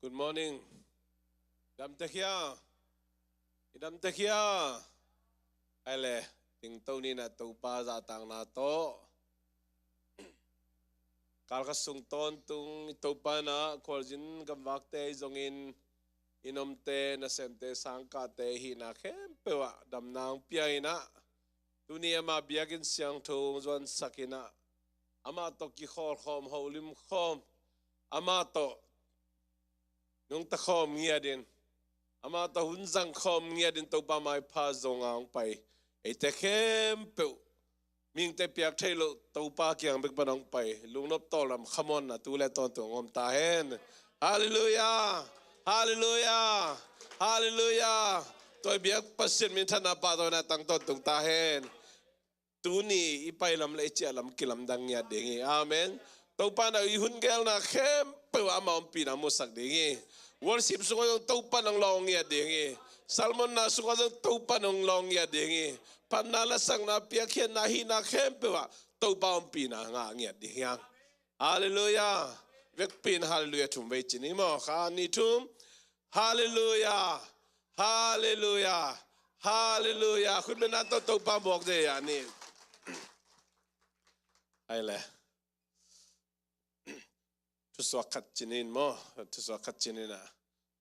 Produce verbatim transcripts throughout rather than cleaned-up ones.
Good morning. Dam tek hia? I dam tek hia? Ai le, tingto ni na Topa zahtakna tawh kalkha sung tawntung i Topa na khualzin gamvakte zongin i nomte, nasemte, sangkahte hihna khempeuh ah damna hong pia in ah, tuni ama biakinn siangtho hong zuansak in ah, amah tawh kikhawlkhawm, holimkhawm, amah tawh nungta khawm ngiatin, amah tawh hun zang khawm ngiatin Topa maipha zonga hong pai eite khempeuh, mihingte piak theih loh Topa kiang bek pan hong pai lungnop tawldam khamuanna tu le tawntung hong om ta hen. Halleluiah. Halleluiah. Halleluiah. Tua i biak Pasian minthanna pahtawina tang tawntung ta hen. Tuni i pailam le i ciahlam kilamdang ngiat ding hi. Amen. Topa na i hun gelna khempeuh ah ama ompihna musak ding hi. Worship sungah zong Topa nang lawng ngiat ding hi. Sermon na sungah zong Topa nang lawng ngiat ding hi. Phatna lasakna piakkhiatna hihna khempeuh ah Topa ompihna ngah ngiat ding hi hang. Halleluiah. Vekpi in halleluiah thum vei ci ni maw? Khat, nih, thum. Halleluiah. Halleluiah. Halleluiah. Khutbetna tawh Topa buak zia ni. Ai le. Thusuak khat ci ni maw? Thusuak khat ci ni na.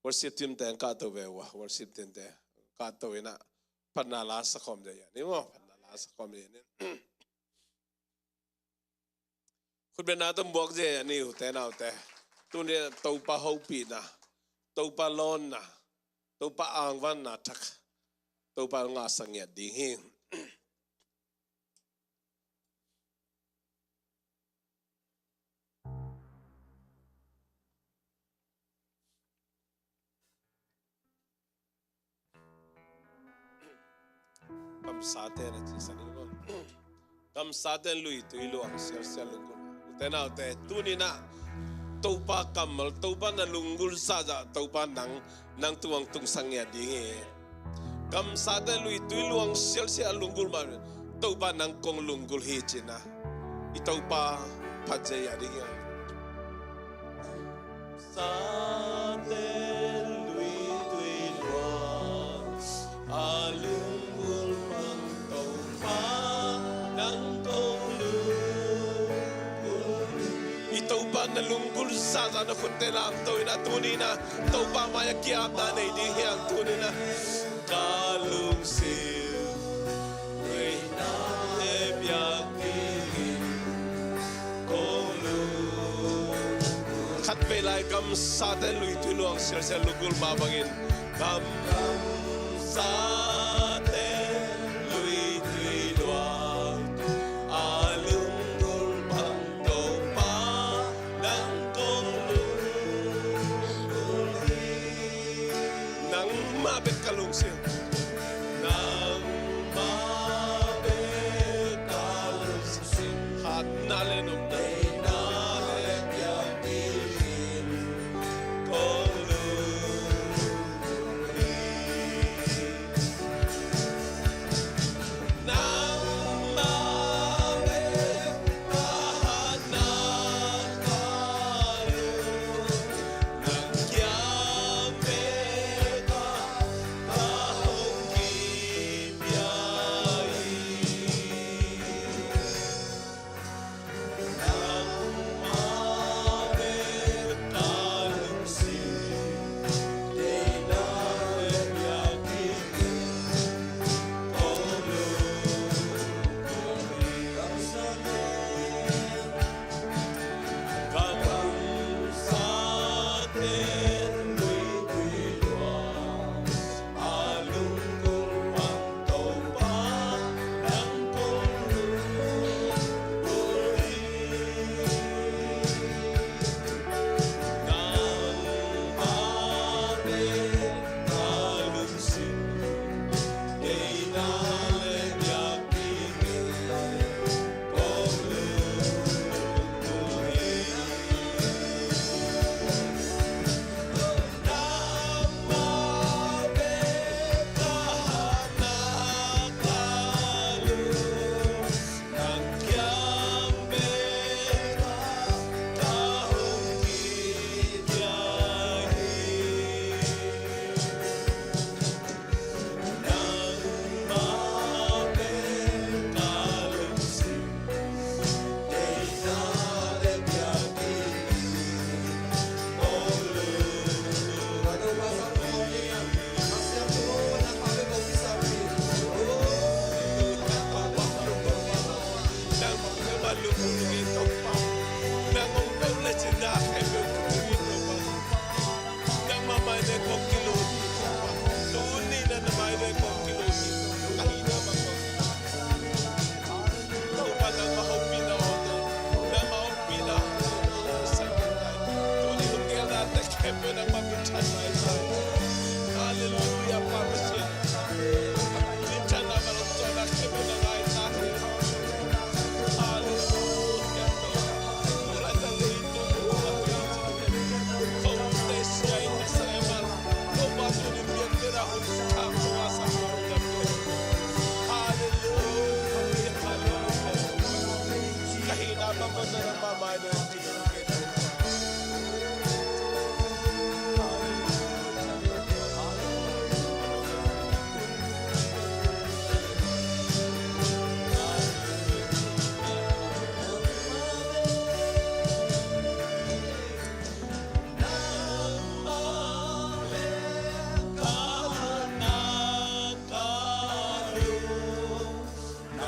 Worship team te hong kahto ve uh a. Worship team te hong kahto in ah phatna la sakhawm zia ni maw? Phatna la sakhawm zia ni. Khutbetna tawh buak zia ni, ute naute. Tuni Topa hopihna, Topa lawnna, Topa angvanna thak Topa ngahsak ngiat ding hi. Kamsate na ci sa ni maw? Kamsate luitui luang sialsial lunggulh. Ute naute, tuni na Topa kammal, Topa na lunggulh zahzah, Topa nang, nang tung hong tungsak ngiat ding hi. Kamsate luitui luang sialsial a lunggulh mah, Topa nang kong lunggulh hi ci na. I Topa phat zia ding hi. Kamsate luitui luang a lunggulh mah Topa nang kong lunggulh. I Topa na lunggulh zahzah na khutte lamto in ah tuni na Topa mai-ah kiapna nei ding hi hang tuni na. Ka lungsim khat vei lai kamsate luitui luang sialsial lunggulh mah bangin kam, kamsate luitui luang a lunggulh bang Topa nang kong lunggulh hi. Nangmah bek ka lungsim. Nangmah bek ka lungsim. Hatna le nopna, hatna le piakkhiatna kong lunggulh hi.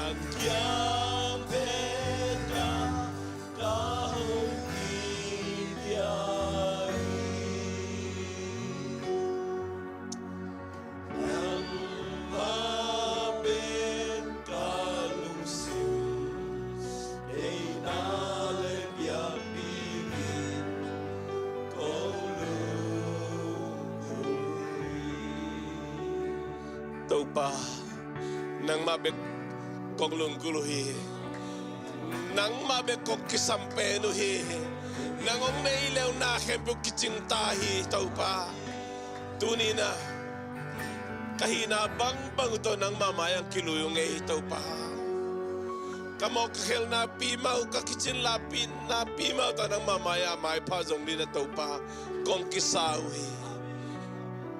Kiang pen ka, ka hong kipia hi. Nangmah pen ka lungsim, deihna le biakpiak in kong lunggulh hi. Topa, nangmah bek kong lunggulh uh hi. Nangmah bek kong kisam pen uh hi. Nang hong nei le uh na khempeuh kicing ta hi, Topa. Tuni-in ah ka hihna bangbang uh tawh nangmah mai-ah kilui uh ing ei, Topa. Ka mawh ka khelh napi mah uh, ka kicin napi mah uh tawh nangmah mai-ah maipha zong dingin ah, Topa, kong kisa uh hi.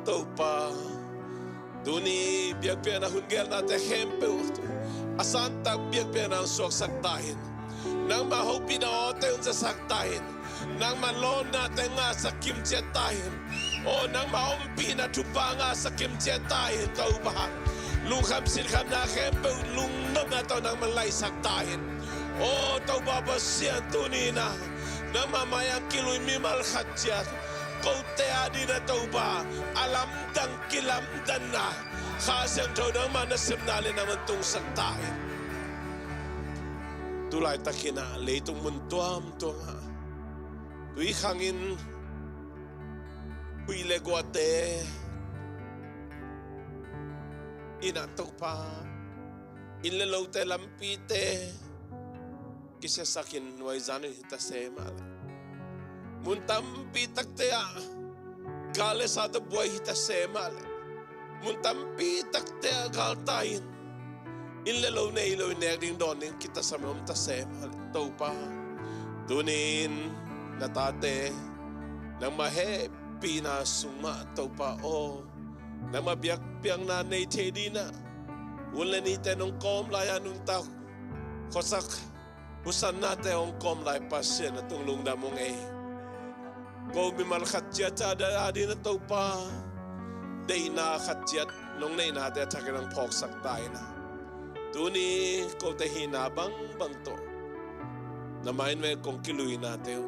Topa, tuni biakpiakna hun geelnate khempeuh a santak biakpiakna hong suaksak ta in. Nangmah hopihna awte hong zasak ta in. Nangmah lawnnate ngahsak kimciat ta in. Aw, nangmah ompihna thupha ngahsak kimciat ta in, Topa. Lungkham sinkhamna khempeuh lungnopna tawh nangmah laisak ta in. Aw, Topa Pasian, tuni-in ah nangmah mai-ah kilui mimal khat ciat, kote adingin ah, Topa, a lamdang kilamdanna, Kha Siangtho nangmah nasepna le nangmah tungsak ta in. Tu laitakin ah leitung mun tuamtuam ah tui khangin huih le guahte in ah, Topa, inn le lote, lampite kisiasakin nuaizan uh hi ta se mah leh, mun tampi takte ah gal le sa tawh buai hi ta se mah leh, mun tampi takte ah galtai-in inn le lo nei lo-in nek ding dawn ding kitasam om ta se mah leh, Topa, tuni-in na tate nangmah hehpihna sung mah, Topa aw, nangmah biakpiakna nei thei dingin ah hun le nite nong kawm lai-a nuntak khuasak husannate hong kawm lai Pasian, na tung lungdam ung ei. Ko mimal khat ciat a dingin ah, Topa, deihna khat ciat nong neihnate a thakin hong phawksak ta in ah, tuni kote hihna bangbang tawh na mai-ah kong kiluinate uh,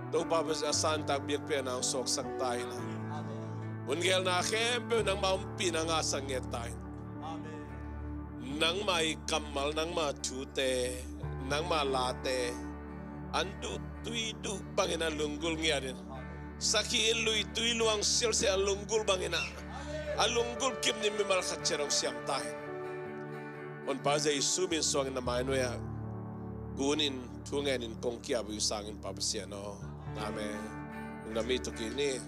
Topa Pasian, a santak biakpiakna hong suaksak ta in ah, hun geelna khempeuh nangmah ompihna ngahsak ngiat ta in. Nangmah i kammal, nangmah thute, nangmah late an duh tui duh bangin a lunggulh ngiat in, sakhi in lui tui luang sialsial a lunggulh bangin ah, a lunggulh kip ni mimal khat ciat hong siam ta in. Honpa Jesu min suangin na mai-ah kunin thu ngenin kong ki-ap uh hi sangin, Pa Pasian aw. Amen. Lungdam mi, tu kik ni.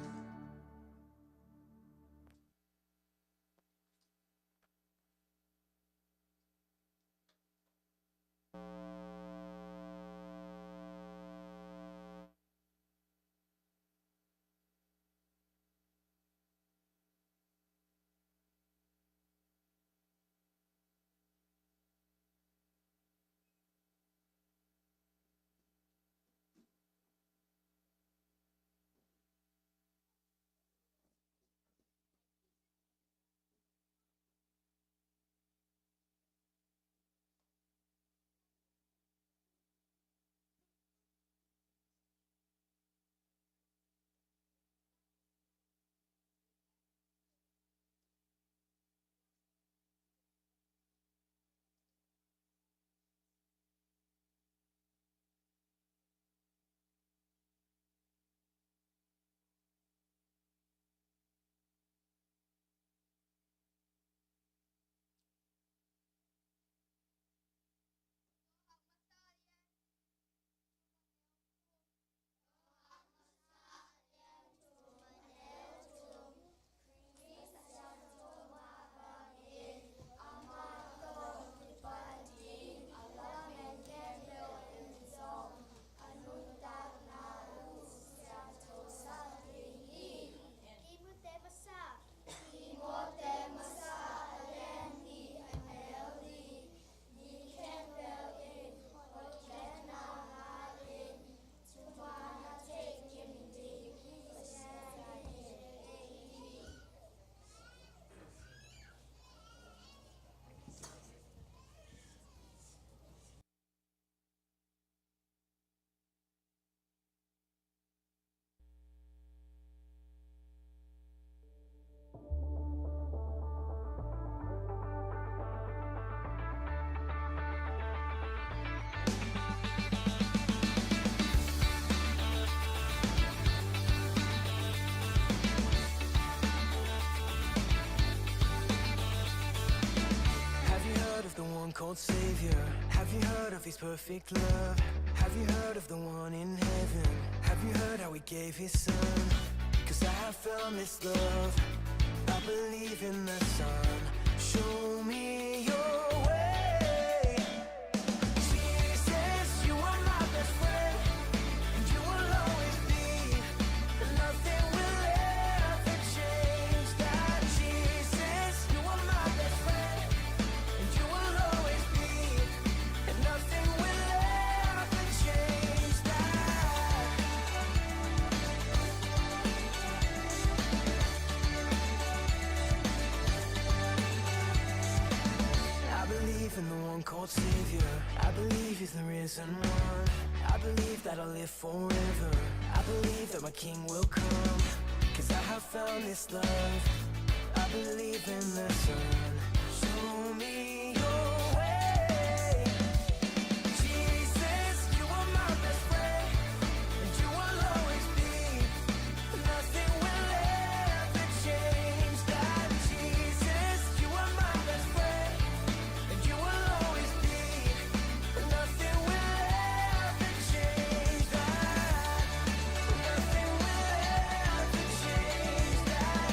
Savior. Have you heard of his perfect love? Have you heard of the one in heaven? Have you heard how he gave his son? 'Cause I have found this love. I believe in the Son. Show me your way. Jesus, you are my best friend, and you will always be. Nothing will ever change that. Jesus, you are my best friend, and you will always be. And nothing will ever change that. I believe in the one called Savior. I believe he's the risen one. I believe that I'll live forever. I believe that my King will come. 'Cause I have found this love. I believe in the Son. Show me your way. Jesus, you are my best friend, and you will always be. Nothing will ever change that. Jesus, you are my best friend, and you will always be. Nothing will ever change that. Nothing will ever change that.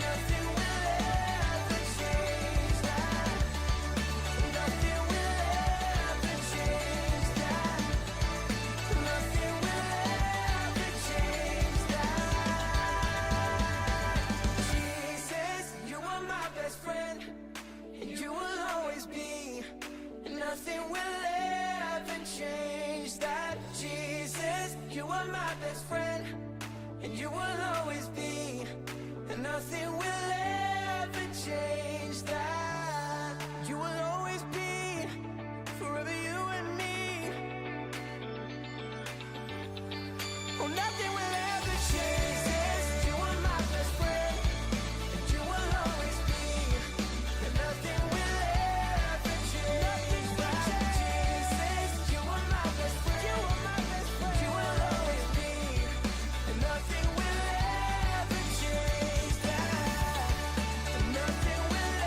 Nothing will ever change that. Nothing will ever change that. Nothing will ever change that. Jesus, you are my best friend, and you will always be. Nothing will ever change that. Jesus, you are my best friend, and you will always be. Nothing will ever change that. You will always be, forever you and me. Oh, nothing will ever change. Jesus, you are my best friend, and you will always be. Nothing will ever change. Nothing will change. Jesus, you are my best friend. You are my best friend. You will always be. Nothing will ever change that. Nothing will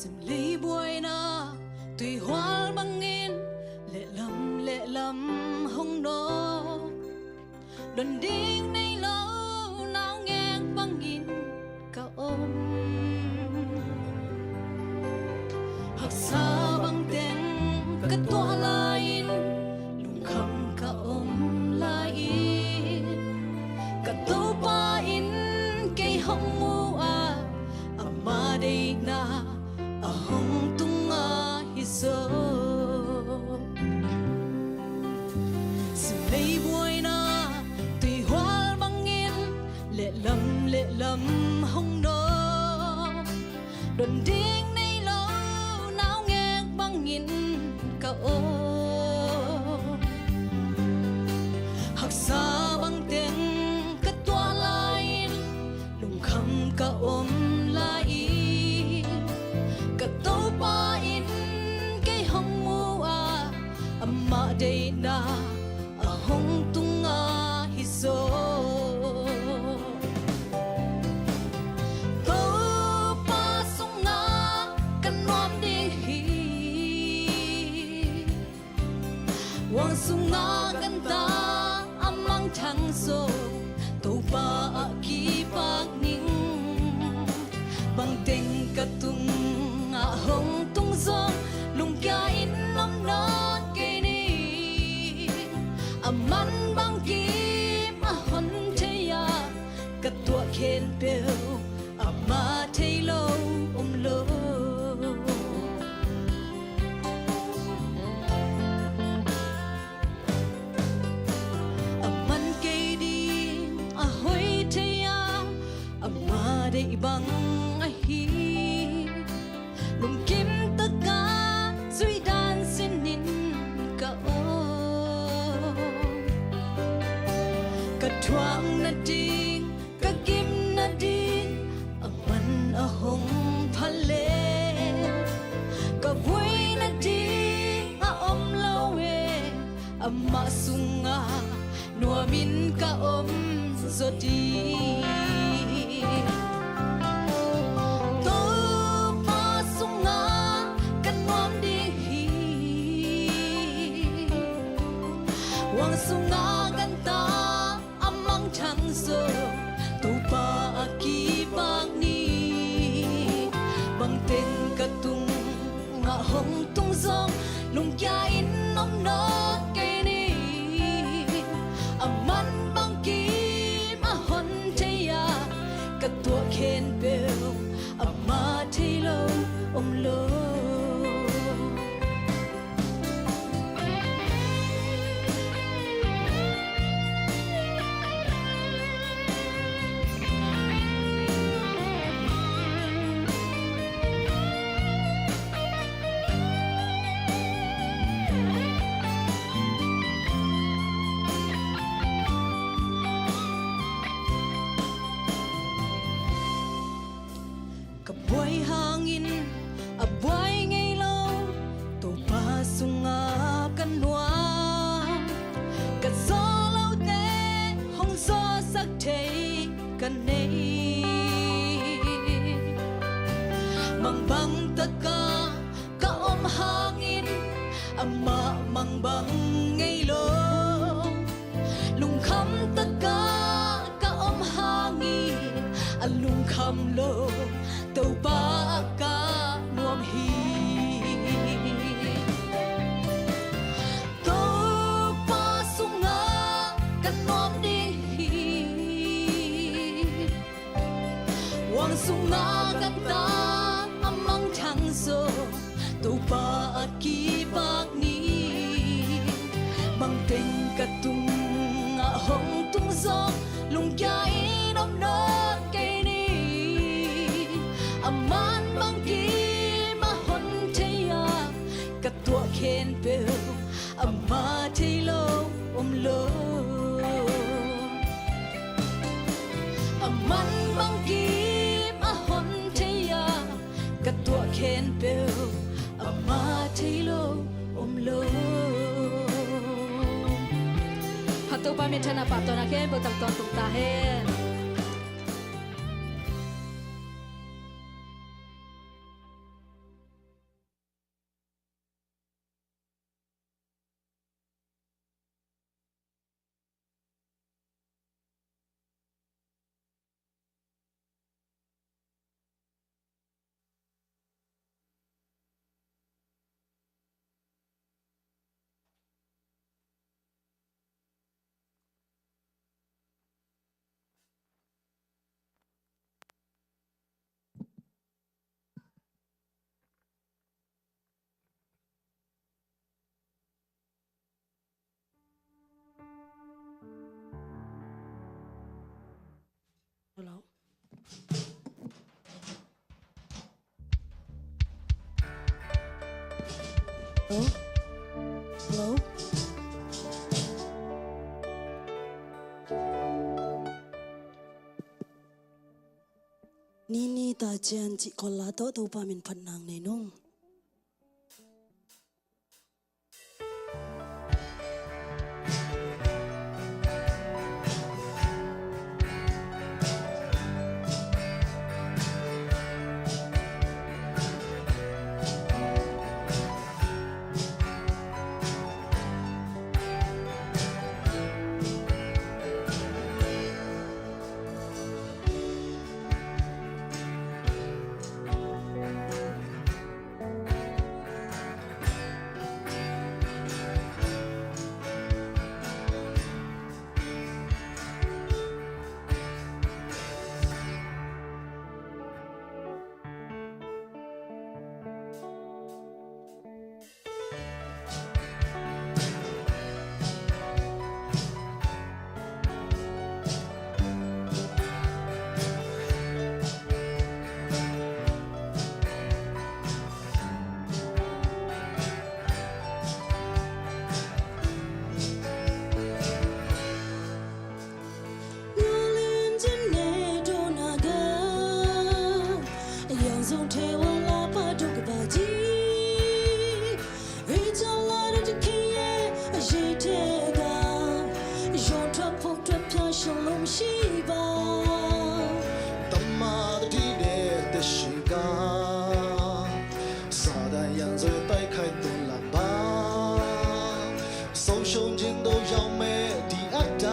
Sim lei buaina tuihual bangin lehlam lehlam hong nawk. Don ding nei lo naungek bangin ka om. Haksa bangteng ka tuah lai-in lungkham ka om lai-in, ka Topa in kei hong mu a, ama deihna a hong tunga hi zaw. Sim lei buaina tuihual bangin lehlam lehlam hong nawk. Don ding nei lo naungek bangin ka om. Haksa bangteng ka tuah lai-in lungkham ka om lai-in, ka Topa in kei hong mu a, ama deihna a hong tunga hi zaw. Topa sungah ka nuam ding hi. Huang sungah ganta a mangthang zaw, Topa ah kipak ning. Bangteng ka tungah hong tung zong, lungkia in om nawn kei ning. A man bangkim a hon thei a, ka tuah khempeuh ama thei lo om lo. A man kei ding a hoih thei a, ama deih bang ahi. Lungkim taka zuih dan sinin ka om. Ka thuak nading, ka gim nading a man a hong phal le, ka vui nading a om lo e, amah sungah nuamin ka om zaw ding. Topa sungah ka nuam ding hi. Huang sungah ganta a mangthang zaw, Topa ah kipak ning. Bangteng ka tungah hong tung zong, lungkia in om nawn kei ning. A man bangkim a hon thei a, ka tuah khempeuh ama thei lo om lo. Ka buai hangin a buai ngei lo, Topa sungah ka nuam. Ka zawh lote hong zawhsak thei ka nei. Mangbang taka ka om hangin amah mangbang ngei lo. Lungkham taka ka om hangin a lungkham lo Topa ah ka nuam hi. Topa sungah ka nuam ding hi. Huang sungah ganta a mangthang zaw, Topa ah kipak ning. Bangteng ka tungah hong tung zong, lungkia in om nawn kei ning. A man bangkim a hon thei a, ka tuah khempeuh ama thei lo om lo. A man bangkim a hon thei a, ka tuah khempeuh ama thei lo om lo. Kha Topa minthanna pahtawinak khempeuh tang tawntung ta hen. Hello? Hello? Nini ta cian cih kolla tawh Topa min phat nang nei nung. Satan 让罪带开多拉巴，松手紧都要没的阿达，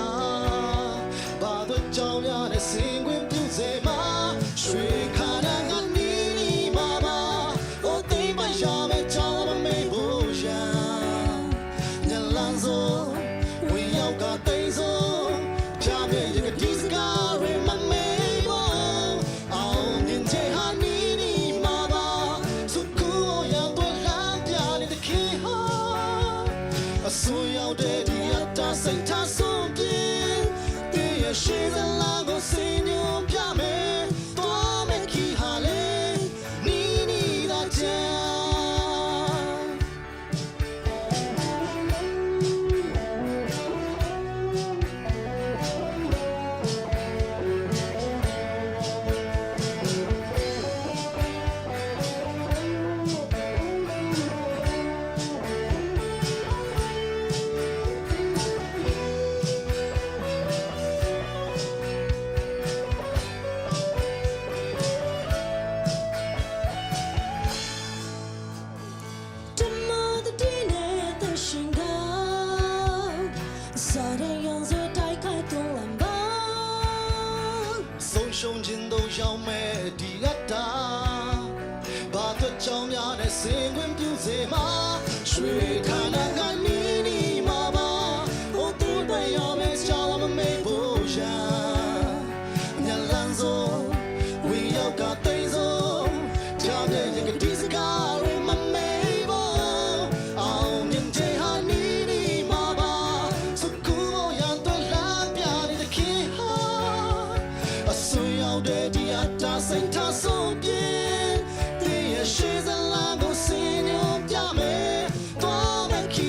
把对照亮的星光不在吗？谁看那个你你妈妈，我对白要没照我们没不一样。 Nyalanzo, we yau ka teizo, pia me ye ka disgare ma me wo. Au nyin je ha ni ni ma ba, suku o ya to lang pia ni te ki ha. A su yau de di a ta sai ta song pia, ti ya shi za la go si nyu pia me, tua me ki ha le, ni ni da jia. Satan 让罪带开多拉巴，松手紧都要没的阿达，把对照亮的星光不在吗？谁看那个你你妈妈，我对白要没照我们没不一样。 Nyalanzo, we yau ka teizo, jam de ye ka disgare ma me wo. Au nyin je ha ni ni ma ba, suku o ya to lang pia ni te ki ha. A su yau de di a ta sai ta song pia, ti ya shi za la go si nyu pia me, tua me ki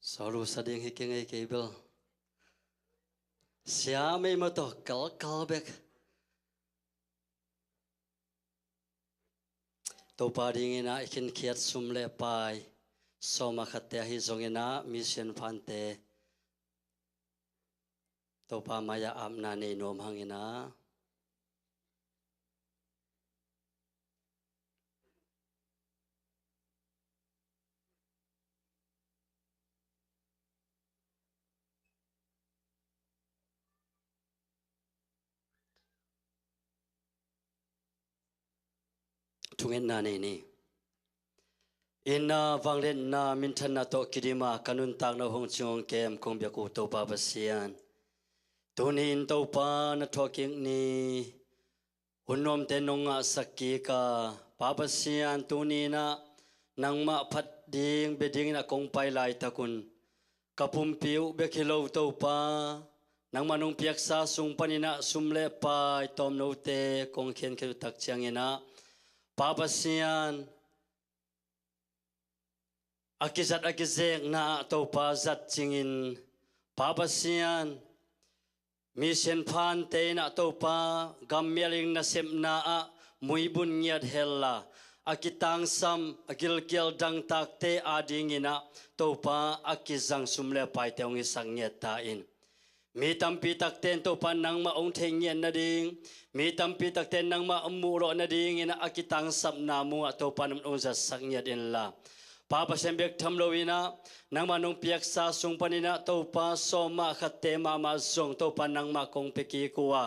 Saulu sa ding hi keng ei, kei bel. Sia mei maw tawh kalkal bek. Topa dingin ah i khinkhiat sum le pai sawm a khatte ahi zongin ah mission fund-te Topa mai-ah apna nei nuam hangin ah. Thungetna nei ni. Inna vangliatna minthanna tawh kidima ka nuntakna hong cing hong kem kong biak uh Topa Pasian, tuni in Topa na thuakkik ni hun nuamte nong ngahsak kik a, Pa Pasian, tuni in ah nangmah phat ding bia dingin ah kong pai laitak un ka pumpi uh bek hi lo Topa, nangmah nong piaksa sung panin ah sum le pai tawmnote kong khenkhiat uh tak ciangin ah, Pa Pasian, a kizat a kizekna ah Topa zat cingin, Pa Pasian, mission fund-te in ah Topa, gam mial ing nasepna ah muibun ngiat hella, a kitangsam a gilkial dangtakte adingin ah Topa, a kizang sum le paite hong hisak ngiat ta in. Mi tampi takte in Topa nangmah hong thei ngiat nading, mi tampi takte in nangmah hong muh lawh nadingin a kitangsapna mungah Topa nangmah hong zatsak ngiat inla, Pa Pasian, bek tham loin ah nangmah nong piaksa sung panin ah Topa sawm a khatte mahmah zong Topa nangmah kong pia kik uh a,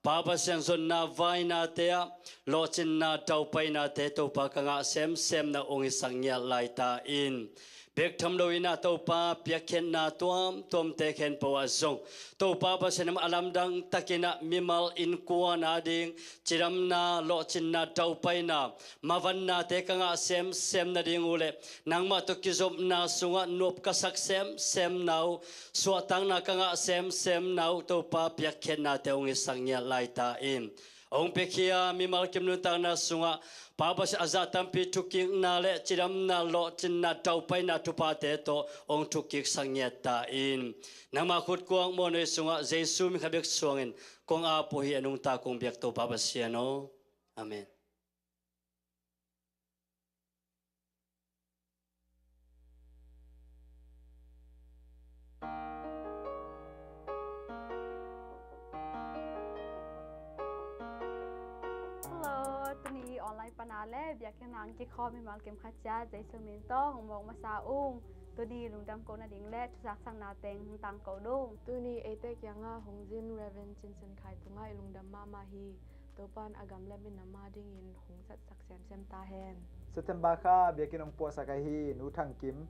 Pa Pasian, zonna vainate ah lawhcinna daupainate Topa ka ngah semsem na hong hisak ngiat lai ta in. Bek tham loin ah Topa piakkhiatna tuamtuamte khempeuh ah zong Topa Pasian, a lamdang takin ah mimal innkuan ading cidamna, lawhcinna, daupaina, mavannate ka ngah semsem nading uh leh nangmah tawh kizopna sungah nuap ka sak semsemna uh, suahtakna ka ngah semsemna uh Topa piakkhiatnate hong hisak ngiat lai ta in. Hong piakhia mimal kim nuntakna sungah Pa Pasian, a zah tampi thukkikna le cidamna, lawhcinna, daupaina thuphate tawh hong thukkiksak ngiat ta in. Nangmah khutkuang muanhuai sungah Jesu min khat bek suangin kong ap uh hi, a nungta kong biak Topa Pasian aw. Amen. Hello, tuni online pana le biakinn ah kikhawm mimal kim khat ciat Jesu min tawh hong mawk masa ung. Tuni lungdam kohna ding le thuzaksakna teng hong tangko ding. Tuni eite kiangah hong zin Reverend Cin Sian Khai tungah i lungdam mahmah hi. Topa'n a gam le minam adingin hong zatsak semsem ta hen. September kha biakinn hong puahsak ahi Nu Thang Kim,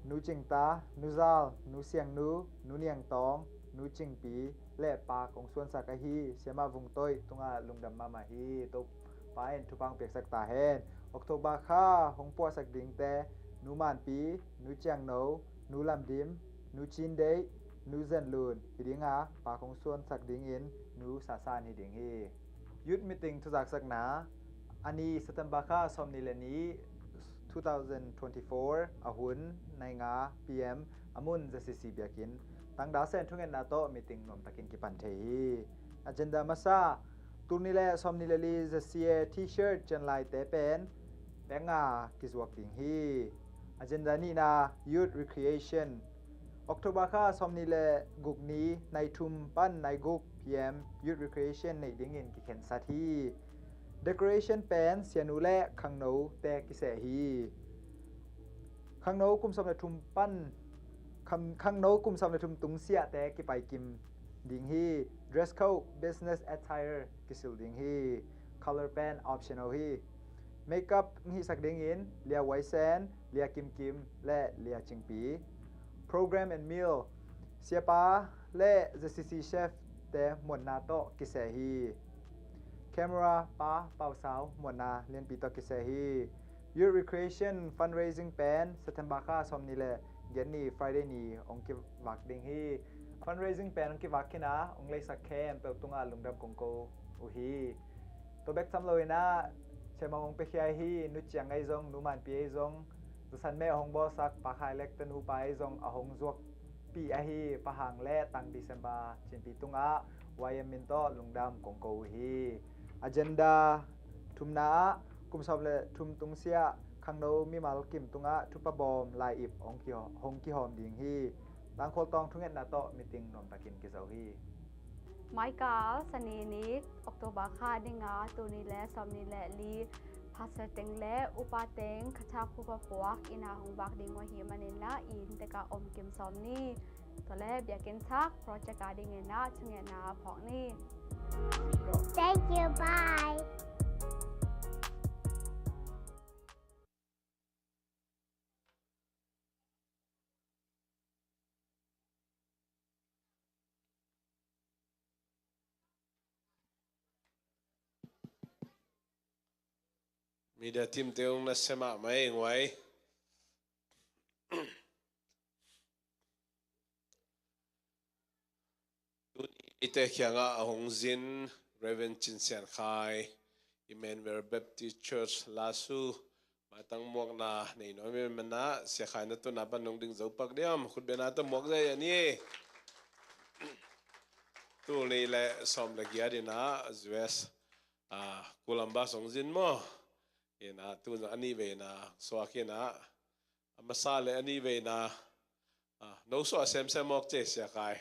Nu Cing Ta, Nu Zal, Nu Siang Nu, Nu Niang Tawng, Nu Cing Pi le Pa kong suansak ahi Siamah Vung Toi tungah lungdam mahmah hi. Topa in thupha hong piaksak ta hen. October kha hong puahsak dingte Nu Man Pi, Nu Ciang No, Nu Lam Dim, Nu Cin Deih, Nu Zen Lun hi ding a, Pa kong suansak dingin Nu Sa San hi ding hi. Youth meeting thuzaksakna, a ni September kha sawmnih le nih, two thousand twenty-four, a hun nai nga P M, a mun Z C C biakinn. Tangda Sen thungetna tawh meeting nuamtakin kipan thei hi. Agenda masa, tul nih le sawmnih le li Z C A T-shirt cianlaite pen pek nga kizuak ding hi. Agenda nihna, Youth Recreation. October kha sawmnih le guk ni nai thum pan nai guk P M Youth Recreation neih dingin kikhensat hi. Decoration pen Sianu le Khangno te kiseh hi. Khangno kum sawm le thum pan, khang, Khangno kum sawm le thum tung siahte kipaikim ding hi. Dress code, business attire kisil ding hi. Color pen optional hi. Makeup hong hihsak dingin Lia Wai Sen, Lia Kim Kim le Lia Cing Pi. Program and meal, Siapa le Z C C chef te muanna tawh kiseh hi. Camera pa Pau Sau muanna lianpi tawh kiseh hi. Youth Recreation fundraising pen September kha sawmnih le giat ni Friday ni hong kivak ding hi. Fundraising pen hong kivak khin a, hong leisak khempeuh tungah lungdam kong ko uh hi. Tua bek tham loin ah, Siamah hong piakhia hi, Nu Ciang ahi zong, Nu Man Pi ahi zong, San meh hong bawlsak Pa Khai Lek Ten Hu Pa i zong a hong zuakpih ahi Pa Hang le Tang December Cinpi tungah Y M min tawh lungdam kong ko uh hi. Agenda thumna ah kum sawm le thum tungsiah khangno mimal kim tungah thupha bawm lai-ip hong kihaw-, hong kihawm ding hi. Tangkhual Tawng thungetna tawh meeting nuamtakin kizo hi. Maikal Sani ni October kha dinga tul nih le sawmnih le li Pastor teng le upa teng khatha khupa puak inn ah hong vak ding uh ahih manin ah inn tekah om kim sawm ni. Tua le biakinn thak project a dingin ah thungetna phawk ni. Thank you, bye. Media team te hong nasia mahmah ei nguai. Tuni eite kiangah a hong zin Reverend Cin Sian Khai, Emmanuel Baptist Church Lasu, maitang muakna nei nuam i manah Sia Khai na tuna pan nong ding zo pak diam, khutbetna tawh muak zai a ni. Tul nih le sawm le giat inah U S, ah, Columbus hong zin maw. Inah tu a nih veina suak inah a masa le a nih veina, ah, no suah semsem mawk ce Sia Khai.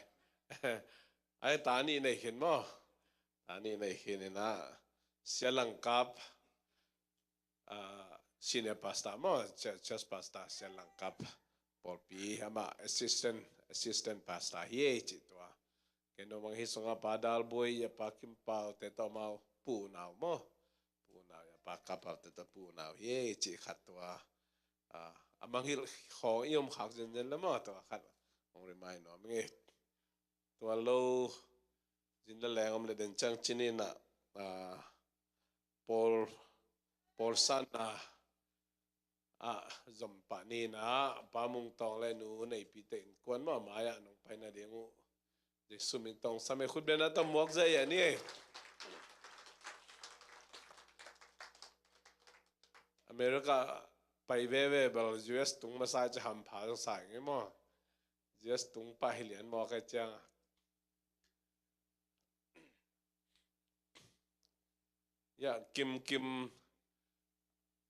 Ai ta nih nei khin maw. Ta nih nei khin inah Sia Langkap, ah, senior pastor maw, church, church pastor Sia Langkap pawlpi amah assistant, assistant pastor hi ei cih tua. Kei no mang hi sungah Pa Dal Buai, a Pa Kim Pau te tawh amau pu nau maw. Pu nau, a Pa Kap Pau te tawh pu nau hi ei cih khat tua. Ah, a mangngilh khawng i om khak zenzen le maw, tua khat hong remind nuam ing ei. Tua lo zin le leng om le den ciang cin inah, ah, pawl, pawl sanna ah zom pah ni inah Pa Mung Tawng le Nu Nei Pi te innkuan maw, mai-ah nong paina ding uh Jesu min tawng sam ei. Khutbetna tawh muak zai a ni ei. America pai veve bel U S tung masa i ci hampha zong sa ing ei maw. U S tung pah hi lian mawk ei ciang. Ya, Kim Kim,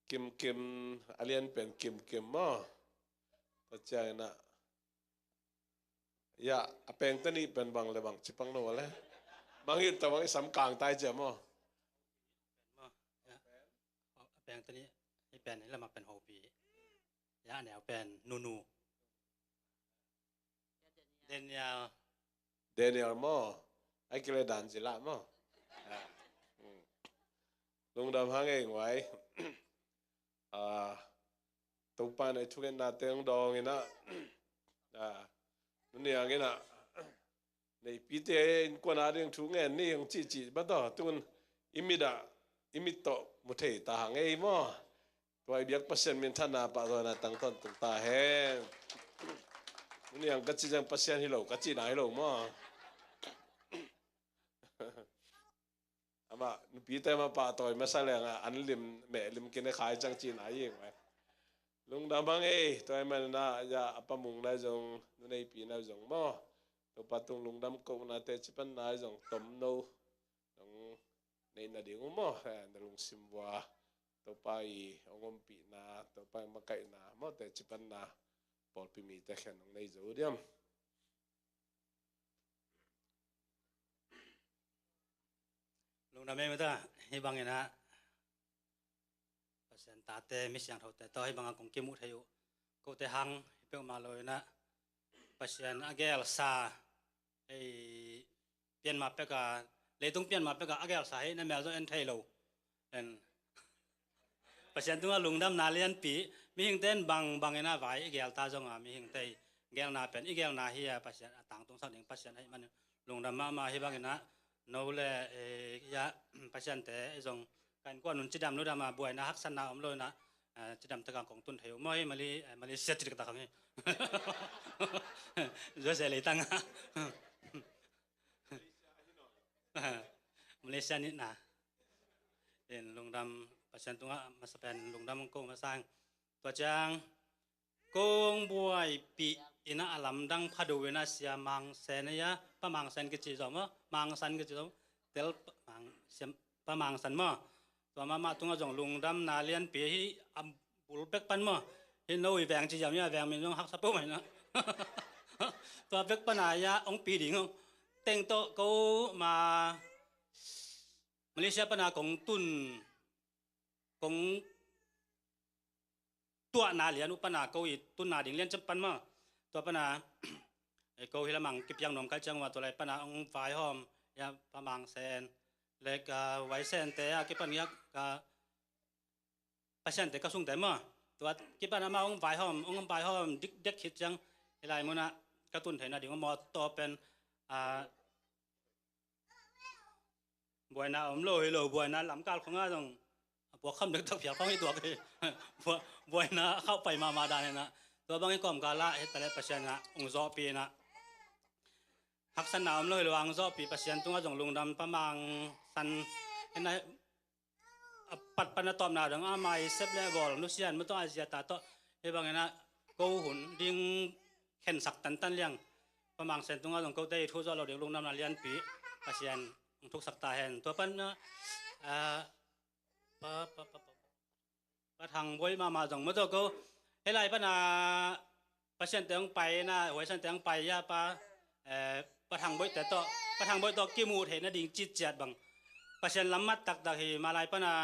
Kim Kim, a lian pen Kim Kim maw. Tua ciang inah ya, a peng ta nih pen bang le bang ci pang no le. Bang hi ta bang i sam kang tai cia maw. Maw, ya. A peng ta nih, i pen i lamak pen Hopi. Ya, a neu pen Nunu. Daniel. Daniel maw. Ai kile Dan Zila maw. Ah. Hmm. Lungdam hang ei nguai. Ah, Topa nei thungetna te hong dawng inah. Ah, nu niang inah. Nei Pi te innkuan a ding thu ngen ni hong cihcih ba tawh tun i mit ah, i mit tawh mu thei ta hang ei maw. Tua i biak Pasian minthanna pahtawina tangtawn tung ta hen. Nu niang ka ci ciang Pasian hi lo, ka cihna hi lo maw. Amah nupite mah pahtawi masa lengah an lim, meh lim kine khai ciang cihna hi ing. Lungdam hang ei, tua i manna ya a Pa Mung nai zong, Nu Nei Pi nai zong maw. Topa tung lungdam kohna teci panna zong tomno nong neih nading uh maw. Eh, na lungsim vua Topa i hong ompihna, Topa i makaihna maw, teci panna pawlpi mite khen hong nei zo diam. Lungdam ei mata, hih bang inah Pasian tate, mi siangthote tawh hih bangah kong kimuh thei uh. Kote hang hi peuhmah lo inah Pasian a gelsa, ei, pianma peka, leitung pianma peka a gelsa hi na mel zong en thei lo. En. Pasian tungah lungdamna lianpi, mihingte in bang bang inah vai i gelta zonga mihingte i gelna pen i gelna hi a, Pasian a tangtungsak ding Pasian ahih manin lungdam mahmah. Hih bang inah no le, eh, ya, Pasiante zong ka innkuan un cidam ludam a buaina haksatna om lo inah, eh, cidam taka kong tun thei uh maw. Hih Mali-, eh, Malaysia ci diktak hang hi. Zuasia leitang a. Malaysia nitna. In lungdam, Pasian tungah masa pen lungdam ko masa ing. Tua ciang kong buaipih in ah a lamdang phado in ah Sia Mang Sen a, Pa Mang Sen kici zaw maw, Mang San kici zaw, tel Pa Mang Siam, Pa Mang San maw. Tua mahmah tungah zong lungdamna lianpi hi. A bul bek pan maw, hi no i veng ci ziam hi a, veng min zong haksa peuhmah in ah. Tua bek pan a ia hong pi ding uh. Teng tawh ko ma Malaysia pan a kong tun, kong tuahna lian uh pan a ko i tunna ding lian ciang pan maw. Tua pan a, eh, ko hi lamang kipiak nuam kai ciang uh a, tua lai pan a hong vaihawm ia Pa Mang Sen le ka Vai Sen te a kipan ia ka Pasian te ka sungte maw. Tua kipan amah hong vaihawm, hong vaihawm dikdek khit ciang, hi lai mun ah ka tun theihna ding uh maw, tua pen, ah, buaina om lo hi lo, buaina lamkal khong ah zong a puak kham dektak phial khong hi tuak hi. Bua-, buaina khauh pai mahmah dan hi na. Tua bang hi kawmkal ah hi ta leh Pasian ah hong zawhpih in ah, haksatna om lo hi lo, hong zawhpih Pasian tungah zong lungdam. Pa Mang San hi na, a pat pan a tawpna dong a mai sep le bawl nusian maw tawh a zia ta tawh, hi bang in ah ko hun ding khensak tantan liang. Pa Mang Sen tungah zong kote i thu zawh lo ding lungdamna lianpi Pasian hong thuksak ta hen. Tua pan ah, ah, Pa, Pa, Pa, Pa, Pa Thang Boi mahmah zong maw tawh ko, hi lai pan a Pasian te hong pai in ah, Huai San te hong pai ia Pa, eh, Pa Thang Boi te tawh, Pa Thang Boi tawh kimuh theih nading citciat bang Pasian lam mat taktak hi. Mah lai pan a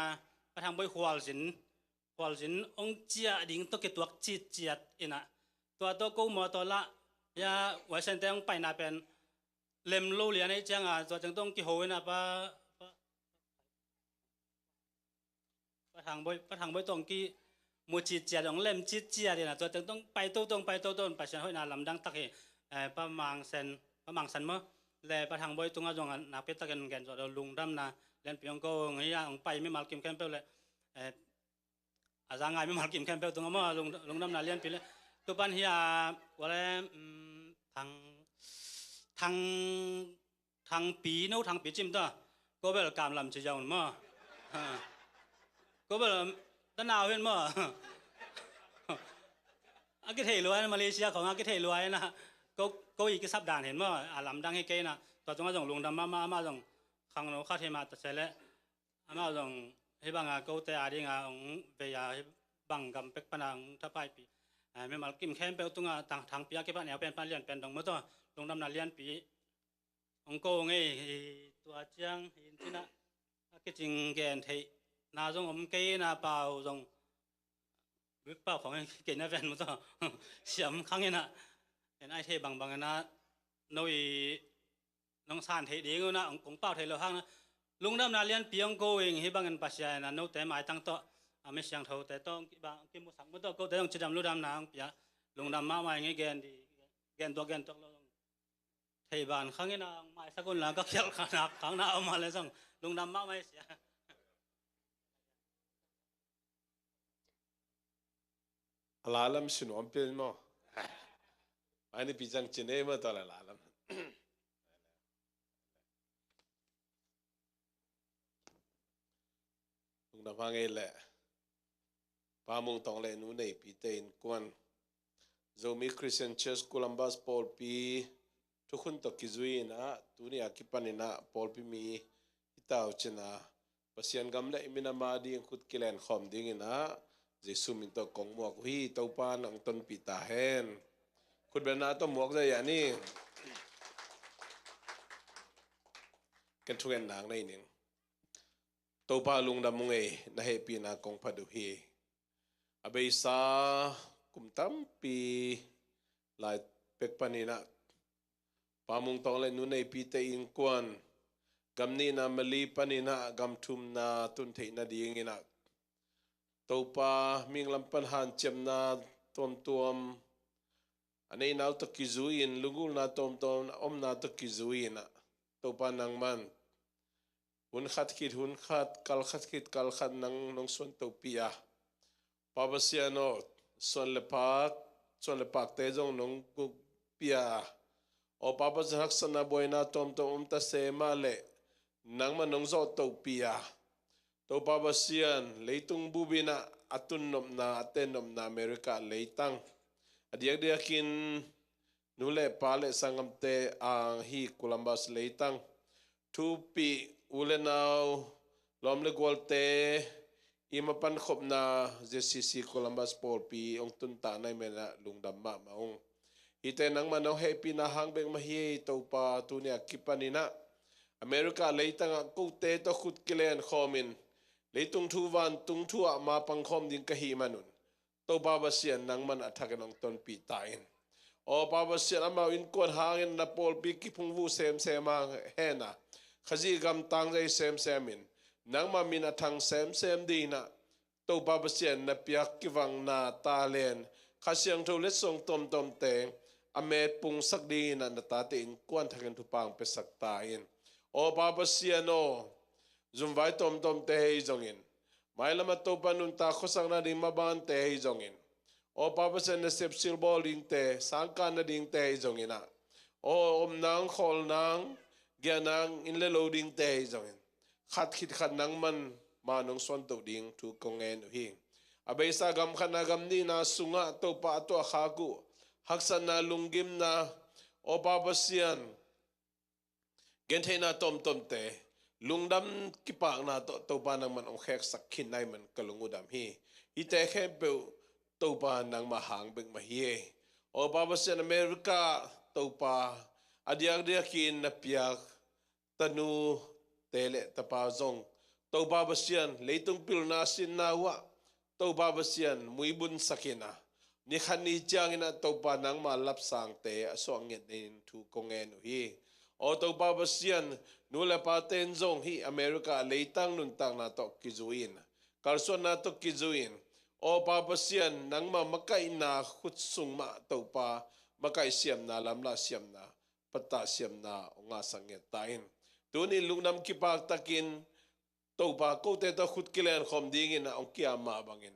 Pa Thang Boi khualzin, khualzin hong ciah ding tawh kituak citciat in ah, tua tawh ko maw tawh lah ia Huai San te hong paina pen lem lo lian ahih ciang a, tua teng tawh hong kiho in ah Pa, Pa, Pa Thang Boi, Pa Thang Boi tawh hong kimu citciat, hong lem citciat in ah, tua teng tawh hong pai toto, hong pai toto in Pasian hoihna lamdang tak hi. Eh, Pa Mang Sen, Pa Mang San maw le Pa Thang Boi tungah zong a nakpi takin gen zawh lo lungdamna lianpi hong ko hong hi a, hong pai mimal kim khempeuh le, eh, a za ngai mimal kim khempeuh tungah maw lung-, lungdamna lianpi le. Tu pan hi a, kua le, um, Thang, Thang, Thangpi, no Thangpi cim ta. Ko bel kam lam ci ziau maw. Ha. Ko bel, um, ta nau hen maw. A kithei luai na, Malaysia khong a kithei luai na. Ko, ko i kisap dan hen maw. A lamdang hi kei na. Tua tungah zong lungdam mahmah, amah zong khangno khat hi mah ta se le. Amah zong hi bang a kote a ding a hong vei a, hi bang gam pek pan a hong thapaipih. Ah, mimal kim khempeuh tungah Thang, Thangpi a kipan neu pen pan lian pen dong maw tawh lungdamna lianpi hong ko ngei hi. Tua ciang hi in cin ah a kicing gen theihna zong om kei na, pau zong, Greek pau khong kei na ven maw tawh siam khang in ah, en ai thei bangbang in ah no i nong san theih ding un ah, hong kong pau thei lo hang na. Lungdamna lianpi hong ko ing, hi bangin Pasian in ah note maitang tawh, a mi siangthote tawh hong ki-, bang kimusak maw tawh kote hong cidam ludamna hong pia. Lungdam mahmah ing, i gen di, gen tuak gen tuak lo. Thei ban khang in ah hong maisak un la, ka khial kha nak khang na om a le zong lungdam mahmah i sia. A la lam si nuam pia maw. Mai ni pi zang cin ei maw tua la la lam. Lungdam hang ei leh. Pa Mung Tawng le Nu Nei Pi te innkuan, Zomi Christian Church Columbus pawlpi thukhun tawh kizui in ah, tuni a kipan in ah pawlpi mi hi ta uh cin a, Pasian gam le i minam a ding khut kilen khawm ding in ah, Jesu min tawh kong muak uh hi. Topa nang tonpih ta hen. Khut belna tawh muak zai a ni. Ken thugen nang nei ning. Topa lungdam ung ei, na hehpihna kong phat uh hi. A beisa kum tampi lai pek pan in ah, Pa Mung Tawng le Nu Nei Pi te innkuan, gam nihna Malay pan in ah gam thumna tun theih nading in ah, Topa mihing lam pan hanciamna tuamtuam a neihna uh tawh kizui in, lunggulhna tuamtuam a omna uh tawh kizui in ah, Topa nangman hun khat khit hun khat, kal khat khit kal khat nang nong suan topih a, Pa Pasian aw, suan le pak, suan le pakte zong nong gukpih a, aw Pa Pasian, haksatna buaina tuamtuam om ta se mah leh nangmah nong zawh topih a, Topa Pasian, leitung bup in ah a tunnopna, a tennopna America leitang, A diakdiakin nu le pa le sanggamte a hih Columbus leitang thupih u le nau, lawm le gualte, i mapan khopna Z C C Columbus pawlpi hong tuntak nai menah lungdam mahmah ung. Hihte nangmah nong hehpihna hang bek mah hi ei Topa, tuni a kipaninah America leitangah kote tawh khut kilen khawmin leitung thu vantung thu ah mapang khawm ding ka hih manun Topa Pasian nangman a thakin hong tonpih ta in. Aw Pa Pasian, amau innkuan hangin na pawlpi kiphungvuh semsem hang hena, Khazih gam tangzai semsemin nangma min a thang semsem dinah Topa Pasian na piak kivangna talen Kha Siangtho letsong tomtomte a met pungsak dinah na tate innkuan thakin thupha hong piasak ta in. Aw Pa Pasian aw, zumvai tomtomte hei zongin, mailam a Topa nuntak khuasakna ding mabante hei zongin, aw Pa Pasian, nasep silbawl dingte, sangkah nadingte hei zongin ah, aw omnang khawlnang giahnang inn le lo dingte hei zongin, khat khit khat nangman ma nong suantoh ding thu kong ngen uh hi. A beisa gam khatna gam nihna sungah Topa a tuahkhak uh haksatna, lunggimna, aw Pa Pasian, gentheihna tomtomte lungdam kipakna tawh Topa nangman hong kheksak khin nai man ka lung uh dam hi. Hihte khempeuh Topa nangmah hang bek mah hi ei. Aw Pa Pasian, America Topa, a diakdiakin na piak tanute le tapa zong Topa Pasian, leitung pilna sinna uhah Topa Pasian muibun sakin ah, ni khat ni ciangin ah Topa nangma lapsangte a suak ngiat dingin thu kong ngen uh hi. Aw Topa Pasian, nu le pate in zong hih America leitang nuntakna tawh kizui in, kalsuanna tawh kizui in, aw Pa Pasian, nangma makaihna khut sung mah Topa, makaih siamna, lamlah siamna, pattah siamna hong ngahsak ngiat ta in. Tuni lungdam kipaktakin Topa, kote tawh khut kilenkhawm dingin ah hong kiam mah bangin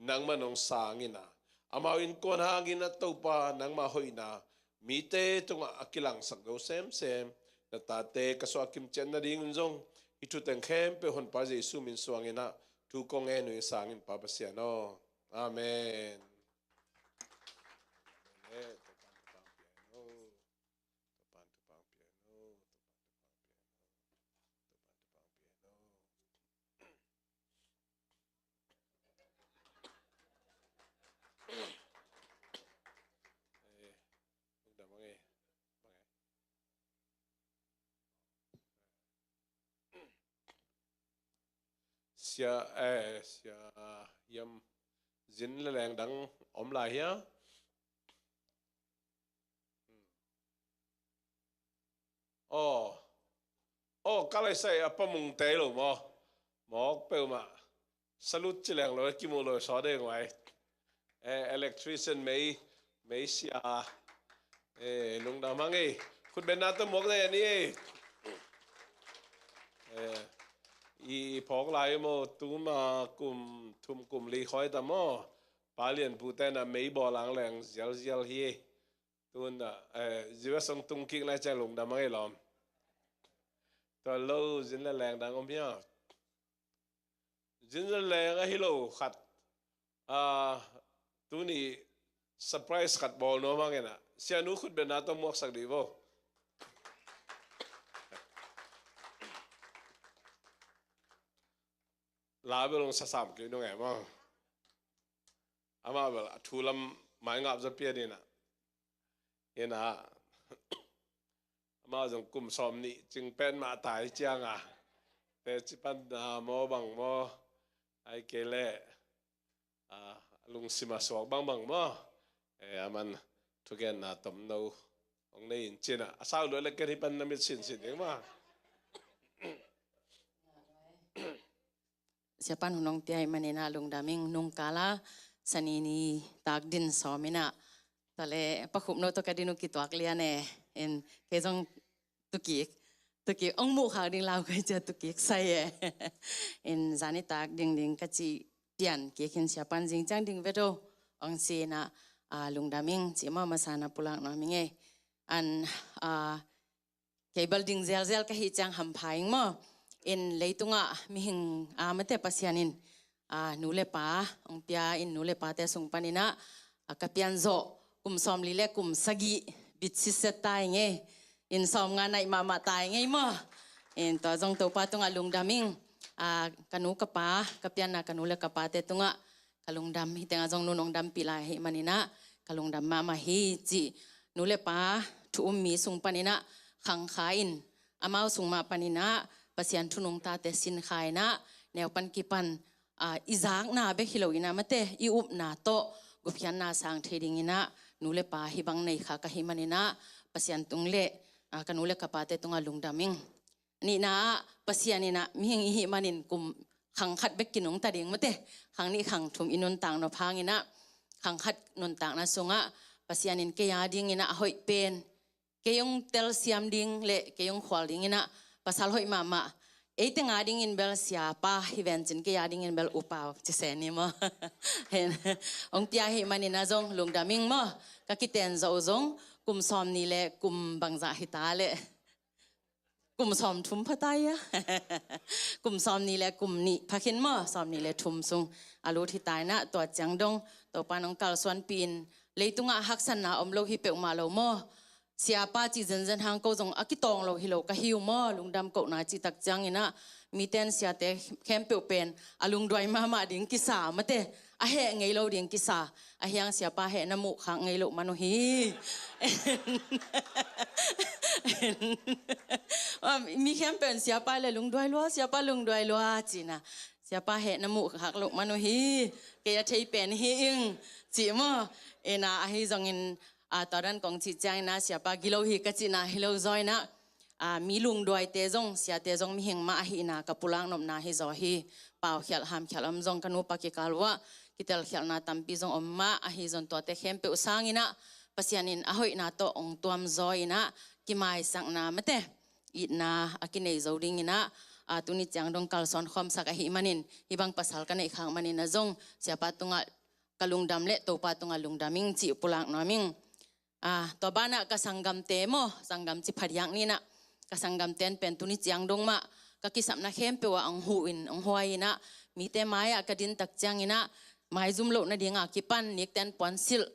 nangman hong sang in ah, amau innkuan hangin ah Topa, nangma hoihna mite tungah a kilangsak zo semsem na tate ka suah a kimciat nadingin zong hih thuteng khempeuh Honpa Jesu min suangin ah thu kong ngen uh hi. Sang in Pa Pasian aw. Amen. Amen. Topan thupha hong pia hen aw. Topan thupha hong pia hen aw. Topan thupha hong pia hen aw. Eh, lungdam hang ei. Bang ei. Sia, eh, Sia Yam, zin le leng dang om lai hia? Aw. Aw, ka lai sai a pamung tei lo maw? Mawk peuhmah. Salute ci leng lo, kimuh lo, saw deng vai. Eh, electrician mei, mei sia. Eh, lungdam hang ei. Khutbetna tawh muak dai a ni ei. Eh, i, i phawk lai maw, tuma kum, thum kum li khoi ta maw? Pa Lian Pu te na mei bawl ang leng zialzial hi ei. Tun ah, eh, U S hong tung kik nai ciang lungdam hang ei lawm. Tua lo, zin le leng dang om hia? Zin le leng ahi lo khat. Ah, tuni surprise khat bawl nuam hang in ah. Sianu khutbetna tawh muaksak dih vo. La bel hong sasam kei nung e maw. Amah bel a thu lam mai ngap zaw pian in ah. Ina, amah zong kum sawm nih cing pen mah tai ciang a, teci pan a maw bang maw, ai kei leh, a, lungsim a suak bangbang maw. E, aman thugenna tomno hong nei in cin a, a sau luat le ken hi pan na mit sinsin ding maw. Siapan hun hong pia ih manin ah lungdam ing. Nungkal a sani ni tak din sawm in ah, tua leh Pa Khup No tawh ka din uh kituak lian e. In kei zong tukik, tukik hong muh khak ding lau kai cia tukik sai e. In zani tak ding ding ka cih pian kik in siapan zing ciang ding vet o hong ci in ah, ah, lungdam ing cih mah masa na pulak nuam ing e. An, ah, kei bel ding zelzel ka hih ciang hampha ing maw. In leitungah mihing a mate Pasian in, a, nu le pa hong pia in, nu le pate sung panin ah, a, ka pian zawh kum sawmli le kum sagih bit sitset ta i ngei. In sawmnga naih mahmah ta i ngei maw. In tua zong Topa tungah lungdam ing. Ah, ka nu ka pa, ka pianna ka nu le ka pate tungah ka lungdam. Hih tengah zong nu nong dampih lai ahih maninah ka lungdam mahmah hi cih nu le pa thu um mi sung paninah khangkha in, amau sung mah paninah Pasian thu nungtate sinkha inah neu pan kipan, ah, i zakna bek hi lo inah mate, i upna tawh gupkhiatna sang thei dinginah nu le pa hih bang nei kha ka hih maninah Pasian tung le, ah, ka nu le ka pate tungah lungdam ing. Nihna ah Pasian inah mihing i hih manin kum khang khat bek kinungta ding mate, khang nih khang thum i nuntak nop hanginah khang khat nuntakna sungah Pasian in kei a dinginah a hoih pen, kei hong telsiam ding le kei hong khual dinginah pasal hoih mahmah, ei teng a dingin bel siapa hi vencin kei a dingin bel upa ci se ni maw. Hen, hong pia hi maninah zong lungdam ing maw. Ka kiten zawh uh zong kum sawmnih le kum bangzah hi ta le, kum sawmthum pha ta ia. Kum sawmnih le kum nih pha khin maw, sawmnih le thum sung a lut hi ta inah tua ciang dong Topa nong kalsuanpih in, leitungah haksatna om lo hi peuhmah lo maw. Siapa cih zenzen hang ko zong a kitawng lo hi lo ka hi uh maw. Lungdam kohna cih tak cianginah miten siate khempeuh pen a lungduai mahmah ding kisa mate, a heh ngei lo ding kisa. A hiang siapa heh na muh khak ngei loh man uh hi. Mi khempeuh in siapa le lungduai lua, siapa lungduai lua cina. Siapa heh na muh khak loh man uh hi. Kei a thei pen hi ing ci maw. Ina ahi zongin, ah, tua dan kong cih ciangina siapa gilo hi ka cihna hi lo zaw inah, ah, mi lungduaite zong, siate zong mihing mah ahihna ka pulak nopna hi zaw hi. Paukhialh hamkhialh om zong ka nupa kikal uah kitelkhialhna tampi zong om mah ahi zong tuate khempeuh sanginah Pasian in a hoihna tawh ong tuam zaw inah kimaisakna mate, itna a kinei zo dinginah, ah, tuni ciang dong kalsuan khawmsak ahih manin hih bang pasal ka neih khak maninah zong siapa tungah ka lungdam le Topa tungah lungdam ing cih pulak nuam ing. Ah, tua banah ka sanggamte maw, sanggam ci phadiak ninah ka sanggamten pen tuni ciang dong mah ka kisapna khempeuh ah ong huh in, ong huai inah mite mai-ah ka din tak cianginah maizum loh nadinga kipan nikten puansilh,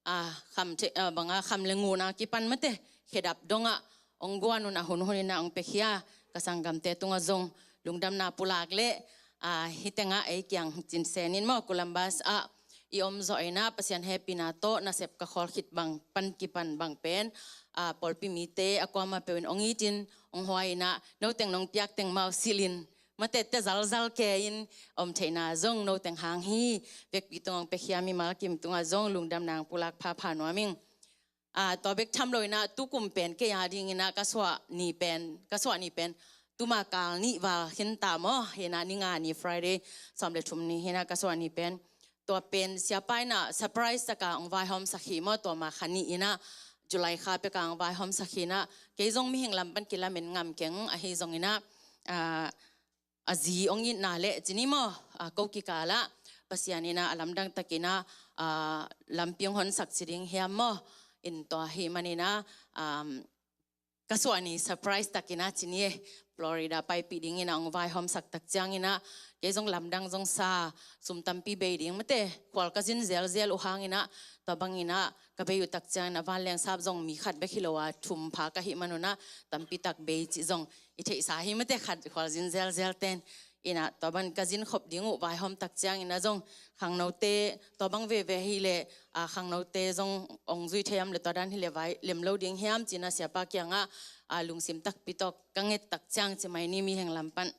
ah, kham the, ah, banga kham le nguna kipan mate khedap dongah ong guan un a hunhun inah ong pekhia ka sanggamte tungah zong lungdamna pulak le, ah, hih tengah ei kiang cinsenin maw Columbus ah i om zawh inah Pasian hehpihna tawh nasep ka khawl khit bang pan kipan bang pen, ah, pawlpi mite a kuamah peuh in ong itin ong huai inah noteng nong piak teng mau silhin matette zalzal kei in om theihna zong noteng hang hi. Vekpi tungah ong pekhia mimal kim tungah zong lungdamna ong pulak phapha nuam ing. Ah, tua bek tham lo inah tukum pen kei a dinginah ka suah ni pen, ka suah ni pen tuma kal nih val khin ta maw. Hinah ni nga ni Friday sawm le thum ni hinah ka suah ni pen. Tua pen siapa inah surprise taka ong vaihawmsak hi maw, tua ma kha ni inah July kha peka ong vaihawmsak hi inah kei zong mihing lam pan kilamen ngam keng ahi zonginah, ah, a zi ong itna le cini maw, ah, ko kikalah Pasian inah a lamdang takinah, ah, lampi ong honsak ci ding hiam maw. In tua hi maninah, um, ka suah ni surprise takinah cini e Florida paipih dinginah ong vaihawmsak tak cianginah kei zong lamdang zong sa, sum tampi bei ding mate khual ka zin zelzel uh hanginah tua banginah ka bei uh tak cianginah vanleng sap zong mi khat bek hi lo a thum pha ka hih manunah tampi tak bei cih zong i theihsa hi mate khat khual zin zelzel ten. Inah tua ban ka zin khop ding uh vaihawm tak cianginah zong khangnote tua bang veve hi le, ah, khangnote zong ong zui thei am le tua dan hi le vai lem lo ding hiam cinah siapa kiangah, ah, lungsim takpi tawh ka nget tak ciang ci mai ni mihing lam pan.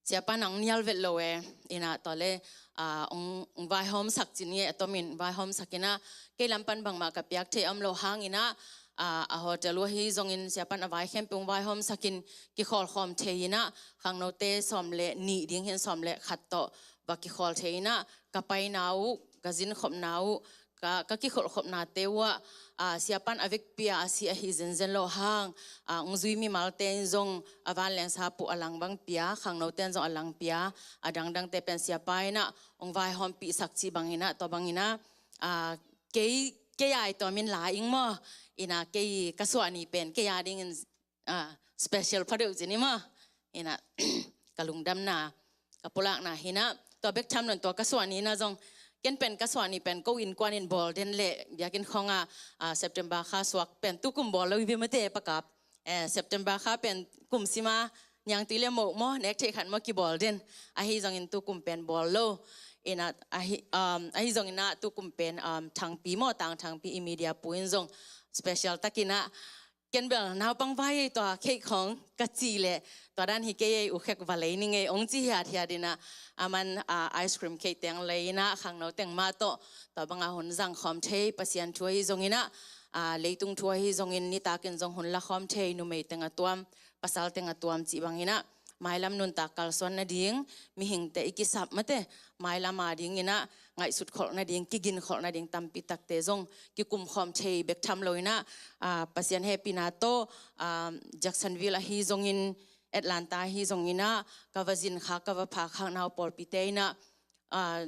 Siapa nang nial vet lo e, inah tua le, ah, ong, ong vaihawmsak cini e a tomin vaihawmsak inah kei lam pan bangmah ka piak thei om lo hanginah, ah, a hotel uh ahi zongin siapan a vai khempeuh ong vaihawmsakin kikhawlkhawm thei inah khangnote sawm le nih ding hin sawm le khat tawh va kikhawl thei inah ka paina uh, ka zinkhopna uh, ka, ka kikholhkhopnate uh ah, ah, siapan a vekpi a a si ahi zenzen lo hang, ah, ong zui mimalte in zong a vanleng sap uh a lang bang pia, khangnote in zong a lang pia, a dangdangte pen siapa inah ong vaihawmpihsak cih banginah tua banginah, ah, kei, kei ai tuamin la ing maw. Inah kei ka suah ni pen kei a dingin, ah, special phadeuh cini maw. Inah ka lungdamna ka pulakna hinah tua bek tham lo in tua ka suah ni inah zong Ken pen ka suah ni pen ko innkuan in bawl den leh biakinn khawngah, ah, September kha suak pen tukum bawl lo hi ve mate pakap. Eh, September kha pen kum sima niangtui le moh maw, nek theih khat maw kibawl den. Ahi zongin tukum pen bawl lo. Ina, ahi, um, ahi zongin ah tukum pen, um, Thangpi maw, Tang Thangpi i media pu in zong special takin ah ken bel naupang vai ei tua cake khawng ka ci leh tua dan hi kei ei, u khek va lei ning ei ong ci hiathiat in ah, aman, ah, ice cream cake teng lei in ah khangno teng mah tawh tua bangah hun zang khawm thei, Pasian thu ahi zongin ah, ah, leitung thu ahi zongin nitakin zong hun la khawm thei, numei teng a tuam, pasal teng a tuam cih bangin ah mailam nuntak kalsuan nading, mihingte i kisap mate, mailam a dingin ah ngaihsut kholh nading, kigin kholh nading tampi takte zong kikum khawm thei bek tham lo in ah, ah, Pasian hehpihna tawh, ah, Jacksonville ahi zongin, Atlanta ahi zongin ah ka va zin khak, ka va pha khak nau pawlpite in ah, ah,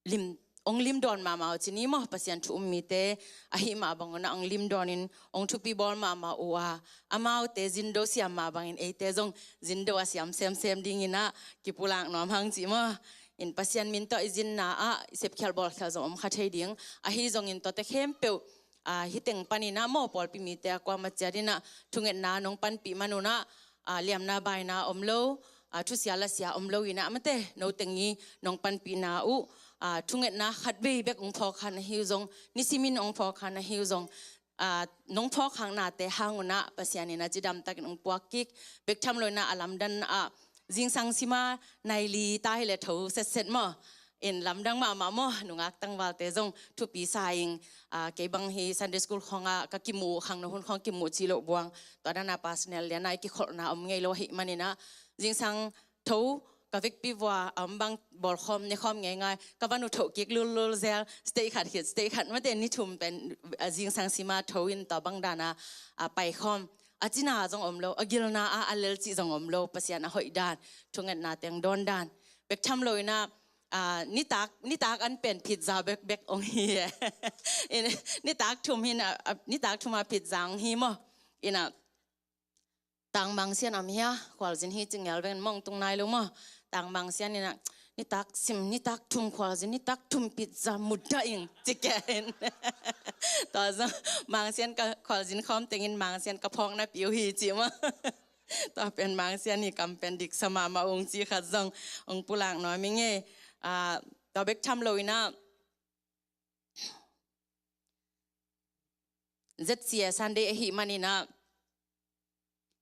lim, ong lim dawn mahmah uh ci ni maw, Pasian thu um mite ahi mah bang un ah ong lim dawnin ong thupi bawl mahmah uh a, amaute zin do siam mah bangin eite zong zin do a siam semsem dingin ah kipulak nuam hang ci maw. In Pasian min tawh i zinna ah i sepkhial bawlkhial zong om kha thei ding. Ahi zongin tuate khempeuh, ah, hih teng panin ah maw pawlpi mite a kuamah ciat in ah thungetna nong panpih man un ah, ah, liamna baina om lo, ah, thusia lasia om lo in ah mate, no teng i nong panpihna uh, ah, thungetna khatvei bek ong phawk kha na hi uh zong, nisimin ong phawk kha na hi uh zong, ah, nong phawk khak nate hang un ah Pasian in ah cidam takin ong puak kik bek tham lo in ah a lamdang ah zingsang sima nai li ta hi leh tho setset maw. In lamdang mahmah maw, nungak tangvalte zong thupi sa ing, ah, kei bang hi Sunday school khawngah ka kimuh, khangno hun khawng kimuh cih loh buang, tua dan ah personal lian ah i kikholhna om ngei lo ahih manin ah zingsang tho ka vekpi vua a om bang bawlkhawm nekhawm ngeingai, ka va nu thoh kik lulul zel, stage khat khit stage khat mate, ni thum pen, ah, zingsang sima tho in tua bang dan ah, ah, paikhawm. A cina zong om lo, a gilna ah a lel cih zong om lo, Pasian a hoih dan, thungetna teng dawn dan bek tham lo in ah, ah, nitak, nitak an pen pizza bekbek ong hi e. In, nitak thum hi in ah, ah, nitak thum ah pizza ong hi maw. In ah, Tang Mang Sian om hi a, khualzin hi ci ngel veng, mong tung nai lo maw. Tang Mang Sian in ah, nitak sim, nitak thum khualzin, nitak thum pizza mudah ing ci kei in. Tua zong Mang Sian ka khualzin khawm tengin Mang Sian ka phawk napi uh hi ci maw. Tua pen Mang Sian i kam pen diksa mahmah ung ci khat zong ong pulak nuam ing e. Ah, tua bek tham lo in ah, Z C A Sunday ahih manin ah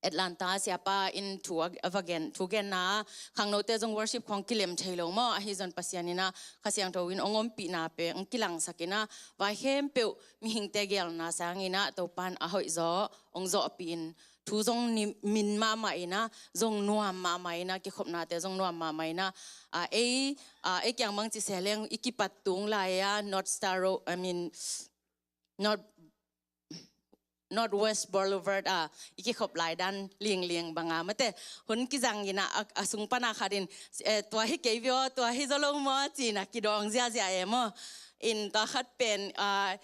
Atlanta siapa in thu a, a va gen, thu genna ah, khangnote zong worship khawng kilem thei lo maw, ahi zong Pasian in ah Kha Siangtho in ong ompihna pen ong kilangsak in ah, vai khempeuh mihingte gelna sangin ah Topan a hoih zaw ong zawhpih in, thu zong ni, min mahmah in ah, zong nuam mahmah in ah, kikhopnate zong nuam mahmah in ah, ah, ei, ah, ei kiang bang ci se leng, i kipat tung lai ah North Star Road, I mean, North, Northwest Boulevard ah i kikhop lai dan lingling bang ah mate, hun kizang in ah, a, a sung pan ah khat in, eh, tua hi kei vio, tua hi zaw lo maw ci in ah kidawng ziazia e maw. In tua khat pen, ah,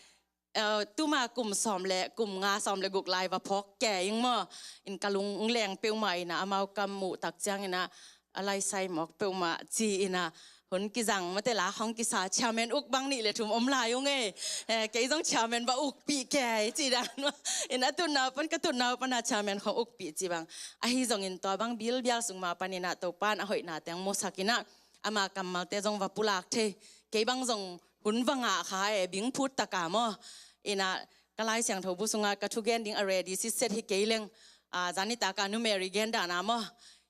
eh, tuma kum sawm le, kum nga, sawm le guk lai va phawk kei ing maw. In ka lung leng peuhmah in ah, amau ka muh tak ciangin ah, a laisai mawk peuhmah ci in ah, hun kizang mate, la khawng kisa, chairman uk bang nih le thum om lai ung e. Eh, kei zong chairman va ukpih kei ci dan maw. In a tutna uh pan, ka tutna uh pan ah chairman khawng ukpih ci bang. Ahi zongin tua bang bilbial sung mah panin ah Topan a hoihna teng musak in ah, ama kammalte zong va pulak thei. Kei bang zong hun va ngah kha e, bing phut tak a maw. In ah ka Lai Siangtho bu sungah ka thugen ding a ready sitset hi kei leng, ah, zan nitak a Nu Mary gen dan a maw,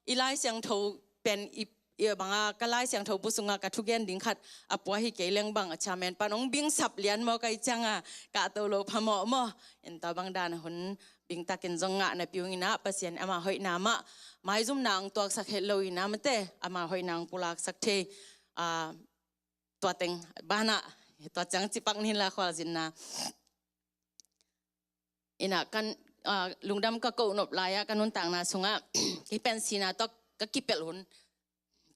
i Lai Siangtho pen i, i bang ah ka Lai Siangtho bu sungah ka thugen ding khat a pua hi kei leng bang, a chairman pan ong bing sap lian maw, ka i ciang ah ka to lo phamawh maw. In tua bang dan hun bing takin zong ngah napi ung in ah, Pasian ama hoihna mah maizumna ong tuaksak het lo in ah mate, ama hoihna ong pulaksak thei, ah, tua teng ban ah, tua ciang cipak ning la khualzinna. In ah kan, ah, lungdam ka koh nop lai ah, ka nuntakna sungah kei pen sihna tawh ka kipelh hun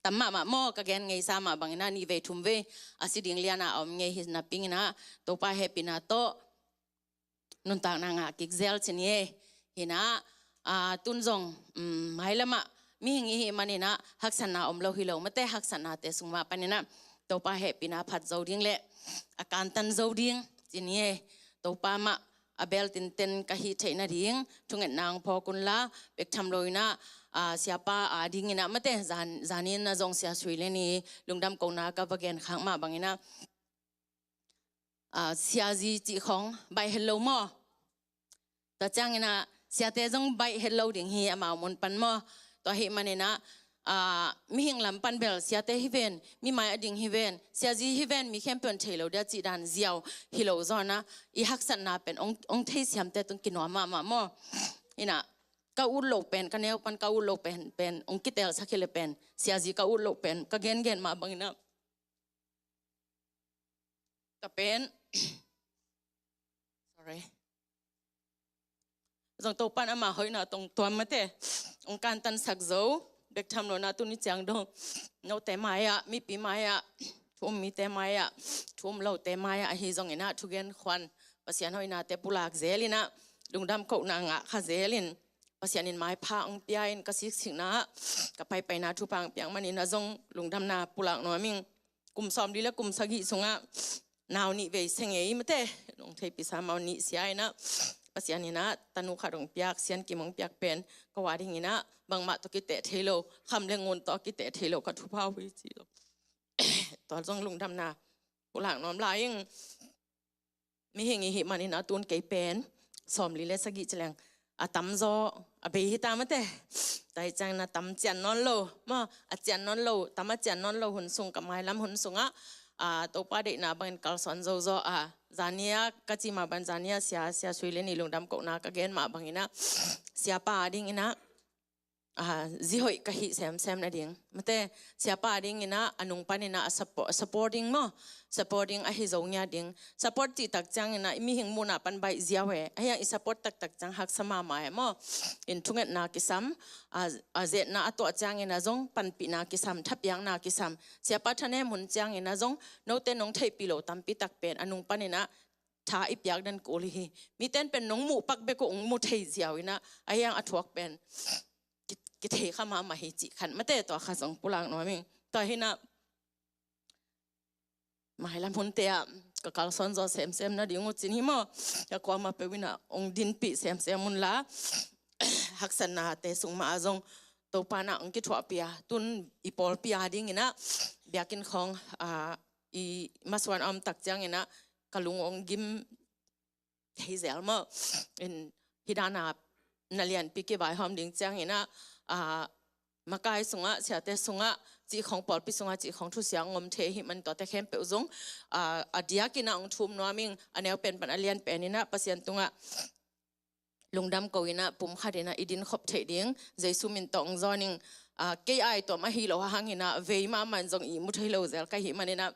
tam mahmah maw, ka gen ngeisa mah bangin ah nih vei thum vei a si ding lian ah a om ngei hi napi ing in ah, Topa hehpihna tawh nuntakna ngah kik zel ci ni e. Hi in ah, ah, tun zong, um, mailam ah mihing i hih manin ah haksatna om lo hi lo mate, haksatnate sung mah panin ah Topa hehpihna phat zo ding le a kantan zo ding ci ni e. Topa mah a bel tinten ka hih theih nading thungetna hong phawk unla, bek tham lo inah, ah, siapa ading inah mate, zan, zanin a zong Sia Sui Lian i lungdam kohna ka va gen khak mah bang inah, ah, siazi cih khawng baih het lo maw? Tua ciang inah siate zong baih het lo ding hi amau mun pan maw? Tua ahih man inah, ah, mihing lam pan bel siate hi ven, mi mai a ding hi ven, siazi hi ven, mi khempeuh in thei lo dia cih dan ziau hi lo zaw inah, i haksatna pen hong, hong thei siamte tung kinuam mahmah maw? Inah ka ut loh pen, ka neu pan ka ut loh pen, pen hong kitelsak hi le pen, siazi ka ut loh pen ka gengen mah bang inah, ka pen, sorry. Zong Topa in ama hoihna tawh hong tuam mate, hong kantansak zo, bek tham lo inah tuni ciang dong note mai-ah, mipi mai-ah, thu um mite mai-ah, thu um lote mai-ah ahi zong inah thugen khuan, Pasian hoihnate pulak zel inah, lungdam kohna ngah kha zel in, Pasian in maipha hong pia in ka siksikna ah ka paipaina thupha hong piak man inah zong lungdamna pulak nuam ing. Kum sawmli le kum sagih sungah nau nih vei se ngei mate, nong theihpih sa, amau nih sia inah, Pasian inah tanu khat hong piak, Sian Kim hong piak pen ka ua ding inah bangmah tawh kiteh thei lo, kham le ngun tawh kiteh thei lo ka thupha uh hi ci lo. Tua zong lungdamna pulak nuam lai ing. Mihing i hih man inah tun kei pen sawmli le sagih ci leng a tamzaw a bei hi ta mate. Tua hi ciangin a tam cian nawn lo maw, a cian nawn lo, tam a cian nawn lo hun sung, ka mailam hun sungah, ah, Topa deihna bangin kalsuan zo zaw a, zania ka ci mah bang zania sia, Sia Sui Lian i lungdam kohna ka gen mah bang inah, siapa ading inah, ah, zi hoih ka hih semsem nading mate, siapa ading inah a nung pan inah a suppo-, supporting maw, supporting ahi zo ngiat ding. Support cih tak ciang inah i mihing muhna pan baih ziau e, ahi hang i support taktak ciang haksa mahmah e maw? In thungetna kisam, a, a zetna a tuah ciang inah zong panpihna kisam, thapiakna kisam. Siapa thanem hun ciang inah zong note nong theihpih lo tampi tak pen a nung pan inah tha i piak den kul hi. Miten pen nong muh pak bek uh hong mu thei ziau inah, ahi hang a thuak pen ki, kithei kha mahmah hi cih khat mate, tua kha zong pulak nuam ing. Tua hi inah mailam hunte ah ka kalsuan zaw semsem nading uh cin hi maw? Ka kuamah peuh inah hong dinpih semsem unla, haksatnate sung mah ah zong Topa inah hong kithuahpih a, tun i pawlpi ading inah biakinn khawng, ah, i masuan a om tak ciang inah ka lung hong gim thei zel maw? In hih dan a na lianpi kivaihawm ding ciang inah, ah, makai sungah, siate sungah cih khawng, pawlpi sungah cih khawng thusia hong om thei ahih man tuate khempeuh zong, ah, a diak inah hong thum nuam ing. A neu pen pan a lian pen inah Pasian tungah lungdam ko inah pumkhat inah i din khop theih ding Jesu min tawh hong zawn ing. Ah, kei ai tuam ahi lo hang inah vei mahmah in zong ihmu thei lo zel ka hih man inah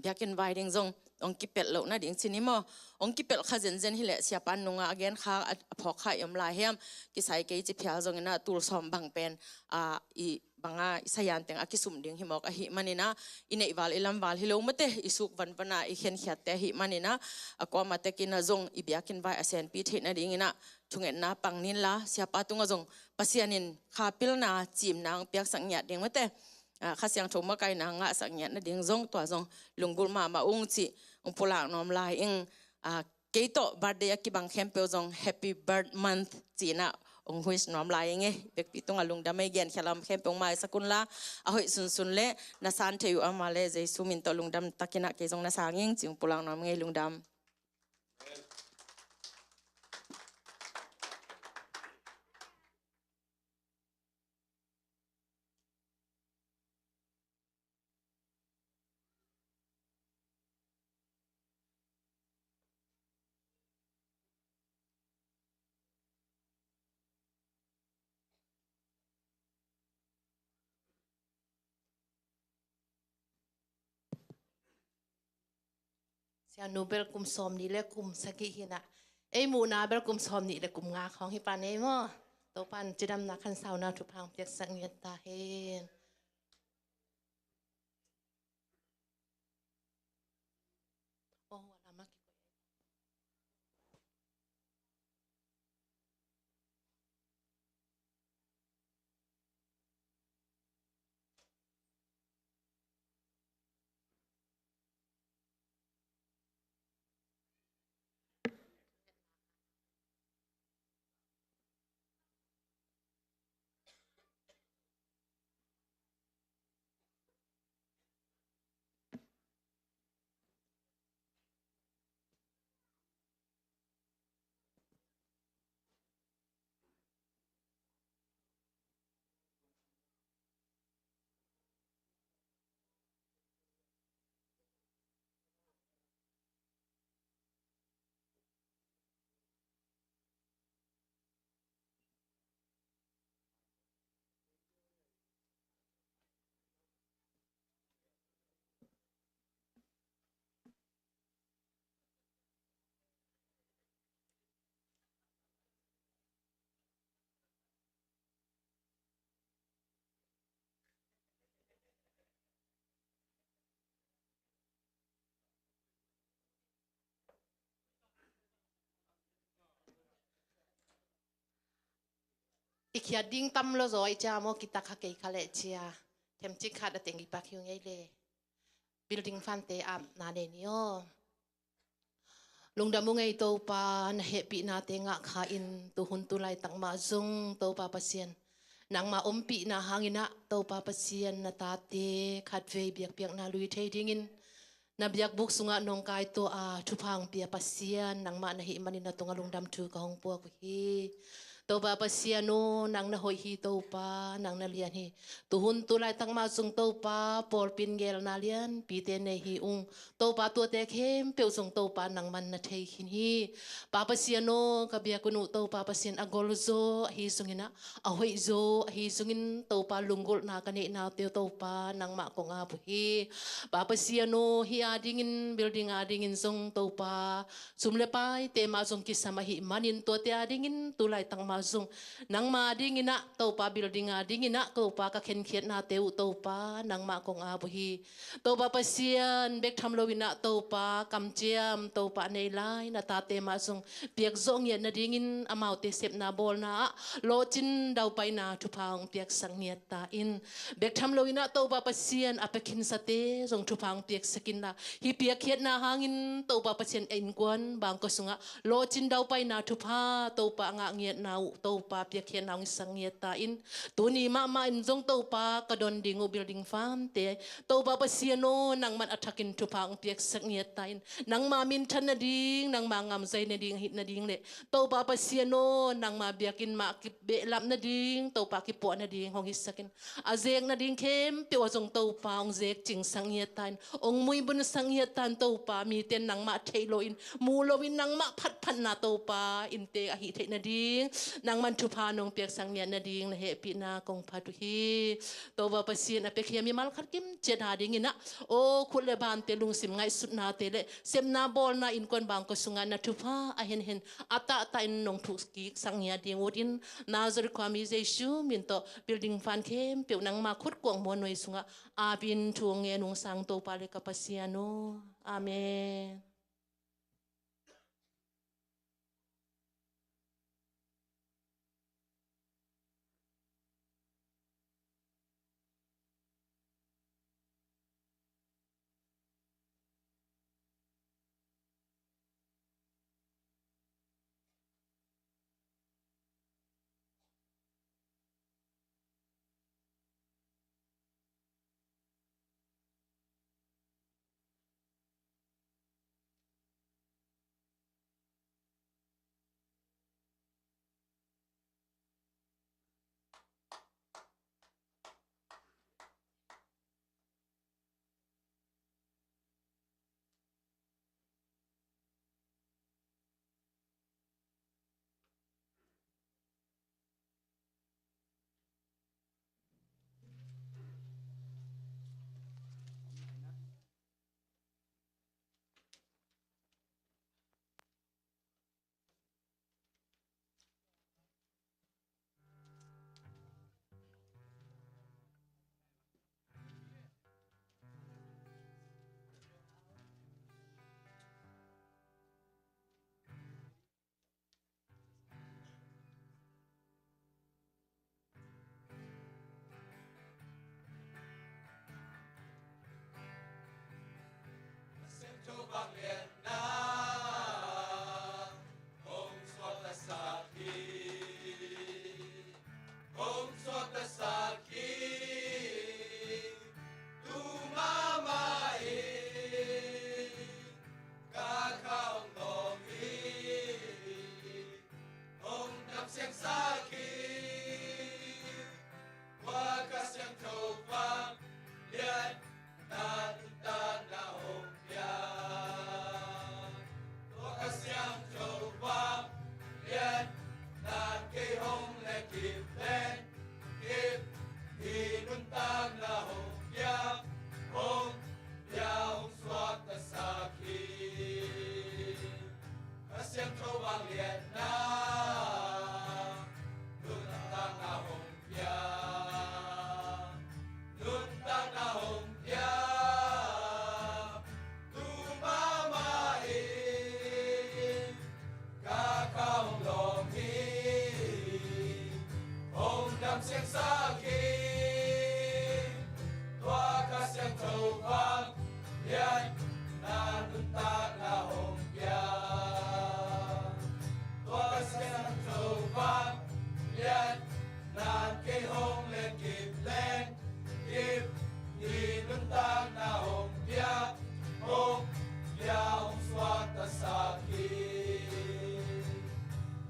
biakinn vai ding zong hong kipelh loh nading cin hi maw? Hong kipelh kha zenzen hi leh, siapa in nungah a gen kha, a, a phawk kha i om lai hiam? Kisai kei ci phial zong inah tul sawm bang pen, ah, i banga i sayan teng a kisum ding hi mawk ahih man inah, i neih val i lam val hi lo mate, i suk vanvan a i khenkhiatte ahih man inah, a kuamah tek inah zong i biakinn vai a senpi theih nading inah thungetna pang nin la, siapa tungah zong Pasian in kha pilna, cimna hong piaksak ngiat ding mate, ah, Kha Siangtho makaina ngahsak ngiat nading zong tua zong lunggulh mahmah ung cih hong pulak nuam lai ing. Ah, kei tawh birthday a kibang khempeuh zong happy birth month ci inah hong wish nuam lai ing e. Bekpi tungah lungdam ei, genkhia lam khempeuh hong maisak unla, a hoih sunsun le na san thei uh a om leh Jesu min tawh lungdam tak inah kei zong na sang ing ci hong pulak nuam ing e, lungdam. Sianu bel kum sawmnih le kum sagih hi inah, ei muhna bel kum sawmnih le kum nga khawng hi pan ei maw? Topa in cidamna khansauna thupha hong piaksak ngiat ta hen. khiat ding tam lo zaw i cia maw, kitak kha kei kha leh cia. Themcik khat a teng i pak hi ung ei le. Building fund te apna nei ni aw. Lungdam ung ei Topa, na hehpihnate ngah kha in tuhun tulaitak mah zong Topa Pasian, nangma ompihna hangin ah Topa Pasian na tate khatvei biakpiakna lui thei dingin na biakbuk sungah nong kaituah a thupha hong pia Pasian nangmah na hih manin na tungah lungdam thu ka hong puak uh hi. Topa Pasian aw, nang na hoih hi Topa, nang na lian hi. Tuhun tulaitak mah zong Topa, pawlpi in ngelna lianpite nei hi ung. Topa, tuate khempeuh zong Topa nangman na thei khin hi. Pa Pasian aw, ka biakinn uh Topa Pasian a gol zaw ahi zongin ah, a hoih zaw ahi zongin Topa lunggulhna ka neihna uh teu Topa nangmah kong ap uh hi. Pa Pasian aw, hih a dingin building a dingin zong Topa sum le paite mah zong kisam ahih manin tuate a dingin tulaitak mah zong nangma a dingin ah Topa building a dingin ah Topa ka khenkhiatnate uh Topa nangmah kong ap uh hi. Topa Pasian, bek tham loin ah Topa kamciam Topa nei lai na tate mah zong piak zawh ngiat nadingin amaute sepna bawlna ah lawhcin daupaina thupha hong piaksak ngiat ta in. Bek tham loin ah Topa Pasian a pia khinsate zong thupha hong piaksak inla, hih piakkhiatna hangin Topa Pasian a innkuan bangkua sungah lawhcin daupaina thupha Topa a ngah ngiatna uh Topa piakkhiatna hong hisak ngiat ta in. Tuni mahmah in zong Topa ka don ding uh building fund te Topa Pasian aw, nangman a thakin thupha hong piaksak ngiat ta in. Nangma minthan nading, nangma ngamzai nading ahih nading le Topa Pasian aw, nangma biakinn mah kibehlap nading Topa kipuah nading hong hisak in. A zek nading khempeuh ah zong Topa hong zek cingsak ngiat ta in, hong muibunsak ngiat ta in Topa, mite in nangmah theih loin, muh loin nangmah phatphatna Topa innte ahih theih nading nangman thupha nong piaksak ngiat nading na hehpihna kong phat uh hi. Topa Pasian, a piakhia mimal khat kimciat a dingin ah aw, khut le bante lungsim ngaihsutnate le sepna bawlna innkuan bangkua sungah na thupha a henhen a tahtah in nong thuk kiksak ngiat ding ut in. Nazareth khuami Jesu min tawh building fund khempeuh nangma khut kuak muanhuai sungah apin thu ngen ung sang Topa le ka Pasian aw. Amen. nuntakna hong pia, hong pia, hong suaktasak hi.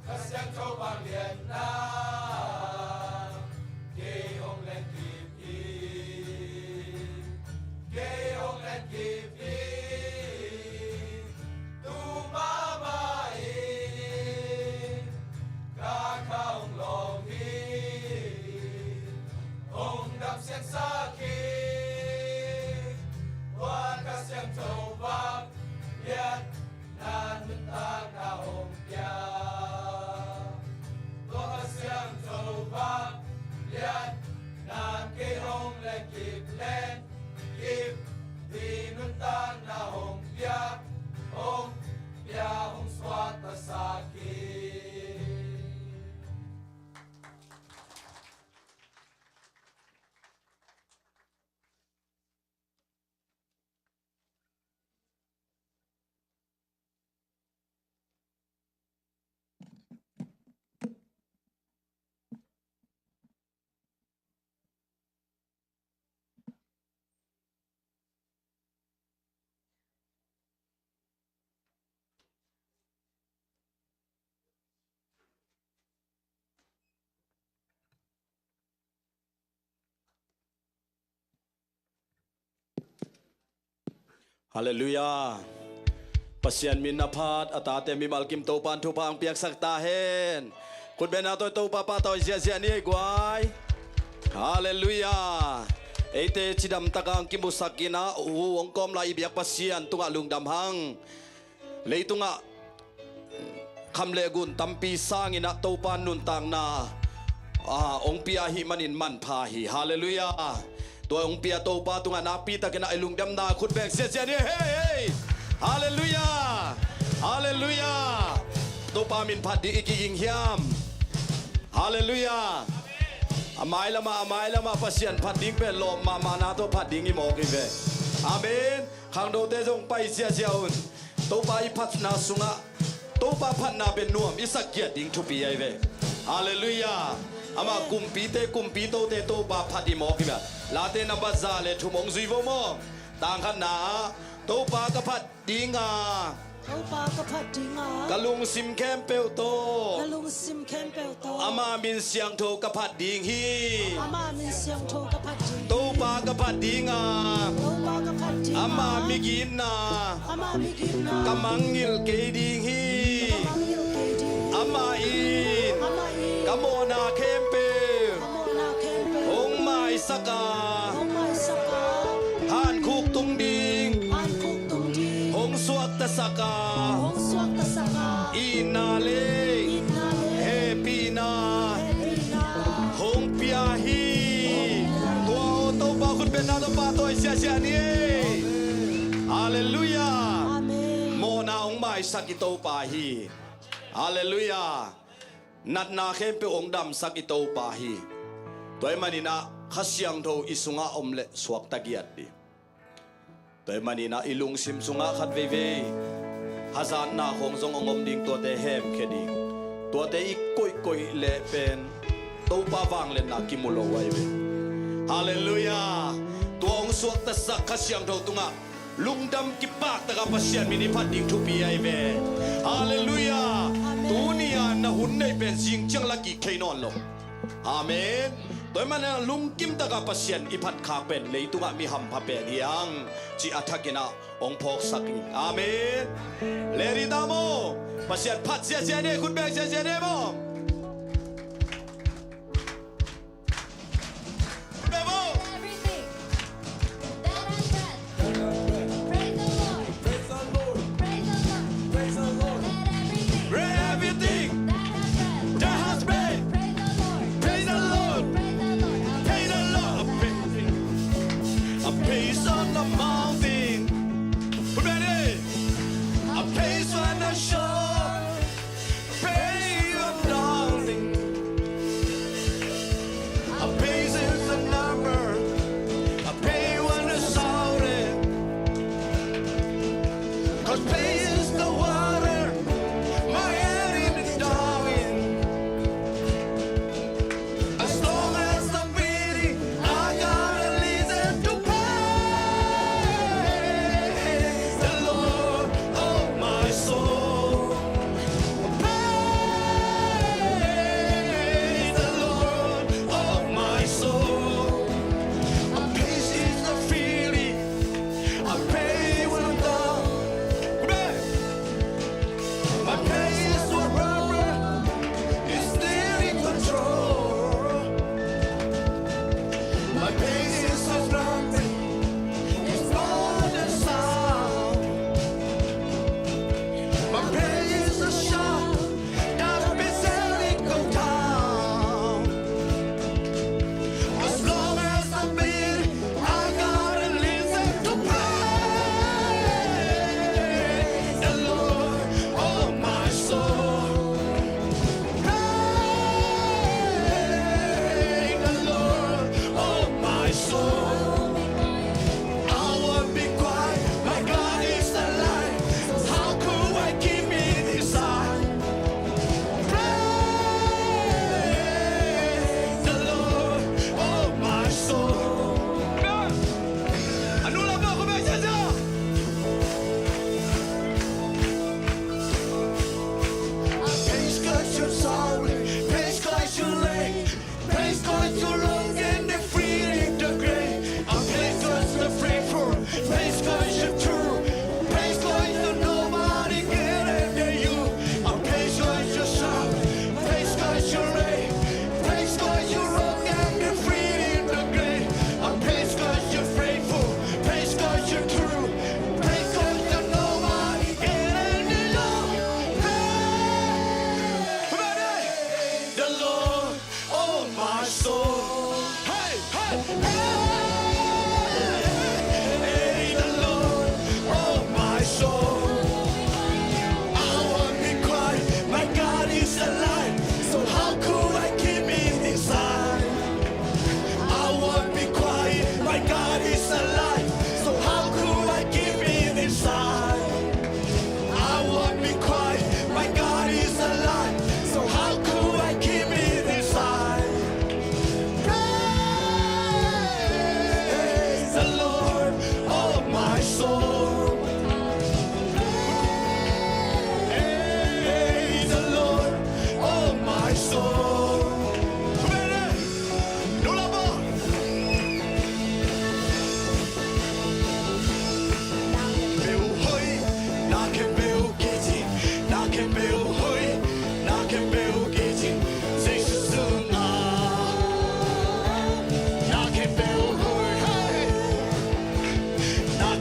Kha Siangtho vangliatna kei hong lenkip hi, kei hong lenkip hi. Tu mahmah in ka kha hong lawng hi, hong damsiangsak hi. Tua Kha Siangtho vangliatna nuntakna hong pia, tua Kha Siangtho vangliatna kei hong lenkip, lenkip hi. Nuntakna hong pia, hong pia, hong suaktasak hi. Halleluiah. Pasian min a phat, a tate mimal kim Topa'n thupha hong piaksak ta hen. Khutbetna tawh Topa pahtawi ziahziah ni ei guai. Halleluiah. Eite cidamtaka hong kimusak in ah, hu hong kawm lai i biak Pasian tungah lungdam hang. Leitungah kham le gun tampi sangin ah Topa nuntakna, ah, hong pia ahih manin manpha hi. Halleluiah. Tua hong pia Topa tungah nakpi takin ah i lungdamna khut beng ziahziah ni. Hei, hei. Halleluiah. Halleluiah. Topa min phat ding i kiging hiam? Halleluiah. A mailamah, a mailamah Pasian phat ding pen lawp mahmahna tawh phat ding i mawk hi ve. Amen. Khangnote zong pai ziahziah un. Topa i phatna sungah, Topa phatna pen nuam i sak kiat ding thupi ahi ve. Halleluiah. Amah kumpite, kumpitote Topa phat i mawk hi ve. Late nambat za le thum hong zui vo maw. Tang khatna ah, Topa ka phat ding a, Topa ka phat ding a, ka lungsim khempeuh tawh, ka lungsim khempeuh tawh, ama min siangtho ka phat ding hi. Ama min siangtho ka phat ding hi. Topa ka phat ding a, Topa ka phat ding a, ama migitna, ama migitna, ka mangngilh kei ding hi. Ka mangngilh kei ding hi. Amah in, amah in, ka mawhna khempeuh, ka mawhna khempeuh, hong maisak a, hong maisak a, hankhuk tung ding, hankhuk tung ding, hong suaktasak a, hong suaktasak a, itna le, itna le, hehpihna, hehpihna, hong pia hi. Hong pia hi. Tua aw Topa khutbetna tawh pahtawi ziahziah ni. Halleluiah. Amen. Mawhna hong maisak i Topa hi. Halleluiah. Natna khempeuh hong damsak i Topa hi. Tua ahih manin ah Kha Siangtho i sungah om leh suakta giat ding. Tua ahih manin ah i lungsim sungah khat veivei hazatna khawng zong hong om ding, tuate hemkhia ding. Tuate i koihkoih leh pen Topa vangliatna kimu lo ahi ve. Halleluiah. Tua hong suaktasak Kha Siangtho tungah lungdam kipaktak a Pasian min i phat ding thupi ahi ve. Halleluiah. Amen. Tuni-a na hun neih pen zing ciang la kik thei nawn lo. Amen. Tua ahih manin lungkim taka Pasian i phat khak pen leitungah mi hampha pen hi hang cih a thakin ah hong phawksak hi. Amen. Leh ding ta maw. Pasian phat ziahziah ni, khut beng ziahziah ni maw. Everything that has breath, praise the Lord. Praise the Lord. Praise the Lord. Praise the Lord. Let everything, let everything that has breath, that has breath, praise the Lord. Praise the Lord. Praise the Lord. Praise the Lord. A praise on the mountain. Ready? A praise on the shore. Praise on the mountain. A praise is the number. A praise when the shouting. 'Cause praise is the water. My enemy dying. As long as I'm breathing, I gotta listen to praise.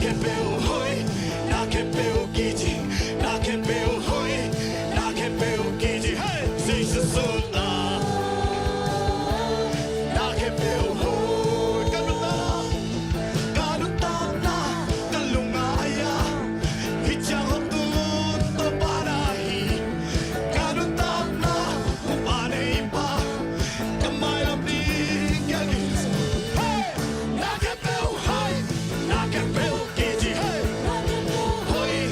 Khempeuh hoih, na khempeuh kici, na khempeuh hoih, na khempeuh kici, hey! Jesu sungah na khempeuh hoih. Ka nuntakna, ka nuntakna, ka lungngai ah hih ciang hong tun Topa na hi. Ka nuntakna, Topa na hi pa, ka mailam ding ka gil. Hey! Na khempeuh hoih, na khempeuh kici, hey! Hoih,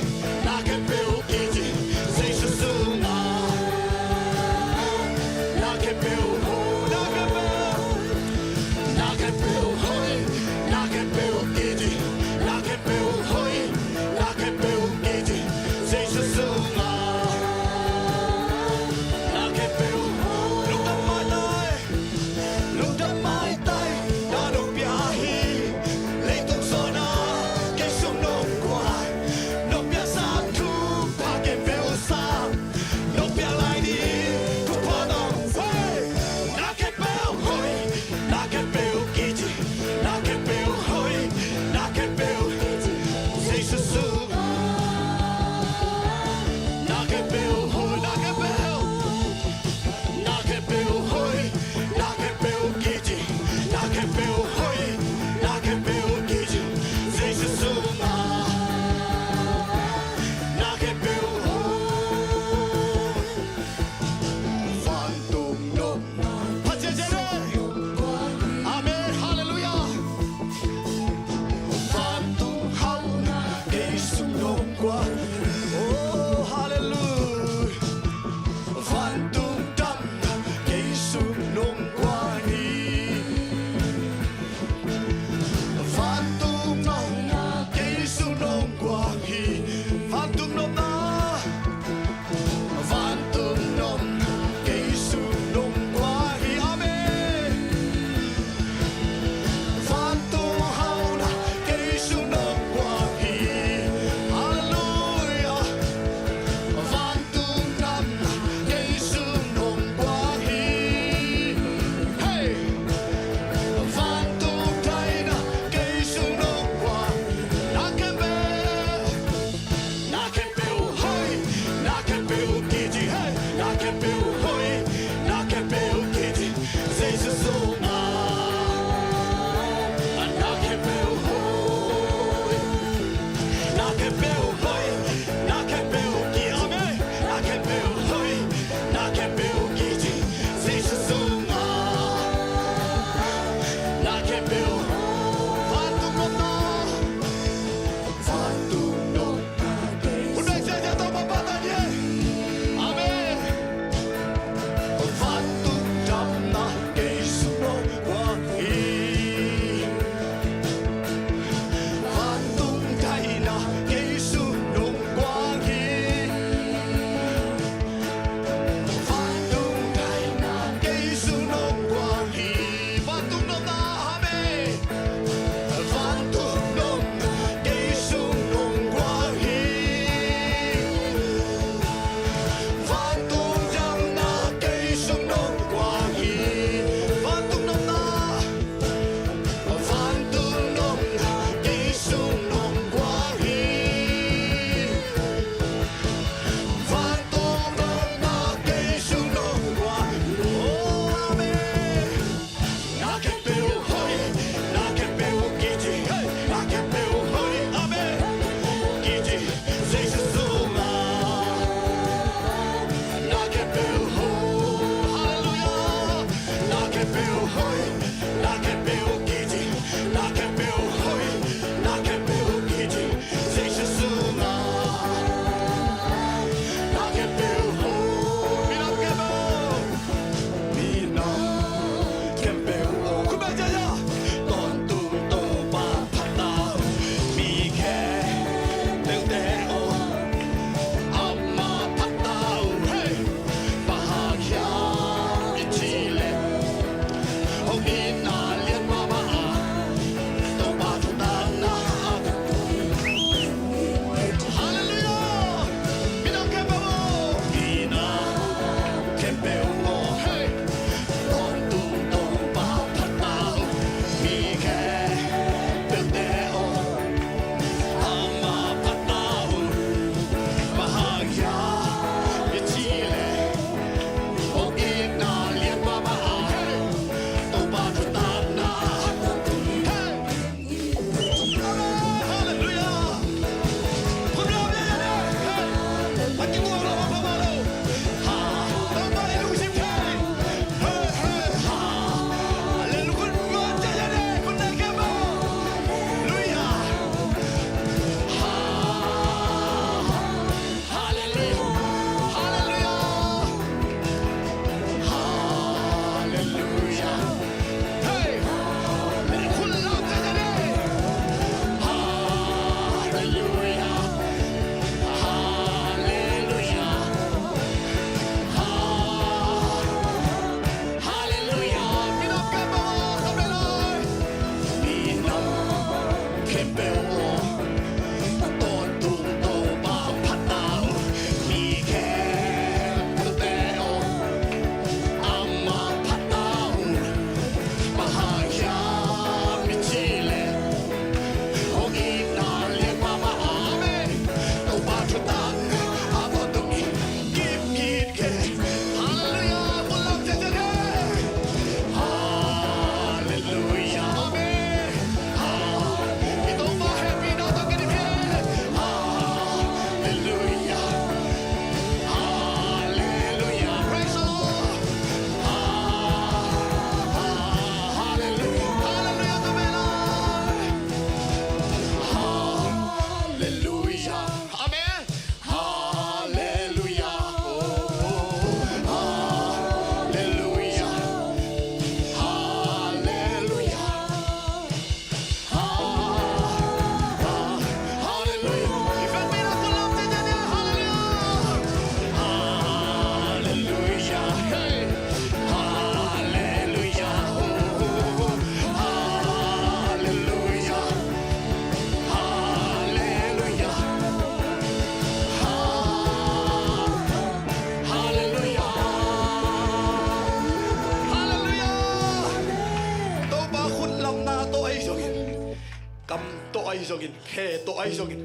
zongin, khe tawh ahi zongin,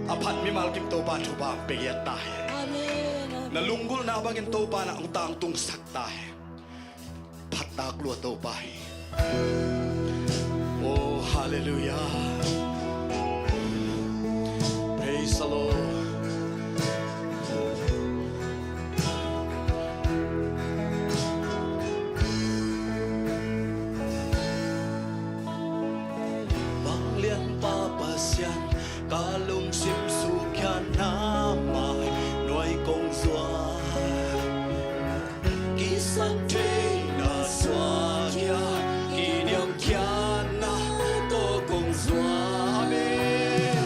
a phat mimal kim Topa thupha hong pia ta hen. Amen, amen. Na lunggulhna bangin Topa na hong tangtungsak ta hen. Phattak lua Topa hi. Oh, hallelujah. Praise the Lord. Vanglianpa Pasian, ka lungsim sukhiatna mai nuai kong zuak. Kisaktheihna suahkhiat, kiniamkhiatna tawh kong zuak. Amen.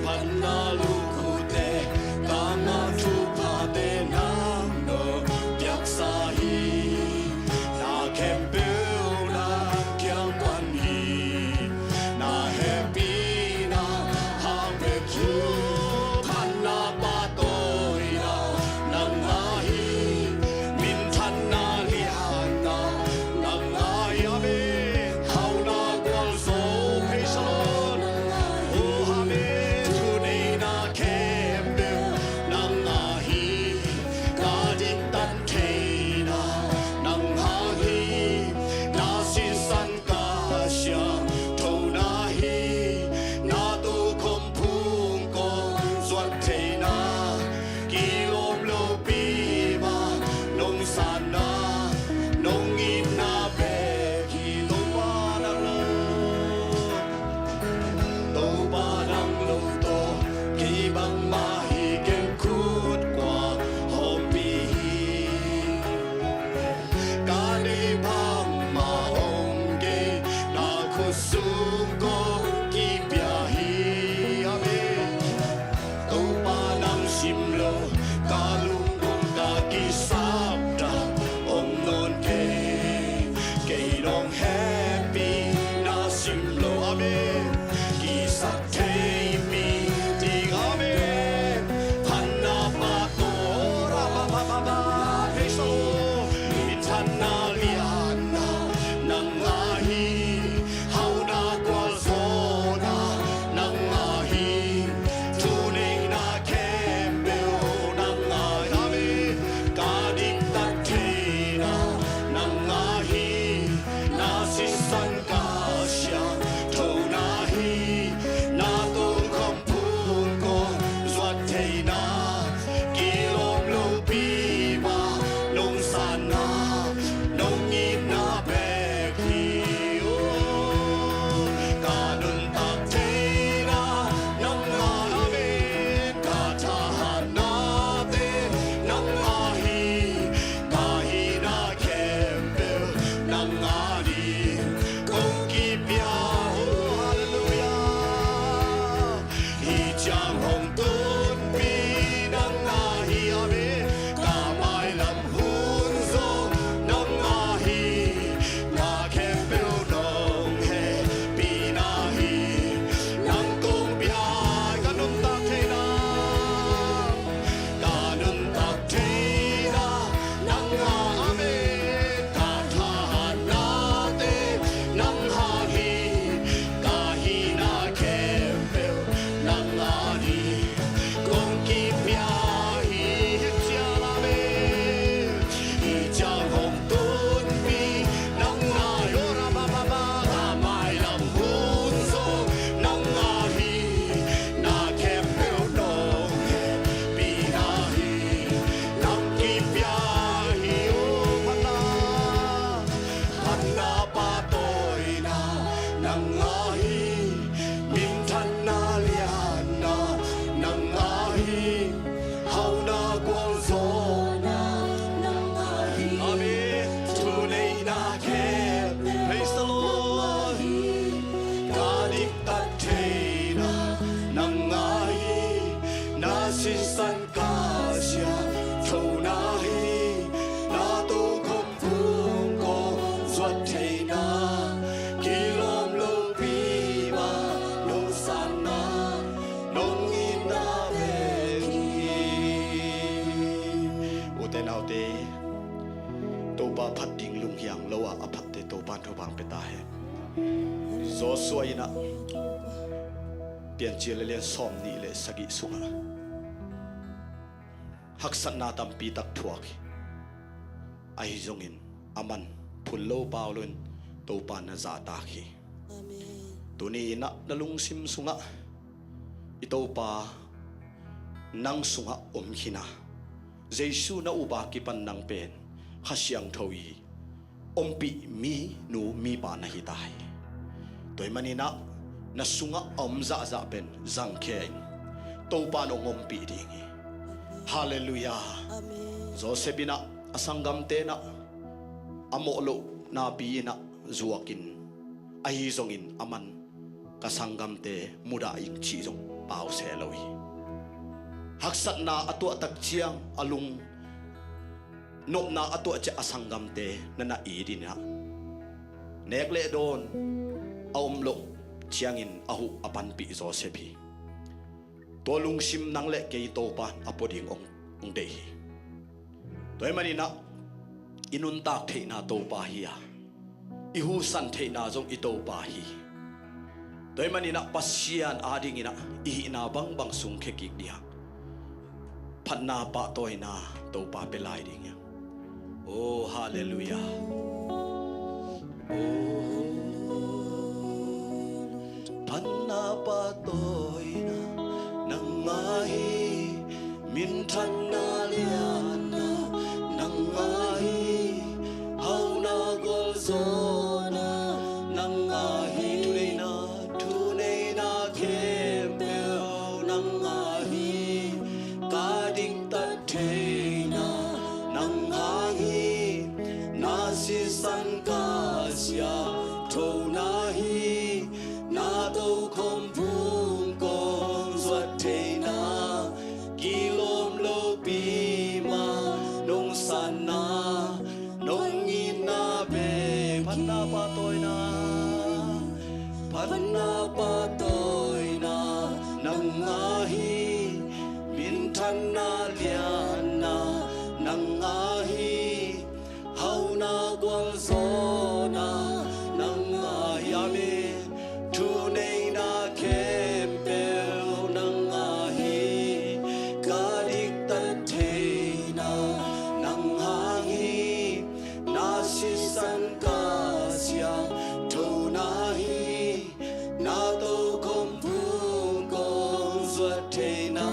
Phatna lukhutte, ka ngah thuphate nang nong piaksa hi. Na khempeuh nang kiang pan hi. Na hehpihna hang bek hi. Phatna pahtawina nang ngah hi. Minthanna lianna nang ngah hi. Amen. Hauhna gualzo, praise the Lord. Oh, amen. Thuneihna khempeuh nang ngah hi. Ka diktat theihna nang ngah hi. Na sisan ka siangthona hi. Na tokhom phung kong zuat theihna, kilawm lopi mah nong sanna, nong itna bek hi. Topa nang lo, Topa nang lo tawh kei bangmah hi. Ken khut kuang hawmpi hi. Ka neih bangmah om kei, na khut sung kong kipia hi. Amen. Topa nang sim lo, ka lungdam ka kisapdan om nawn kei. Kei nong hehpihna sim lo. Amen. Kisak thei mi ding. Amen. Phatna pahtawina, praise the Lord. Minthanna lianna nang ngah hi. Hauhna gualzawhna nang ngah hi. Thuneihna khempeuh nang ngah hi. Amen. Ka diktat theihna nang ngah hi. Na sisan ka siangthona hi. Na tokhom phung kong zuat theihna, kilawm lopi mah nong sanna, nong itna bek hi. Oh, ka nuntak theihna nang ngah hi. Ka thahatnate nang ngah hi. Ka hihna khempeuh nang ading kong kipia. Oh, hallelujah. Hih ciang hong tunpi nang ngah hi. Amen. Ka mailam hun zong nang ngah hi. Na khempeuh nong hehpihna hi. Nang kong pia hi. Ka nuntak theihna, ka nuntak theihna nang ngah. Amen. Ka thahatnate nang ngah hi. Ka hihna khempeuh nang ading kong kipia hi. Hih ciang, amen. Hih ciang hong tunpi nang ngah hi. Ora ba ba ba. Ka mailam hun zong nang ngah hi. Na khempeuh nong hehpihna hi. Nang kipia hi. Oh, phatna, phatna pahtawina nang ngah hi. Minthanna lianna nang ngah hi. Hauhna gualzawhna nang ngah hi. Amen. Thuneihna khempeuh, praise the Lord, ka diktat theihna nang ngah hi. Na sisan ka siangthona hi. Na tokhom phung kong zuat theihna, kilawm lopi mah nong sanna, nong itna bek hi. Ute naute, Topa phat ding lunghiang lo a, a phatte Topa in thupha hong pia ta hen. Joshua in ah Piancil a lian sawm nih le sagih sungah haksatna tampi tak thuak hi. Ahi zongin aman phun lo pau loin Topa na zahtak hi. Amen. Tuni inah na lungsim sungah i Topa nang sungah om khin a, Jesu na upa kipan nang pen Kha Siangtho i ompih mi nu mi pa na hi ta hi. Tua ahih maninah na sungah a om zahzah pen zangkhia in, Topa in hong ompih ding hi. Halleluiah. Amen. Joseph inah a sanggamte inah a mawh loh napi inah zuakin, ahi zongin aman ka sanggamte mudah ing cih zong pause lo hi. Haksatna a tuah tak ciang a lung nopna a tuah ciah a sanggamte na na it inah nek le dawn a om loh ciangin a huh a panpih Joseph hi. Tua lungsim nang le kei Topa in a pua ding hong, hong deih hi. Tua ahih maninah i nuntak theihna Topa hi a, i huhsan theihna zong i Topa hi. Tua ahih maninah Pasian adinginah i hihna bangbang sungkhia kik ding a, phatna pahtawina Topa pia lai ding hi. Oh, halleluiah. Oh, phatna pahtawina nangmah hi. Minthanna lianna nangmah hi. Hauhna gualzawhna nangmah hi. Thuneihna, thuneihna khempeuh nangmah hi. Ka diktat theihna nang hang hi. Na sisan ka siangthona hi. Na tokhom phungkawng zuat theihna, kilawm lopi mah nong sanna, nong itna bek hi. Phatna pahtawina, phatna pahtawina nangmah hi. Minthanna lianna nangmah hi. Hauhna gualzawhna nangmah hi. Amen. Thuneihna khempeuh nangmah hi. Ka diktat theihna nang hang hi. Na sisan ka siangthona hi. Na tokhom phungkawng zuat theihna,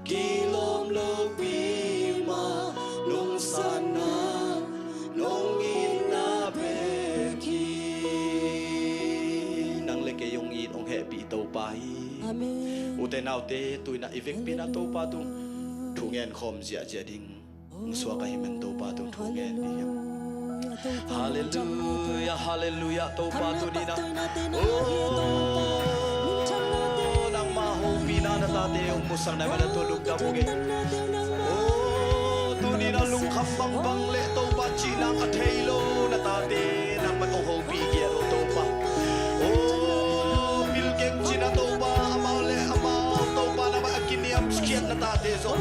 kilawm lopi mah nong sanna, nong itna bek hi. Nang le kei hong it hong hehpih Topa hi. Amen. Ute naute, tu inah i vekpi inah Topa tung thu ngen khawm ziahziah ding hong suak ahih man Topa tung thu ngen ding hi. Halleluiah, halleluiah, Topa tuni inah. Oh, nangmah hopihna na tate hong musak na hih manin tua lungdam uh hi. Oh, tuni inah lungkham bangbang le Topa cih nang a thei lo na tate nangmah hong hopih kiat uh Topa. Oh, bilkeng cih na Topa amau le amau Topa nangmah a kiniam kiat na tate zong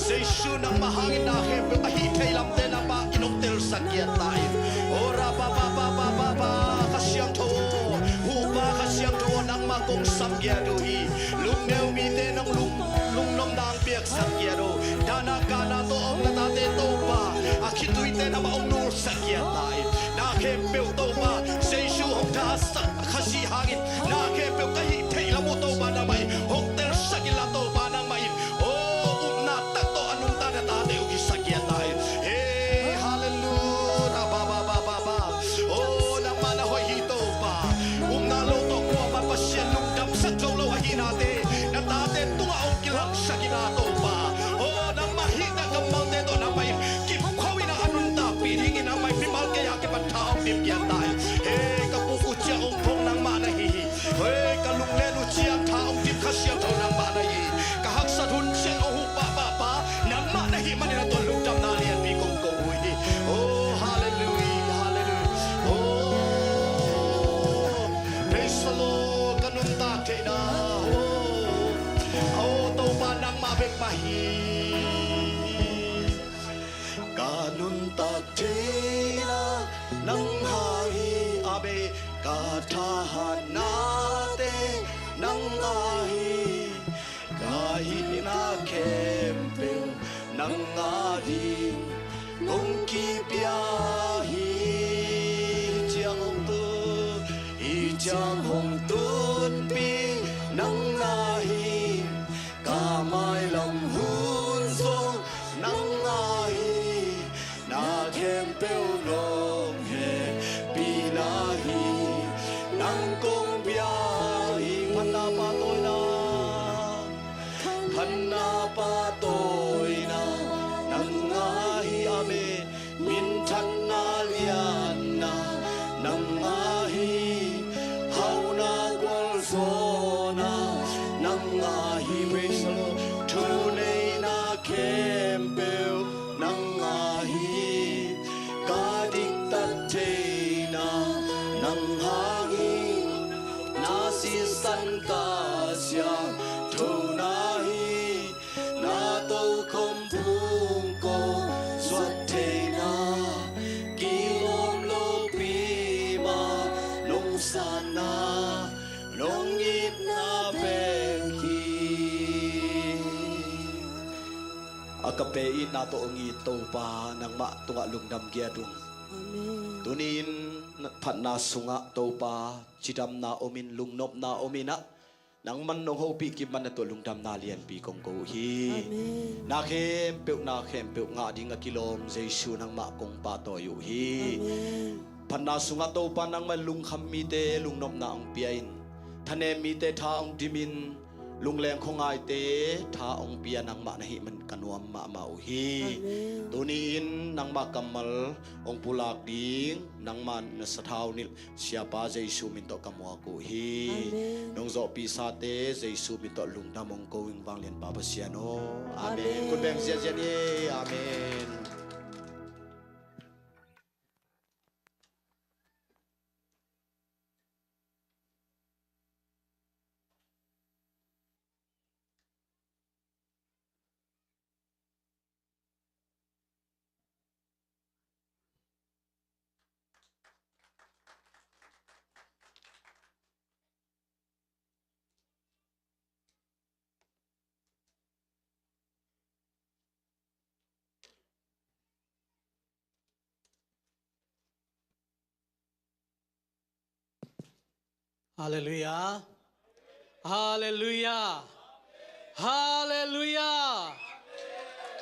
Jesu nangmah hangin na khempeuh a hih theih lamte nangmah in hong telsak kiat ta in. Oh, ra ba ba ba ba ba ba, Kha Siangtho aw, huhpa Kha Siangtho aw, nangmah kong sam kiat uh hi. Lungneu mite nong lung, lungnomna hong piaksak kiat uh. Dahna kahna tawh a om na tate Topa a khituite nangmah hong nulsak kiat ta in. Na khempeuh Topa Jesu hong thahatsak Khazih hangin na khempeuh ka hih theih lam uh Topa nangmah in hong telsak inla Topa nangmah in, oh, upna tak tawh a nungta na tate uh kisak kiat ta in. Hey, halleluiah, ba ba ba ba ba. Oh, nangmah na hoih hi Topa. Upna lo tawh kuamah Pasian lungdamsak zo lo ahihnate na tate tungah hong kilangsak inla Topa. Oh, nangmah hihna kammalte tawh nangmah in kipkho inah a nuntakpih dingin nangmah in mimal kei a kipan tha hong pia kiat ta in. Hey, ka puk uh ciang hong phong nangmah na hi hi. Hoi, ka lunglen uh ciang tha hong dip Kha Siangtho nangmah na hi. Ka haksat hun ciang hong huh pahpahpa nangmah na hih manin a tua lungdamna lianpi kong ko uh hi. Oh, halleluiah, halleluiah. Oh, praise the Lord. Ka nuntak theihna, oh, oh, Topa nangmah bek mah hi. Ka nuntak theihna nang hang hi. Amen. Ka thahatnate nang Ahi, ka hihna khempeuh nang a ding kong kipia hi. Hih ciang hong tun, hih ciang hong tunpi nang ahi. Ka mailam hun zong nang ahi. Na khempeuh nong hehpihna hi. Nang kong bia hi. Phatna pahtawina, phatna pahtawina nang ahi. Amen. Minthanna lianna nang ahi. Hauna gualzawhna nang ahi. Praise the Lord. Thuneihna khempeuh nang ahi. Ka diktat theihna nang hang hi. Na sisan ka siangthona hi. Na tokhom phung kong zuat theihna, kilawm lopi mah nong sanna, nong itna bek hi. Agape itna tawh hong it Topa, nangmah tungah lungdam giat ung. Amen. Tuni-in phatna sungah Topa, cidamna omin, lungnopna omin ah, nangman nong hopih kim man na tawh lungdamna lianpi kong ko uh hi. Amen. Na khempeuh, na khempeuh ngah ding a kilawm Jesu nangmah kong pahtawi uh hi. Amen. Phatna sungah Topa nangmah lungkham mite lungnopna hong pia in, thanem mite tha hong dimin, lungleng khuangaite tha hong pia nangmah na hih man ka nuam mahmah uh hi. Amen. Tuni-in nangmah kammal hong pulak ding nangmah na sathau nilh Siapa Jesu min tawh ka muak uh hi. Amen. Nong zawhpiksate Jesu min tawh lungdam hong ko ing, vanglianpa Pasian aw. Amen. Amen. Khut beng ziahziah ni. Amen. Halleluiah. Halleluiah. Halleluiah.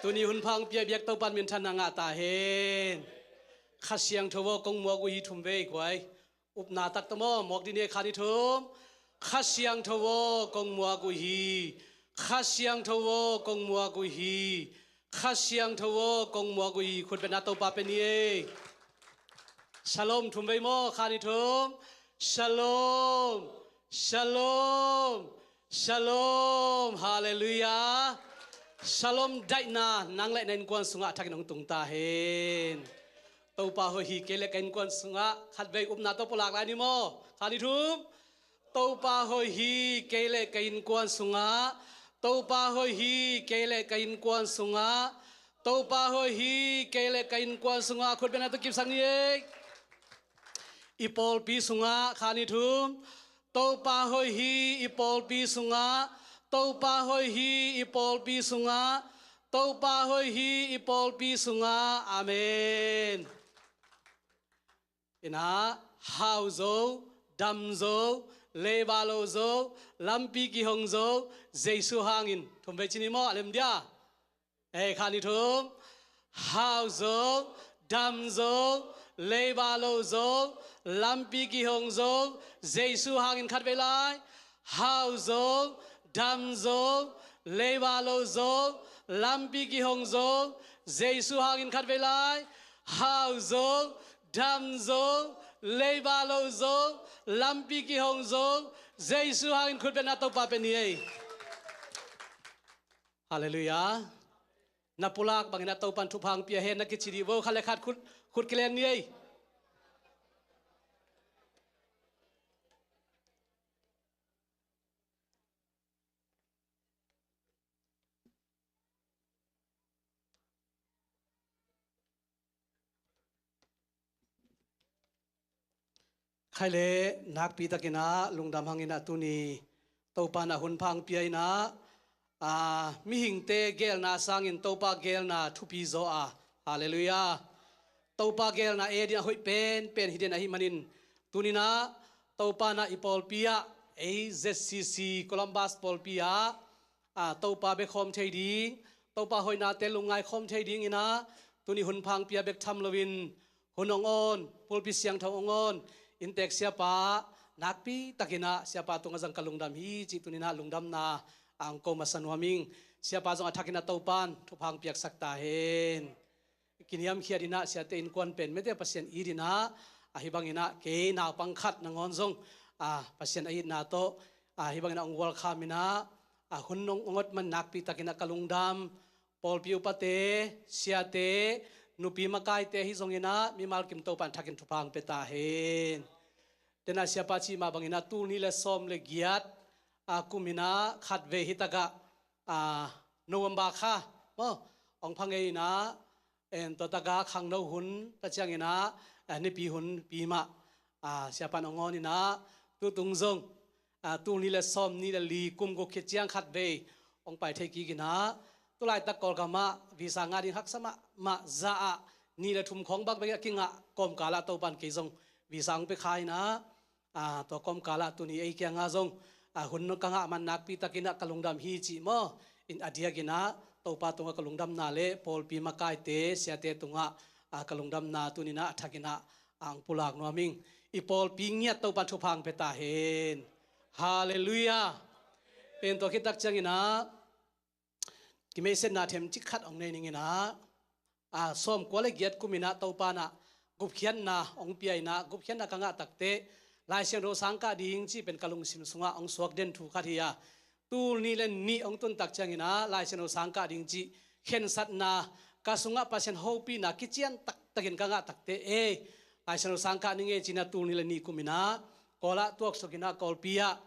Tuni hun pha hong pia biak Topa in minthanna ngah ta hen. Kha Siangtho aw, kong muak uh hi. Thum vei kuai. Upna taktak maw, muak dih ni. Khat, nih, thum. Kha Siangtho aw, kong muak uh hi. Kha Siangtho aw, kong muak uh hi. Kha Siangtho aw, kong muak uh hi. Khut beng a Topa pia ni ei. Shalom, thum vei maw, khat, nih, thum. Shalom, shalom, shalom. Halleluiah. Shalom daihna nang le na innkuan sungah thakin hong tung ta hen. Topa hoih hi, kei le ka innkuan sungah khatvei upna tawh pulak lai ni maw. Khat, nih, thum. Topa hoih hi, kei le ka innkuan sungah. Topa hoih hi, kei le ka innkuan sungah. Topa hoih hi, kei le ka innkuan sungah. Khut beng a tawh kipsak ni ei. I pawlpi sungah, khat, nih, thum. Topa hoih hi, i pawlpi sungah. Topa hoih hi, i pawlpi sungah. Topa hoih hi, i pawlpi sungah. Amen. Ina, hau zo, dam zo, leiba lo zo, lampi kihong zo, Jesu hangin. Thum vei ci ni maw, a lem dia. Ei, khat, nih, thum. Hau zo, dam zo, leiba lo zo, lampi kihong zo, Jesu hangin. Khatvei lai. Hau zo, dam zo, leiba lo zo, lampi kihong zo, Jesu hangin. Khatvei lai. Hau zo, dam zo, leiba lo zo, lampi kihong zo, Jesu hangin. Khut beng a Topa pia ni ei. Halleluiah. Na pulak bangin a Topa in thupha hong pia hen, na kici dih vo. Khat le khat khut, khut kilen ni ei. Khai le nakpi takin ah lungdam hangin ah tuni Topa in ah hun pha hong pia in ah, aa, mihingte geelna sangin Topa geelna thupi zaw a. Halleluiah. Topa geelna ei dingin a hoih penpen hi den ahih manin, tuni in ah Topa in ah i pawlpi ah, ei Z C C Columbus pawlpi ah, aa, Topa bia khawm thei ding, Topa hoihnate lungngai khawm thei dingin ah, tuni hun pha hong pia bek tham loin, hun hong awn, pulpit siangtho hong awn, inntek siapa, nakpi takin ah siapa tungah zang ka lungdam hi cih tuni in ah lungdamna hong ko masa nuam ing. Siapa zong a thakin ah Topa'n thupha hong piaksak ta hen. Kiniamkhiat in ah siate innkuan pen mite Pasian it in ah, ahi bangin ah kei naupang khat nangawn zong, aa, Pasian a itna tawh, aa, ahi bangin ah hong welcome in ah, aa, hun hong, hong awt man nakpi takin ah ka lungdam. Pawlpi upate, siate, nupi makaite ahi zongin ah mimal kim Topa'n thakin thupha hong pia ta hen. Tena siapa cih mah bangin ah tul nih le sawm le giat, aa, kum in ah khatvei hi takah, aa, November kha maw, hong pha ngei in ah, en, tua takah khangno hun tak ciangin ah, aa, nipi hun pi mah, aa, siapa'n hong awn in ah, tutung zong, aa, tul nih le sawm nih le li kum guk khit ciang khatvei hong pai thei kik in ah, tu laitak Kawlgam ah visa ngah ding haksa mahmah zah ah, nih le thum khawng bak bek a kingah kawmkal ah Topa'n kei zong visa hong pia kha in ah, aa, tua kawmkal ah tuni ei kiangah zong, aa, hun ka ngah man nakpi takin ah ka lungdam hi cih maw, in a diakin ah Topa tungah ka lungdamna le pawlpi makaite, siate tungah, aa, ka lungdamna tuni in ah a thakin ah hong pulak nuam ing. I pawlpi ngiat Topa'n thupha hong pia ta hen. Halleluiah. En, tua khit tak ciangin ah kimeisetna themcik khat hong nei ning in ah, aa, sawmkua le giat kum in ah Topa'n ah gupkhiatna hong pia in ah, gupkhiatna ka ngah takteh Lai Siangtho sang kah ding cih pen ka lungsim sungah hong suak den thu khat hi a. Tul nih le nih hong tun tak ciangin ah Lai Siangtho sang kah ding cih khensatna ka sungah Pasian hopihna kician taktakin ka ngah takteh, ei, Lai Siangtho sang kah ning ei ci in ah tul nih le nih kum in ah Kawl ah tuaksuk in ah Kawlpi ah,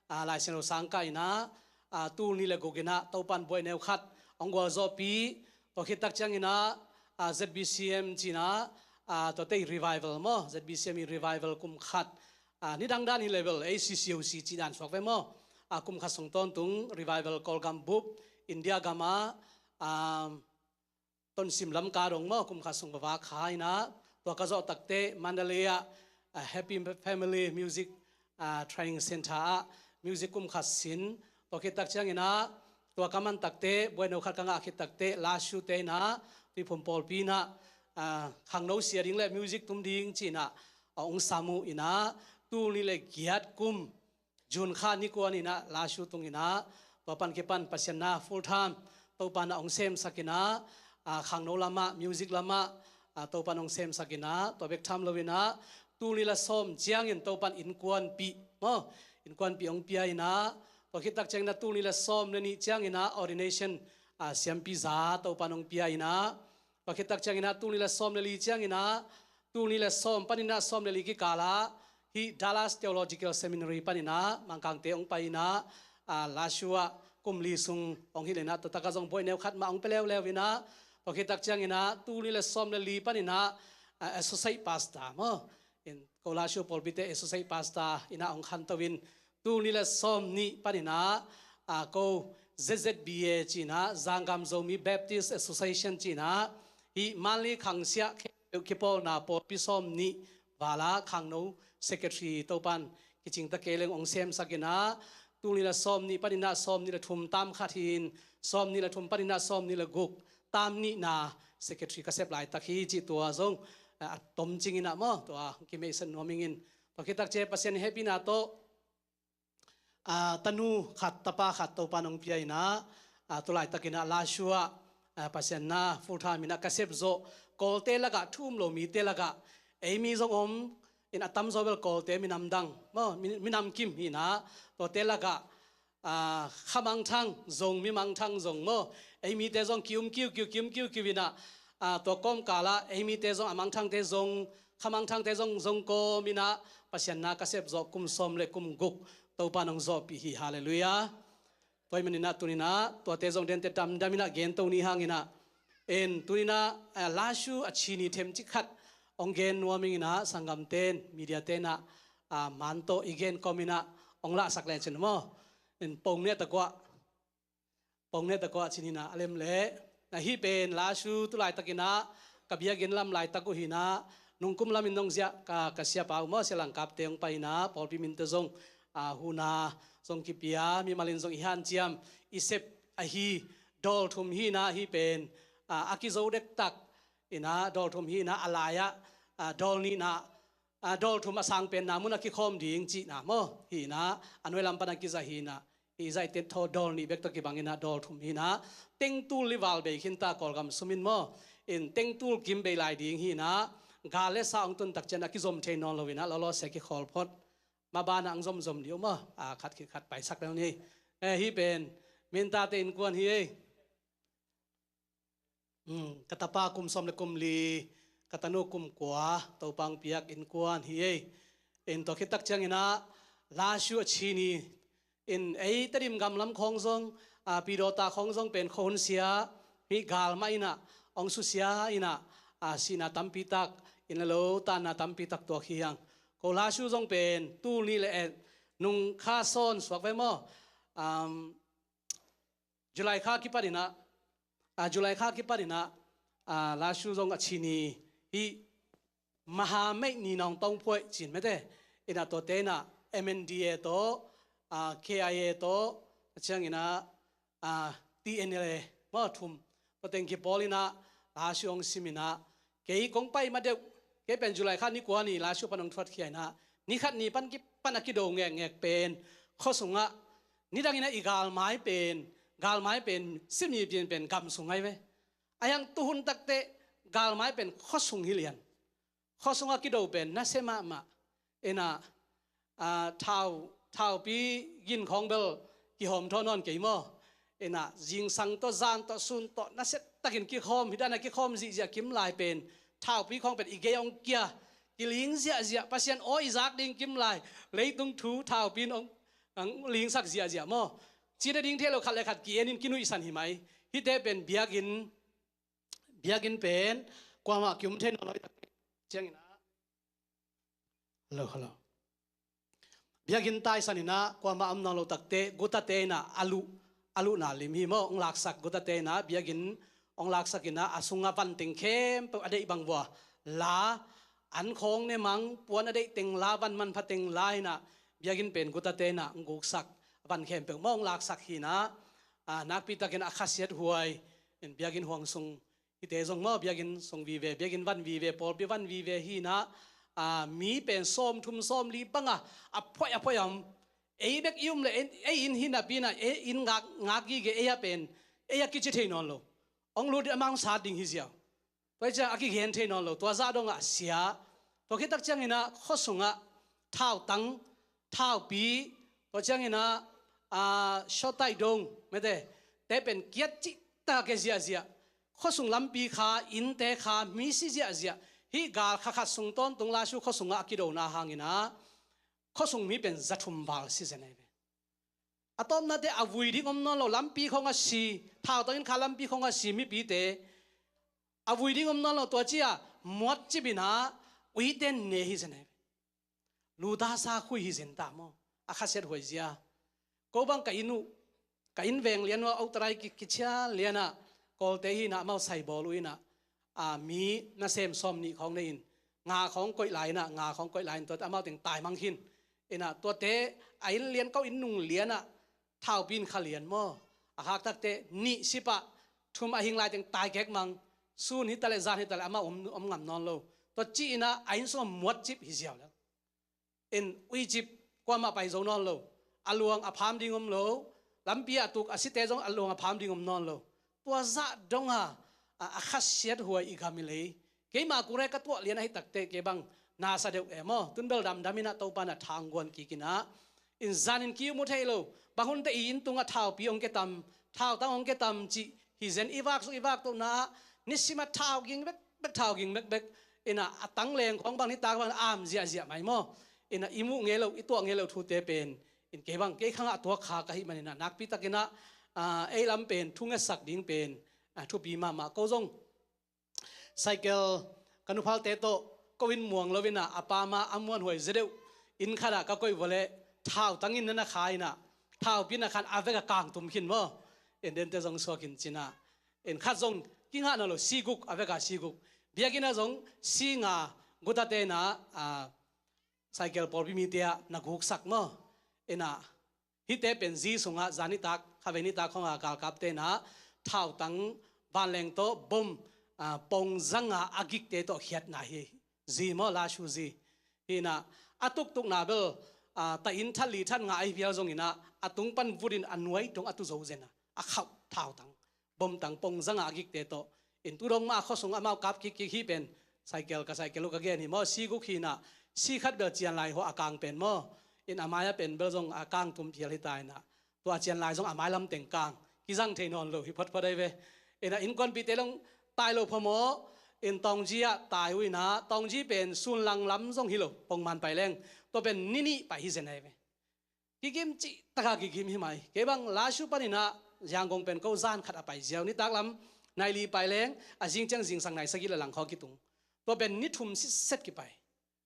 aa, Lai Siangtho sang kah in ah, aa, tul nih le guk in ah Topa'n buaineu khat hong gualzawhpih. Tua khit tak ciangin ah, aa, Z B C M ci in ah, aa, tuate i revival maw, Z B C M i revival kum khat, aa, nidang dan hi le bel, ei C C O C cih dan suak ve maw, aa, kum khat sung tawntung revival Kawlgam bup, India gam ah, aa, Tonsim Lamka dong maw, kum khat sung va vak kha in ah, tua ka zawh takteh Mandalay ah, aa, Happy Family Music, aa, Training Center ah music kum khat sin. Tua khit tak ciangin ah, tua ka man takteh, buaineu khat ka ngah khit takteh, Lashute in ah, Tuiphum pawlpi in ah, aa, khangno sia ding le music tum ding ci in ah, aa, hong sam uh in ah, tul nih le giat kum June kha ni kuan in ah Lashu tung in ah, tua pan kipan Pasian na full time Topa'n ah hong semsak in ah, aa, khangno lam ah, music lam ah, aa, Topa'n hong semsak in ah, tua bek tham lo in ah, tul nih le sawm ciangin Topa'n innkuanpih maw, innkuanpih hong pia in ah, tua khit tak ciangin ah tul nih le sawm le nih ciangin ah ordination, aa, siampi za Topa'n hong pia in ah, tua khit tak ciangin ah tul nih le sawm le li ciangin ah, tul nih le sawm panin ah sawm le li kikal ah hih Dallas Theological Seminary panin ah Mangkangte hong pai in ah, aa, Lashu ah kum li sung hong hilh in ah, tua tak ah zong buaineu khat mah hong pia leuleu in ah, tua khit tak ciangin ah tul nih le sawm le li panin ah, aa, associate pastor maw, in ko Lashu pawlpite associate pastor in ah hong khanto in, tul nih le sawm nih panin ah, aa, ko Z Z B A ci in ah, Zangam Zomi Baptist Association ci in ah, hih Manli khangsiah khempeuh kipawlna pawlpi sawm nih val ah khangno secretary Topa'n kicing ta kei leng hong semsak in ah, tul nih le sawm nih panin ah sawm nih le thum tam khat hi in, sawm nih le thum panin ah sawm nih le guk tam nihna secretary ka sep laitak hi cih tua zong, aa, a tomcing in ah maw, tua kimeihsak nuam ing in. Tua khit tak ciang Pasian hehpihna tawh, aa, tanu khat, tapa khat Topa'n hong pia in ah, aa, tu laitakin ah Lashu ah, aa, Pasian na full time in ah ka sep zawh Kawlte lakah thu um lo mite lakah, ei mi zong om in, a tamzaw bel Kawlte minam dang maw, mi, minam kim hi in ah, tuate lakah, aa, kha mangthang zong, mi mangthang zong maw, ei mite zong ki-um kiukiu, ki-um kiukiu in ah, aa, tua kawmkal ah ei mite zong, a mangthangte zong, kha mangthangte zong, zong kawm in ah Pasian na ka sep zawh kum sawm le kum guk Topa'n hong zawhpih hi. Halleluiah. Tua ahih manin ah tuni in ah tuate zong dente damdam in ah gento ni hang in ah, en, tuni in ah, aa, Lashu a chi ni themcik khat hong gen nuam ing in ah, sanggamte in, mediate in ah, aa, man tawh i gen kawm in ah hong lahsak lecin maw. in pong ne takuah, pong ne takuah cin hi in ah a lem leh. Na hih pen Lashu tu laitakin ah ka biakinn lam laitak uh hi in ah, nungkum lamin zong ziah ka, ka siapa uh maw, Sia Langkapte hong pai in ah pawlpi minte zong, ah, hun ah zong kipia, mimalin zong i hanciam i sep ahi dawl thum hi in ah, hih pen, ah, a kizo dektak in ah dawl thum hi in ah, a lai-ah, ah, dawl nihna, ah, dawl thum a sang penna mun a kikhawm ding cihna maw hi in ah, a nuai lam pan a kiza hi in ah, i zaihte thaw dawl nih bek tawh kibang in ah dawl thum hi in ah, tengtul lival bei khin ta Kawlgam sum in maw, in tengtul kim bei lai ding hi in ah, gal le sa hong tun tak ciang a kizom thei nawn lo in ah, lawlawsia kikhawl phot. Ma banah hong zomzom dih uh maw, ah, khat khit khat paisak lel ni. Eh, hih pen Mintate innkuan hi ei. Hmm, ka tapa kum sawm le kum li, ka tanu kum kua, Topa hong piak innkuan hi ei. In tua khit tak ciangin ah Lashu a chin hi. In ei Tedim gam lam khawng zong, ah, Pidawta khawng zong pen khuahun sia, hih gal mah in ah hong susia in ah, ah, sihna tampi tak, inn le lo tanna tampi tak tuak hi hang. Ko Lashu zong pen tul nih le et nung kha sawn suak ve maw. Um, July kha kipan in ah, ah, July kha kipan in ah, ah, Lashu zong a chin hi. Hih Maha Meih Ni Nong Tong Phuai cin mete in ah, tuate in ah M N D A tawh, ah, K I A tawh, a ciangin ah, ah, T N L A maw, thum, tua teng kipawl in ah Lashu hong sim in ah, kei kong pai ma deuh, kei pen July kha ni kua ni Lashu pan hong thuatkhia in ah, ni khat ni pan ki, pan a kido ngekngek pen khua sungah, nidang in ah i galmai pen, galmai pen, simi pen, pen gam sung ahi ve. Ahi hang tuhun takteh galmai pen khua sung hi lian. Khua sungah kido pen nasia mahmah. In ah, ah, thau, thaupi gin khawng bel kihawm thaw nawn kei maw. In ah zingsang tawh, zan tawh, sun tawh, nasia takin kikhawm, hih dan a kikhawm zihziah kim lai pen, thaupi khawng pen i gei hong kia, kiling ziahziah, Pasian aw i zak ding kim lai, leitung thu thaupi in hong, hong lingsak ziahziah maw. Cina ding thei lo, khat le khat ki-en in kinuihsan hi mai. Hihte pen biakinn, biakinn pen kuamah ki-um thei nawn lo hi tak ciangin ah, hello, hello. Biakinn taisan in ah kuamah om nawn lo takteh, gutate in ah a luh, a luhna lim hi maw, hong laksak, gutate in ah biakinn hong laksak in ah, a sungah van teng khempeuh a deih bang vua la, an khawng ne mang, puan a deih teng la, van manpha teng la in ah, biakinn pen gutate in ah hong guksak, van khempeuh maw hong laksak hi in ah, ah, nakpi takin a khasiat huai in biakinn huang sung, hihte zong maw, biakinn sung vive, biakinn van vive, pawlpi van vive hi in ah, ah, mi pen sawmthum sawmli bang a, a phuaih a phuaih a om. Ei bek i um leh, ei, ei inn hi napi in ah, ei inn ngak, ngak gige, ei a pen, ei a kici thei nawn lo. Hong lut in amah hong sat ding hi ziau. Tua hi ciang a kigen thei nawn lo, tua zah dongah sia. Tua khit tak ciangin ah khua sungah thautang, thaupi, tua ciangin ah, ah, sawtaih dong, mete, te pen kiat cihtak a kia ziahziah. Khua sung lampi kha, innte kha, mi si ziahziah. Hih gal kha khat sung tawntung Lashu khua sungah a kidona hangin ah khua sung mi pen za thum val si zen ahi ve. A tawpna teh a vui ding om nawn lo, lampi khawng a si, thautang inn kha lampi khawng a si mipite, a vui ding om nawn lo, tua ci-a muatcip in ah uite ne hi zen ahi ve. Luta sa khui hi zen ta maw. A khasiat huai zia. Ko bang ka inn uh, ka inn veng lian uh a, autarai ki, kichia lian ah, Kawlte hi in ah amau saibawl uh in ah, a, mi nasem sawmnih khawng nei in, nga khawng koih lai in ah, nga khawng koih lai in, tuate amau teng taimang khin. In ah tuate a inn lian, ko inn nung lian ah thaupi in kha lian maw. A khak takteh nih sipah, thum a hing lai teng taikek mang, sun hi taleh, zan hi taleh, amau om, om ngam nawn lo. Tua ci-in ah a inn sungah muatcip hi ziau lel. In uicip, kuamah pai zo nawn lo. A luang a pham ding om lo. Lampi ah tuk a site zong a luang a pham ding om nawn lo. Tua zah dong a, a, a khasiat huai i gam i lei. Keimah kure ka tuah lian ahi takteh kei bang nasa deuh e maw. Tun bel damdam in ah Topa in ah thangguan kik in ah. In zan in ki-um uh thei lo. Bang hunte i inn tungah thaupi hong kia tam, thautang hong kia tam cih hi zen, i vak suk i vak tohna ah nisim a thau ging bekbek, thau ging bekbek. In ah a tangleng khawng bang, nitak bang am ziahziah mai maw. In ah i muh ngei lo, i tuah ngei lo thute pen, in kei bang, kei khangah tuak kha ka hih manin ah, nakpi takin ah, ah, ei lam pen thu ngetsak ding pen, ah, thupi mahmah. Ko zong cycle, ka nuphalte tawh ko inn muang lo in ah, a pam ah a muanhuai zia deuh inn khat ah ka koih vua leh, thautang in na na kha in ah, Thau pi na khan a vek a kang tum khin maw. In dente zong suak in ci-in ah, in khat zong kingah nawn lo, si guk, a vek a si guk. Biakinn ah zong si nga, guta te in ah, a, cycle pawlpi mite ah na guksak maw. In ah, hihte pen zi sungah zan nitak, khavei nitak khawng a galkapte in ah thautang vanleng tawh bom, a, pongzanga a gikte tawh khiatna hi. Zi maw, lasu zi. Hi in ah, a tuktukna bel, a, ta in that li that nga ahi phial zongin ah, a tung pan vut in a nuai dong a tu zo zen a, a khauh thautang, bomtang pongzanga a gikte tawh. In tu dong mah a khuasung amau kap kikkik hi pen, cycle ka cycle uh ka gen hi maw, si guk hi in ah, si khat bel cian lai hua a kang pen maw. In a mai-ah pen bel zong a kang tum phial hi ta in ah, tua cian lai zong a mailam teng kang, kizang thei nawn lo hi photphot ahi ve. In ah, innkuanpihte long tai lo phamawh, in Taungji ah tai uh in ah, Taungji pen Sunlang lam zong hi lo, pongman pai leng, tua pen ni nih pai hi zen ahi ve. Kigim cihtak a kigim hi mai. Kei bang lasu panin ah Yangon pen ko zan khat a pai ziau, nitak lam nai li pai leng, a zing ciang zingsang nai sagih le lang khawng kitung. Tua pen ni thum sitset kipai.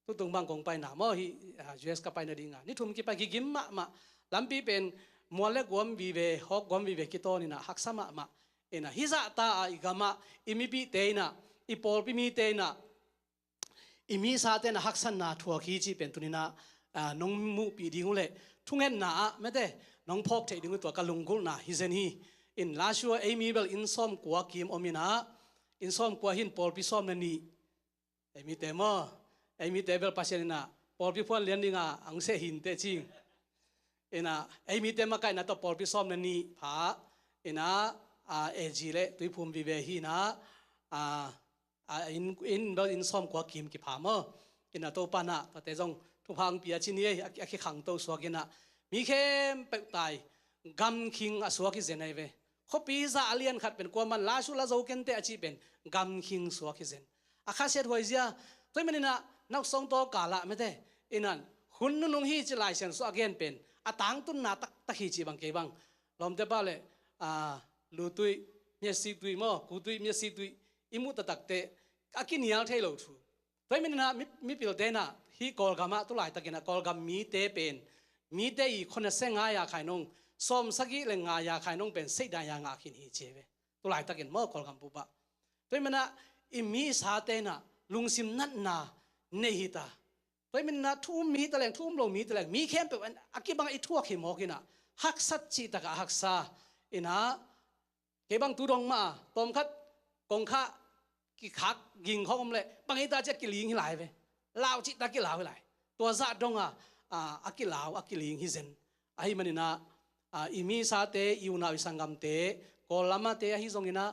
Tutung bang kong paina maw hi, a, U S ka paina ding a, ni thum kipai, kigim mahmah. Lampi pen mual le guam vive, hawk guam vive kitawn in ah, haksa mahmah. In ah, hih zahta a i gam ah, i mipihte in ah, i pawlpi mite in ah, i misate in ah haksatna thuak hi cih pen tuni in ah, a, nong muhpih ding uh leh, thungetna ah mete nong phawk theih ding uh, tua ka lunggulhna hi zen hi. In lasu ah ei mi bel inn sawmkua kim om in ah, inn sawmkua hi in pawlpi sawm le nih. Ei mite maw, ei mite bel Pasian in ah pawlpi phuan lian ding a ang seh hi inteh cing. In ah, ei mite makaihna tawh pawlpi sawm le nih pha. In ah, a, A G le Tuiphum vive hi in ah, a, a, inn, inn bel inn sawmkua kim kipha maw. In ah, Topa in ah tuate zong thupha hong pia ci ni ei, a, a kikhangto suak in ah, mi khempeuh tai, gamkhing a suak hi zen ahi ve. Khuapi zah a lian khat pen kuaman lasu la zo kenteh a cih pen gamkhing suak hi zen. A khasiat huai zia. Tua ahih manin ah, nausawng tawh kal ah mete, in ah, hun nunung hi ci Lai Siangtho a gen pen, a tangtunna taktak hi cih bang kei bang, lawmte pau le, a, Lutui, Miatsitui maw, Kutui, Miatsitui i muh taktak teh a kinial thei lo thu. Tua ahih manin ah, mi, mipilte in ah, hih Kawlgam ah tu laitakin ah Kawlgam mite pen, mite i khua nasia ngai a khai nong, sawmsagih le ngai a khai nong pen seihdai a ngah khin hi ci ve. Tu laitakin maw, Kawlgam bup ah. Tua ahih manin ah, i misate in ah lungsim natna nei hi ta. Tua ahih manin ah, thu um mi hi ta leng, thu um lo mi hi ta leng, mi khempeuh a kibang a i thuak hi mawk in ah, haksat cihtak a haksa in ah, kei bang tu dong mah a, tawmkhat kongkhak kikhak ging khawng om leh, bang hi ta ci a kiling hi lai ve. Lau cihtak a kilau hi lai. Tua zah dong a, a, a kilau, a kiling hi zen. Ahih manin ah, a, i misate, i unau, i sanggamte, Kawl lam ahte ahi zongin ah,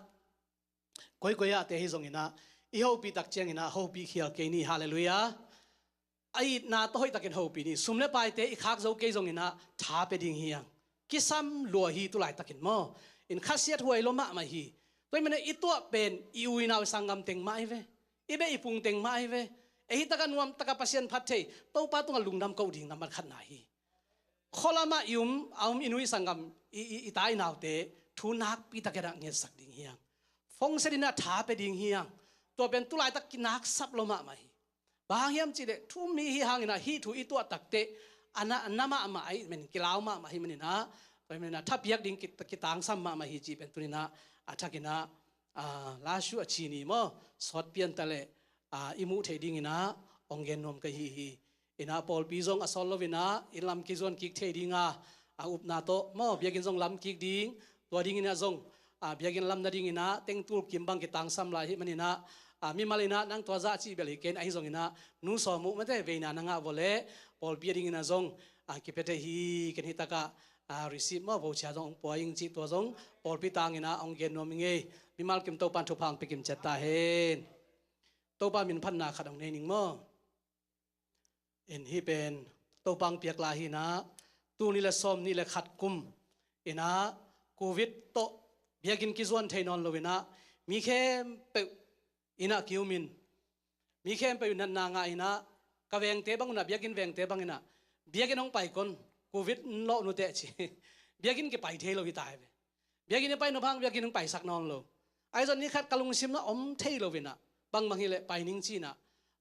koikoi ahte ahi zongin ah, i hopih tak ciangin ah hopih khial kei ni. Halleluiah. A itna tawh hoihtakin hopih ni. Sum le paite i khak zo kei zongin ah tha pia ding hi hang. Kisam lua hi tu laitakin maw. In khasiat huai lua mahmah hi. Tua ahih manin ah, i tuah pen i u i nau, i sanggam teng mah ahi ve. I beh i phung teng mah ahi ve. Ei hih tak a nuam tak a Pasian phat thei, Topa tungah lungdam koh ding nambat khatna hi. Khua lam ah i um, a um i nu i sanggam, i, i, i ta i naute thu nakpi takin ah ngetsak ding hi hang. Phone set in ah tha pia ding hi hang. Tua pen tu laitak kinaksap lua mahmah hi. Bang hang hiam cih leh, thu um mi hi hangin ah, hih thu i tuah tak teh a na, a na mahmah ahih manin, kilau mahmah ahih manin ah, tua ahih manin ah thapiak ding ki, kitangsam mahmah hi cih pen tuni in ah a thakin ah, a, lasu a ci ni maw, sawt pian ta leh, a, i muh theih dingin ah hong gen nuam ka hi hi. In ah pawlpi zong a sawt lo in ah, inn lam kizuan kik thei ding a, a upna tawh maw, biakinn zong lam kik ding, tua dingin ah zong, a, biakinn lam nadingin ah tengtul kim bang kitangsam lai ahih manin ah, a, mimal in ah nang tua zah cih bel hi kei in, ahi zongin ah nu Sawm uh mate veina na ngah vua leh, pawlpi a dingin ah zong, a, kipia thei hi. Ken hih tak ah, a, receipt maw, voucher zong hong pua ing cih, tua zong pawlpi tangin ah hong gen nuam ing ei. Mimal kim Topa'n thupha hong pia kim ciat ta hen. Topa min phatna khat hong nei ning maw. In hih pen Topa hong piak lai hi in ah, tul nih le sawm nih le khat kum in ah, Covid tawh biakinn kizuan thei nawn lo in ah, mi khempeuh inn ah ki-um in, mi khempeuh in natna ngah in ah, ka vengte bang un ah, biakinn vengte bang in ah, biakinn hong pai kon, Covid lawh nuteh ci. Biakinn kipai thei lo hi ta hi ve. Biakinn i pai nop hang, biakinn hong paisak nawn lo. Ahi zong ni khat ka lungsim na om thei lo in ah, bangbang hi leh pai ning ci in ah,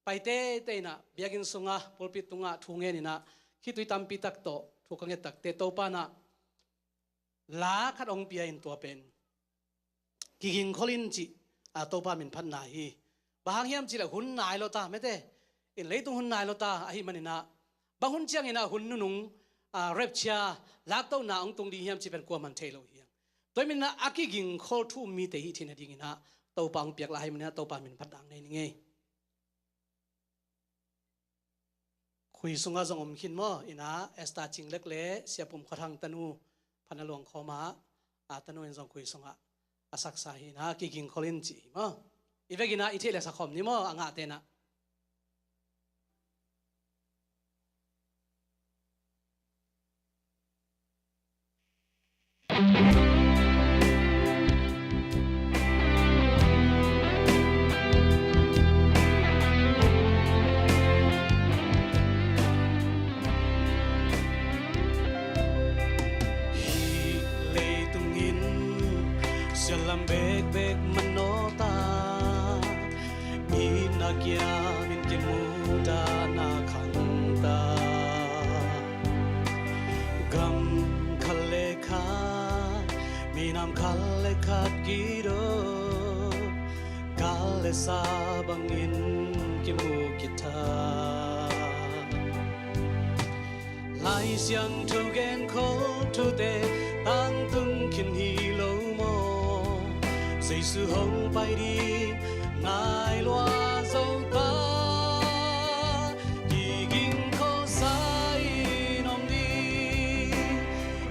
pai teitei in ah, biakinn sungah, pulpit tungah thu ngen in ah, khitui tampi tak tawh thu ka nget tak teh, Topa'n ah la khat hong pia in tua pen kigingkhol in cih, a, Topa min phatna hi. Bang hang hiam cih leh hun nai lo ta, mete in leitung hun nai lo ta ahih manin ah, bang hun ciangin ah hun nunung, a, rapture, laktohna hong tung ding hiam cih pen kuaman thei lo hi hang. Tua ahih manin ah a kigingkhol thu um mite i hih theihna dingin ah Topa hong piak lai ahih manin ah Topa min phatna nei ning ei. Khui sungah zong om khin maw? Ina Esther Cing Lek le Sia Pum Khua Thang tanu Phan a Luang Khawm ah, a tanu in zong khui sungah a saksa hi ina, kigingkhol in ci hi maw? I vek ina i theih le sa khawm ni maw, a ngahte na. Hih leitung in sialam bekbek manawh ta, itna kiam in kimu ta, na khang ta. Gam khat le khat, minam khat le khat kidop, gal le sa bangin kimu kitha. Lai Siangtho genkhol thute tangtung khin hi lo maw? Jesu hong pai ding nai lua zo ta, kigingkhol sa in om ding,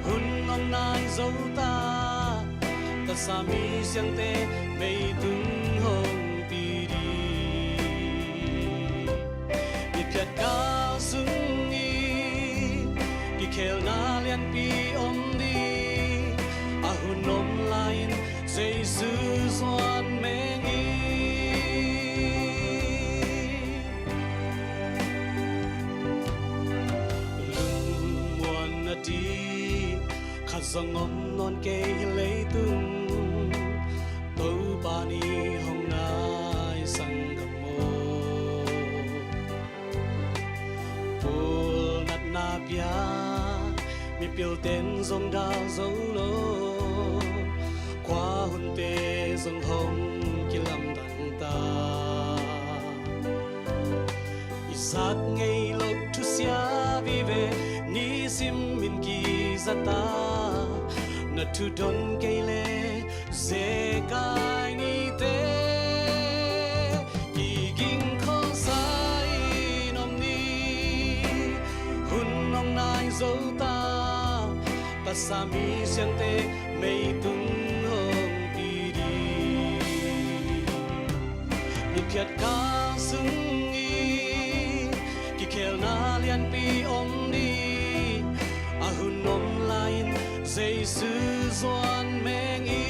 hun hong nai zo ta, tasa mi siangte meitung hong pi ding. Miphiat kal sungin kikhelna lianpi om ding, a hun om lai-in Jesu zuan meng hi. Lungmuan a ding khat zong om nawn kei hi leitung, Topa ni hong nai sanggam aw. Pulnatna pia mipilten zong dal zo lo, kua hunte zong hong kilamdang ta. I zat ngei loh thusia vive nisim in kizat a, na thudon kei le zekai nite, kigingkhol sa in om ni, hun hong nai zo ta, tasa mi siangte meitung hong pi ding. Miphiat kal sungin kikhelna lianpi om ding, a hun om lai-in Jesu zuan meng hi.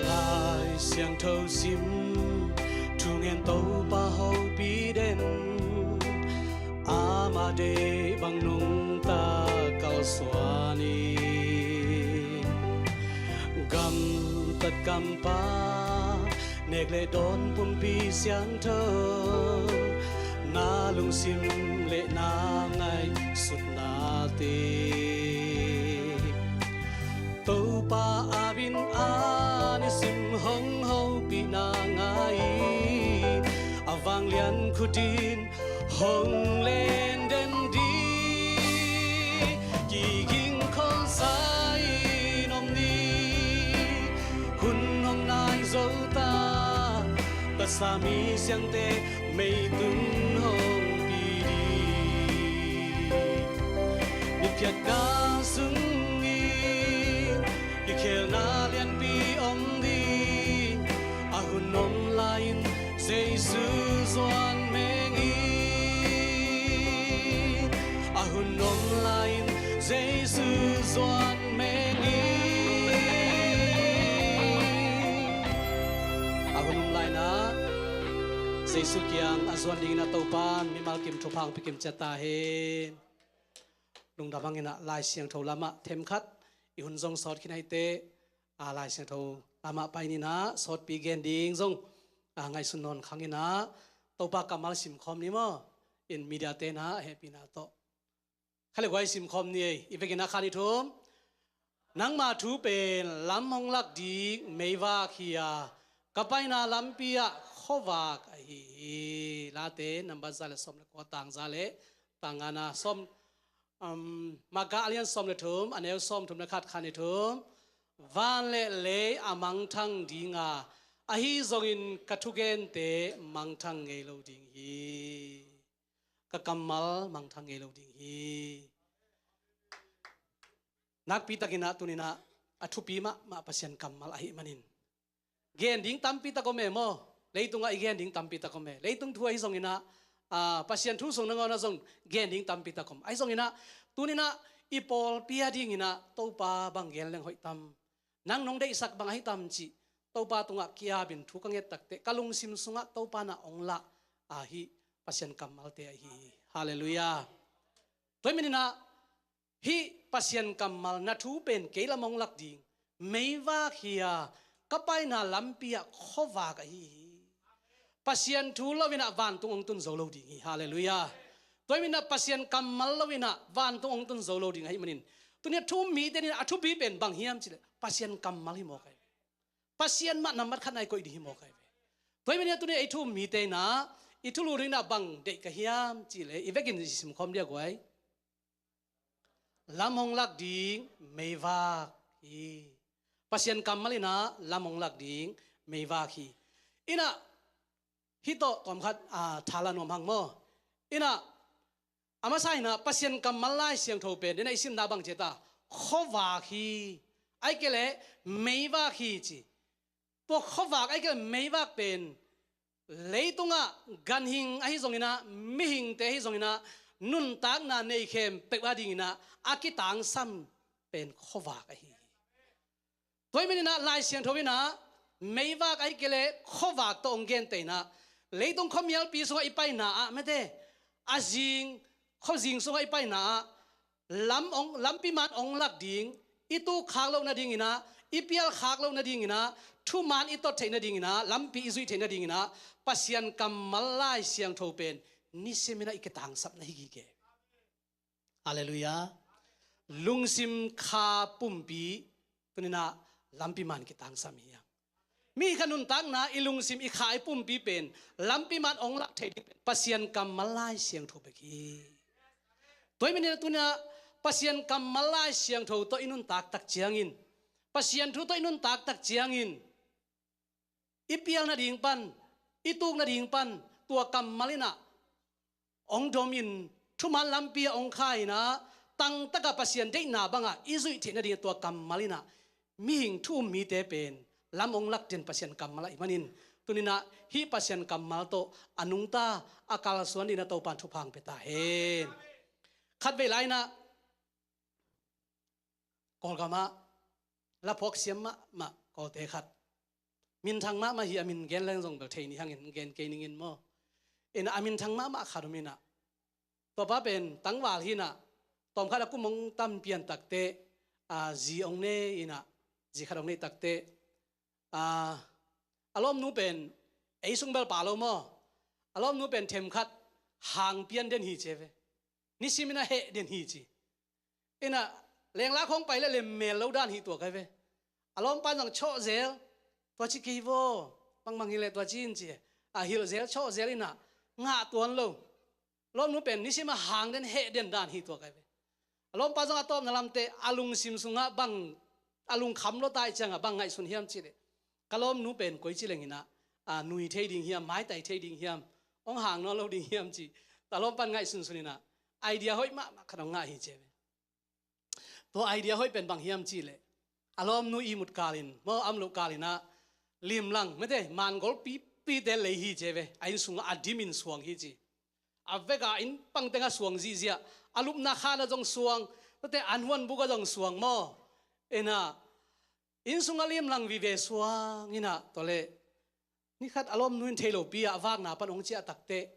Lai Siangtho sim, thungen Topa hopih den, ama deih bang nungta kalsuan in. Gamtat kampa, nek le dawn pumpi siangtho, na lungsim le na ngaihsutnate Topa a min a nisim hong hopihna ngai-in, a vanglian khut in hong len den ding. Kigingkhol sa in om ni, hun hong nai zo ta, tasa mi siangte meitung hong pi ding. Miphiat kal sungin kikhelna lianpi om ding, a hun om lai-in Jesu zuan meng hi. A hun om lai-in Jesu zuan meng hi. Jesu kiang a zuan dingin a Topan mimal kim thupha hong pia kim ciat ta hen. Lungdam hangin a Lai Siangtho lamah themkhat i hun zong sawt khin ahih teh, a Lai Siangtho lamah pai ni in a sawtpi gen ding zong a ngaihsun nawn khang in a Topa kammal simkhawm ni maw? In media te in a hehpihna tawh kha le guai simkhawm ni ei. I vekin a khan i thum. Nangma thu pen lam hong lak ding meivak hi a, ka paina lampi ah khuavak ahi hi. Late nambat za le sawm le kua, tang za le tang ngana, sawm, um, Marka a lian sawm le thum, a neu sawm thum le khat, khan i thum. Van le lei a mangthang ding a, ahi zongin ka thugente mangthang ngei lo ding hi. Ka kammal mangthang ngei lo ding hi. Nakpi takin a tuni in a, a thupi mahmah Pasian kammal ahih manin gen ding tampi tak om e maw? Leitungah i gen ding tampi tak om e. Leitung thu ahi zongin a, a, Pasian thu sung nangawn ah zong gen ding tampi tak om. Ahi zongin a tuni in a i pawlpi a dingin a Topa bang gen leng hoih tam? Nang nong deihsak bang ahi tam cih Topa tungah ki-apin thu ka nget tak teh ka lungsim sungah Topa in a hong lah ahi Pasian kammalte ahi hi. Halleluiah. Tua ahih manin a hih Pasian kammal, na thu pen kei lam hong lak ding meivak hi a, ka paina lampi ah khuavak ahi hi. Pasian thu lo in a vantung hong tun zo lo ding hi. Halleluiah. Tua ahih manin a Pasian kammal lo in a vantung hong tun zo lo ding ahih manin, tuni a thu um mite in a thupi pen bang hiam cih leh Pasian kammal hi mawk ahi ve. Pasian mah nambat khat in a i koih ding hi mawk ahi ve. Tua ahih manin a tuni a i thu um mite in a i thulu ding in a bang deih ka hiam cih leh i vekin i simkhawm ding a guai. Lam hong lak ding meivak hi. Pasian kammal in a lam hong lak ding meivak hi. In a hih tawh tawmkhat, a, thala nuam hang maw? In a a masa in a Pasian kammal Lai Siangtho pen, den a i simna bang ci ta, khuavak hi. Ahih kei leh meivak hi ci. Tua khuavak ahih kei leh meivak pen leitungah ganhing ahi zongin a, mihingte ahi zongin a, nuntakna nei khempeuh a dingin a, a kitangsam pen khuavak ahi hi. Tua ahih manin a Lai Siangtho in a meivak ahih kei leh khuavak tawh hong genteh in a, leitung khuamialpi sungah i paina ah mete, a zing, khuazing sungah i paina ah lam hong, lampi man hong lak ding, i tuk khak loh nadingin a, i pial khak loh nadingin a, thuman i tot theih nadingin a, lampi i zuih theih nadingin a, Pasian kammal Lai Siangtho pen nisim in a i kitangsapna hi gige. Halleluiah. Lungsim kha pumpi tuni in a lampi man kitangsam hi hang. Mi kha nuntakna i lungsim i kha i pumpi pen lampi man hong lak thei ding pen Pasian kammal Lai Siangtho bek hi. Tua ahih manin a tuni in a Pasian kammal Lai Siangtho tawh i nuntak tak ciangin, Pasian thu tawh i nuntak tak ciangin, i pial nading pan, i tuk nading pan tua kammal in a hong dom in, thuman lampi ah hong kha in a, tangtaka Pasian deihna bangah i zuih theih nading tua kammal in a, mihing thu um mite pen lam hong lak den Pasian kammal ahih manin, tuni in a hih Pasian kammal tawh a nungta a kalsuan dingin a Topan thupha hong pia ta hen. Khatvei lai in a Kawlgam ah la phawk siam mahmah Kawlte khat, minthang mahmah hi, a min gen leng zong bel thei ni hangin gen kei ning in maw. In a minthang mahmah khat om in a, tua pa pen tangval hi in a, tawmkhat a kum hong tam pian tak teh, a, zi hong nei in a, zi khat hong neih tak teh, a, a lawmnu pen ei sung bel pha lo maw, a lawmnu pen themkhat hang pian den hi ci ve. Nisim in a heh den hi ci. In a lenglak hong pai leh lemmel lo dan hi tuak ahi ve. A lawmpan zong chawh zel, tua ci kei vaw, bangmang hi leh tua ci in ci. A hilh zel, chawh zel in a ngah tuan lo. Lawmnu pen nisim a hang den, heh den dan hi tuak ahi ve. A lawmpa zong a tawpna lamte a lungsim sungah bang, a lungkham lua ta ahih ciangah bang ngaihsun hiam cih leh, ka lawmnu pen koici leng in a, a, nui thei ding hiam, maitai thei ding hiam, hong hang nawn lo ding hiam cih a lawmpan ngaihsunsun in a, idea hoih mahmah khat hong ngah hi ci ve. Tua idea hoih pen bang hiam cih leh, a lawmnu ihmut kalin maw, a om loh kalin a limlang mete, man golpipite lei hi ci ve. A inn sungah a dimin suang hi ci. A veka inn pang tengah suang zihziah, a lupna khanah zong suang, tate an huan bukah zong suang maw. In a, inn sungah limlang vive suang in a, tua leh Ni khat a lawmnu in thei lopi ah a vakna pan hong ciah takteh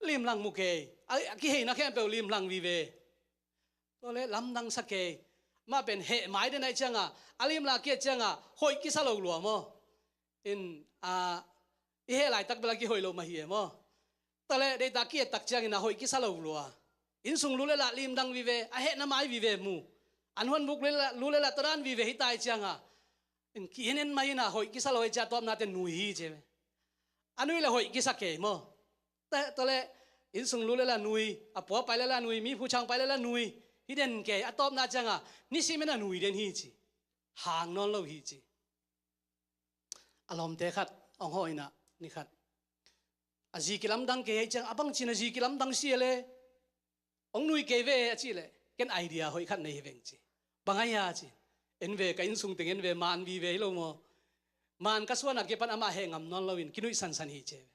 limlang mu kei. A, a kiheina khempeuh limlang vive. Tua leh lamdang sa kei. Mah pen heh mai den ahih ciangah, a limlang a ki-et ciangah hoih kisa lo lua maw? In, a, i heh laitak bel a kihoih lo mah hi e maw? Tua leh deihtak ki-et tak ciangin a hoih kisa lo lua. Inn sung lut leh lah limdang vive, a hehna mai vive mu. An huan buk lut leh lah, lut leh lah tua dan vive hi ta ahih ciangah, in ki-en en mai in a hoih kisa lo ahih ciang a tawpna teh nui hi ci e. A nui leh hoih kisa kei maw? Tua, tua leh inn sung lut leh lah nui, a pua pai leh lah nui, mi phuchang pai leh lah nui. Hi den kei, a tawpna ciangah nisimin a nui den hi ci. Hang nawn lo hi ci. A lawmte khat hong hawh in ah, ni khat, a zi kilamdang kei ahih ciang, a bangci-in a zi kilamdang si e le, hong nui kei ve a cih leh, ken idea hoih khat nei hi veng ci. Bang a hia ci. En ve, ka inn sung teng en ve, man vive hi lo maw? Man ka suan a kipan amah heh ngam nawn loin kinuih sansan hi ci e ve.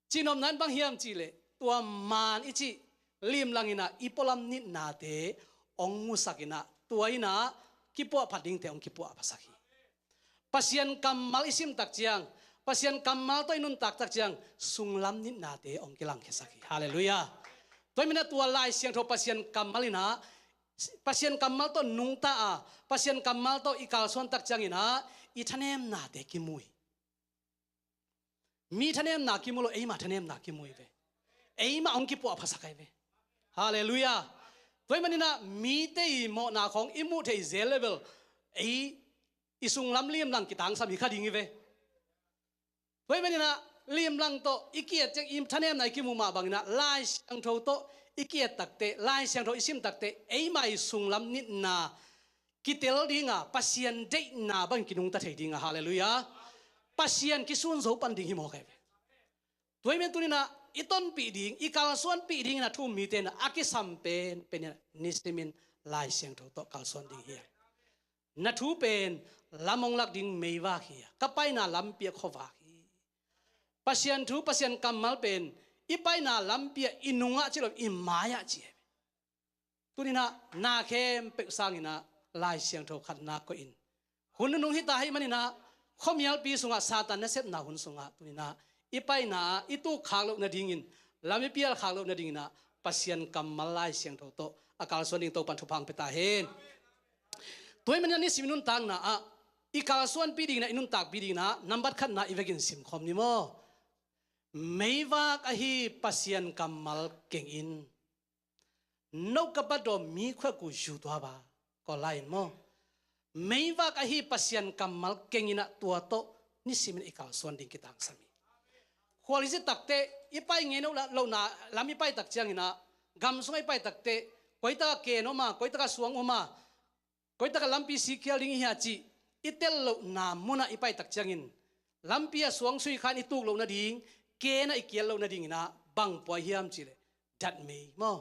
Cihnopna in bang hiam cih leh, tua man i cih limlang in ah i pualam nitnate hong musak in ah, tua in ah kipuahphat dingte hong kipuahphasak hi. Pasian kammal i sim tak ciang, Pasian kammal tawh i nuntak tak ciang, sunglam nitnate hong kilangkhiasak hi. Halleluiah. Tua ahih manin ah tua Lai Siangtho Pasian kammal in ah, Pasian kammal tawh nungta a, Pasian kammal tawh i kalsuan tak ciangin ah i thanemnate kimu hi. Mi thanemna kimu lo, eimah thanemna kimu hi ve. Eimah hong kipuahphasak hi ve. Halleluiah. Tua ahih manin ah mite i mawhna khawng i muh theih zel leh bel, ei, i sunglam limlang kitangsam hi kha ding hi ve. Tua ahih manin ah limlang tawh i ki-et ciang i thanemna i kimuh mah bangin ah Lai Siangtho tawh i ki-et takteh, Lai Siangtho i sim takteh, eimah i sunglam nitna kitel ding a, Pasian deihna bangin kinungta thei ding a, halleluiah. Pasian kisun zo pan ding hi mawk hi ve. Tua ahih manin tuni-in ah i tonpih ding, i kalsuanpih dingin ah thu-um mite in ah a kisam penpen in ah nisimin Lai Siangtho tawh kalsuan ding hi hang. Na thu pen lam hong lak ding meivak hi a, ka paina lampi ah khuavak hi. Pasian thu, Pasian kammal pen i paina lampi ah i nung ah ci lo, i mai ah ci hi. Tuni-in ah na khempeuh sangin ah Lai Siangtho khat na koih in. Hun nunung hi ta ahih manin ah khuamialpi sungah Satan nasepna hun sungah tuni-in ah i paina ah i tuk khak loh nadingin, lam i pial khak loh nadingin ah Pasian kammal Lai Siangtho tawh a kalsuan ding Topa'n thupha hong pia ta hen. Tua ahih manin ah nisim i nuntakna ah i kalsuanpih dingin ah, i nuntakpih dingin ah nambat khatna i vekin simkhawm ni maw? Meivak ahi Pasian kammal keng in. No ka bat dawh mi khuak uh yu tua ba, Kawl lai in maw? Meivak ahi Pasian kammal keng in ah tua tawh nisimin i kalsuan ding kitangsam hi. Khualzin takteh i pai ngei loh la, lohna lam i pai tak ciangin ah, gam sungah i pai takteh, koi takah ken om a, koi takah suang om a, koi takah lampi sikkhial ding i hia cih i tel lohna munah i pai tak ciangin, lampi ah suang sui kha in i tuk loh nading, ken ah i kial loh nadingin ah bang pua hiam cih leh, datmei maw?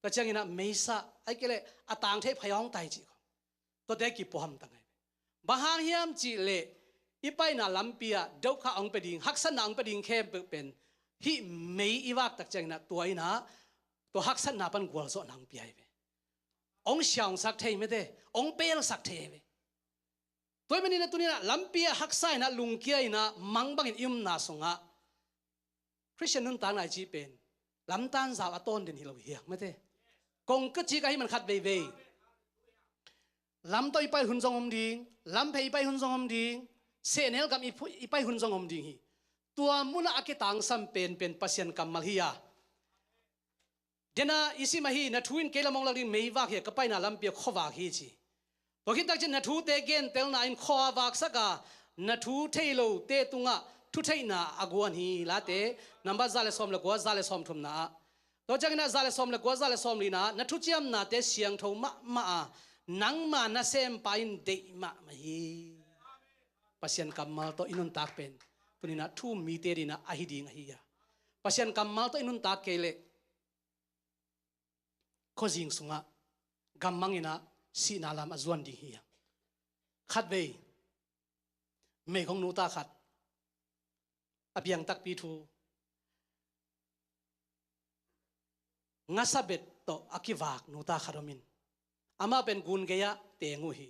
Tua ciangin ah meisa, ahih kei leh a tang theih phai hong tai cih khawng. Tuate kipua hamtang ahi. Bang hang hiam cih leh i paina lampi ah dokhak hong pia ding, haksatna hong pia ding khempeuh pen hih mei i vak tak ciangin ah tua in ah tua haksatna pan gualzawhna hong pia hi ve. Hong siangsak thei mete, hong pelsak thei hi ve. Tua ahih manin ah tuni-in ah lampi ah haksa in ah, lungkia in ah, mang bangin i omna sungah Khristian nuntakna i cih pen lamtan zau a tawn den hi lo hi hang mete. Kong ka cik ahih man khat veivei lam tawh i pai hun zong om ding, lam phei i pai hun zong om ding, sehnel gam i phu-, i pai hun zong om ding hi. Tua munah a kitangsam penpen Pasian kammal hi a. Dena i sim ahi, na thu in kei lam hong lak ding meivak hi a, ka paina lampi ah khuavak hi ci. Tua khit tak ciang na thute gentelna in khuavaksak a, na thu thei lote tungah thutheihna a guan hi. Late nambat za le sawm le kua, za le sawm thumna ah. Tua ciangin ah za le sawm le kua, za le sawm lina ah, na thuciamnate siangtho mahmah a, nangma nasempa in deih mahmah hi. Pasian kammal tawh i nuntak pen tuni-in ah thu-um mite dingin ah ahi ding ahi a. Pasian kammal tawh i nuntak kei leh khuazing sungah gammang in ah sihna lam a zuan ding hi hang. Khatvei meigong nuta khat, a piang takpi thu, ngasa bet tawh a kivak nuta khat om in, amah pen gun gei-ah teng uh hi.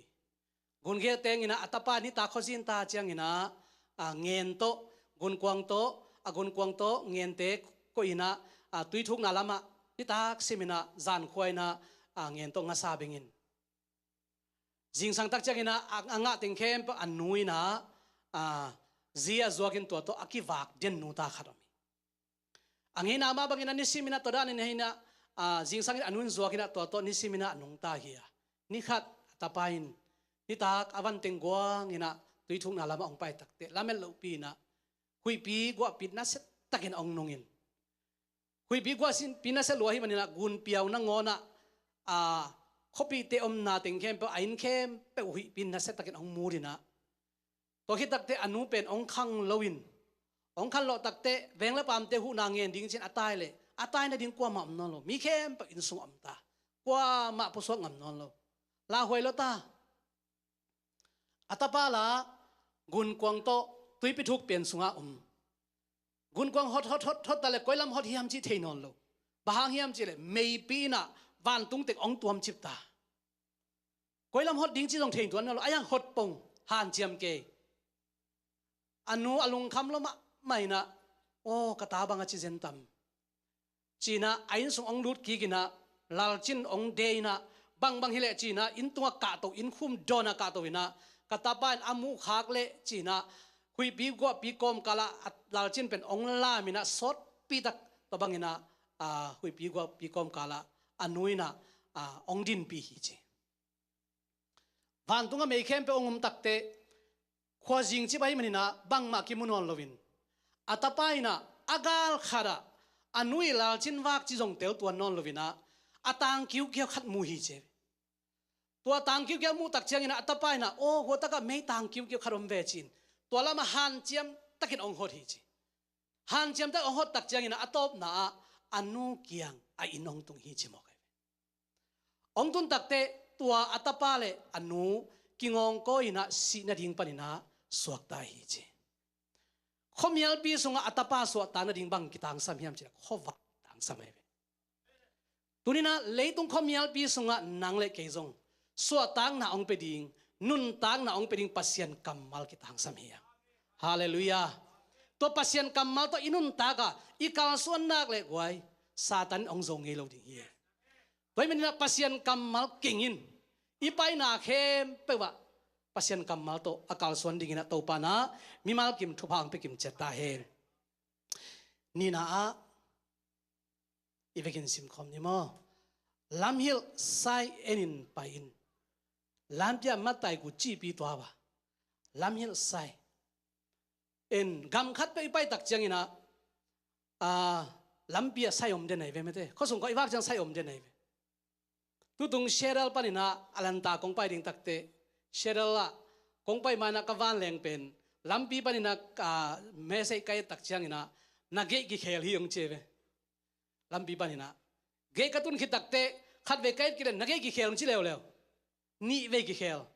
Gun gei-ah teng in ah a tapa nitak khuazin ta ciangin ah a, ngen tawh, gunkuang tawh, a gunkuang tawh ngente koih in ah, a, tuithukna lamah nitak simin ah zankhua in ah, a, ngen tawh ngasa bengin. Zingsang tak ciangin ah a, a ngah teng khempeuh a nu in ah, a, zi a zuakin tua tawh a kivak den nu ta khat om hi. A ngeina mah bangin ah nisimin ah tua danin hi in ah, a, zingsangin a nu in zuakin ah tua tawh nisimin ah a nungta hi a. Ni khat a tapa in nitak a van teng guangin ah tuithukna lamah hong pai takteh lamet lohpi in ah huihpi guahpi nasia takin hong nungin, huihpi guahpi nasia lua ahih manin ah gunpiau nangawn ah, a, khuapite omna teng khempeuh, a inn khempeuh huihpi nasia takin hong mut in ah, tua khit takteh a nu pen hong khang loin, hong khanlawh takteh veng le paamte huhna ngen ding ci-in a tai leh a tai nading kuamah om nawn lo. Mi khempeuh inn sung om ta, kuamah pusuak ngam nawn lo. Lauhuai lua ta. A tapa la gunkuang tawh tuipi thuk pen sungah om. Gunkuang hot hot hot hot ta leh koi lam hot hiam cih thei nawn lo. Bang hang hiam cih leh meipi in ah vantung teng hong tuamcip ta. Koi lam hot ding cih zong thei tuan nawn lo. A iang hot pong, hanciam kei. A nu a lungkham lua mahmah in ah, aw, ka ta bang a ci zen tam, ci-in ah a inn sung hong lut kik in ah, lalcin hong de in ah, bangbang hi leh ci-in ah inn tungah kahto, inn khum dawnah kahto in ah, ka tapa in a muh khak leh ci-in ah huihpi guahpi kawmkalah a lalcin pen hong lam in ah sawtpi tak tua bangin ah, a, huihpi guahpi kawmkalah a nu in ah, a, hong dinpih hi ci. Vantungah mei khempeuh hong om takteh khuazing cip ahih manin ah bangmah kimu nawn loin, a tapa in ah a gal khatah a nu ii lalcin vak ci zong tel tuan nawn loin ah, a tang kiukiau khat mu hi ci. Tua tang kiukiau muh tak ciangin ah a tapa in ah, aw, hua takah mei tang kiukiau khat om ve ci-in tua lamah hanciam takin hong hot hi ci. Hanciam tak hong hot tak ciangin ah a tawpna ah a nu kiang a inn hong tung hi ci mawk ahi ve. Hong tun takteh tua a tapa le a nu kingawngkawi in ah sih nading panin ah suakta hi ci. Khuamialpi sungah a tapa suahtak nading bang kitangsam hiam cih leh khuavak tangsam ahi ve. Tuni-in ah leitung khuamialpi sungah nang le kei zong suahtakna hong pia ding, nuntakna hong pia ding Pasian kammal kitangsam hi hang. Halleluiah. Tua Pasian kammal tawh i nuntak a i kalsuan nak le guai, Satan in hong zo ngei lo ding hi. Tua ahih manin ah Pasian kammal kingin i paina khempeuh ah Pasian kammal tawh a kalsuan dingin ah Topa in ah mimal kim thupha hong pia kim ciat ta hen. Nihna ah i vekin simkhawm ni maw? Lamhilh sai enin pai in. Lampi ah matai gu cihpi tua ba. Lamhilh sai en, gam khat peuh i pai tak ciangin ah, a, lampi ah sai om den ahi ve mate. Khuasung khawng i vak ciang sai om den ahi ve. Tutung Seattle panin ah Atlanta kong pai ding takteh, Seattle ah kong pai ma-in ah ka vanleng pen lampi panin ah, a, message ka et tak ciangin ah, na gate kikhel hi hong ci ve. Lampi panin ah gate ka tun khit takteh khatvei ka et kei leh na gate kikhel hong ci leuleu. Nihvei kikhel.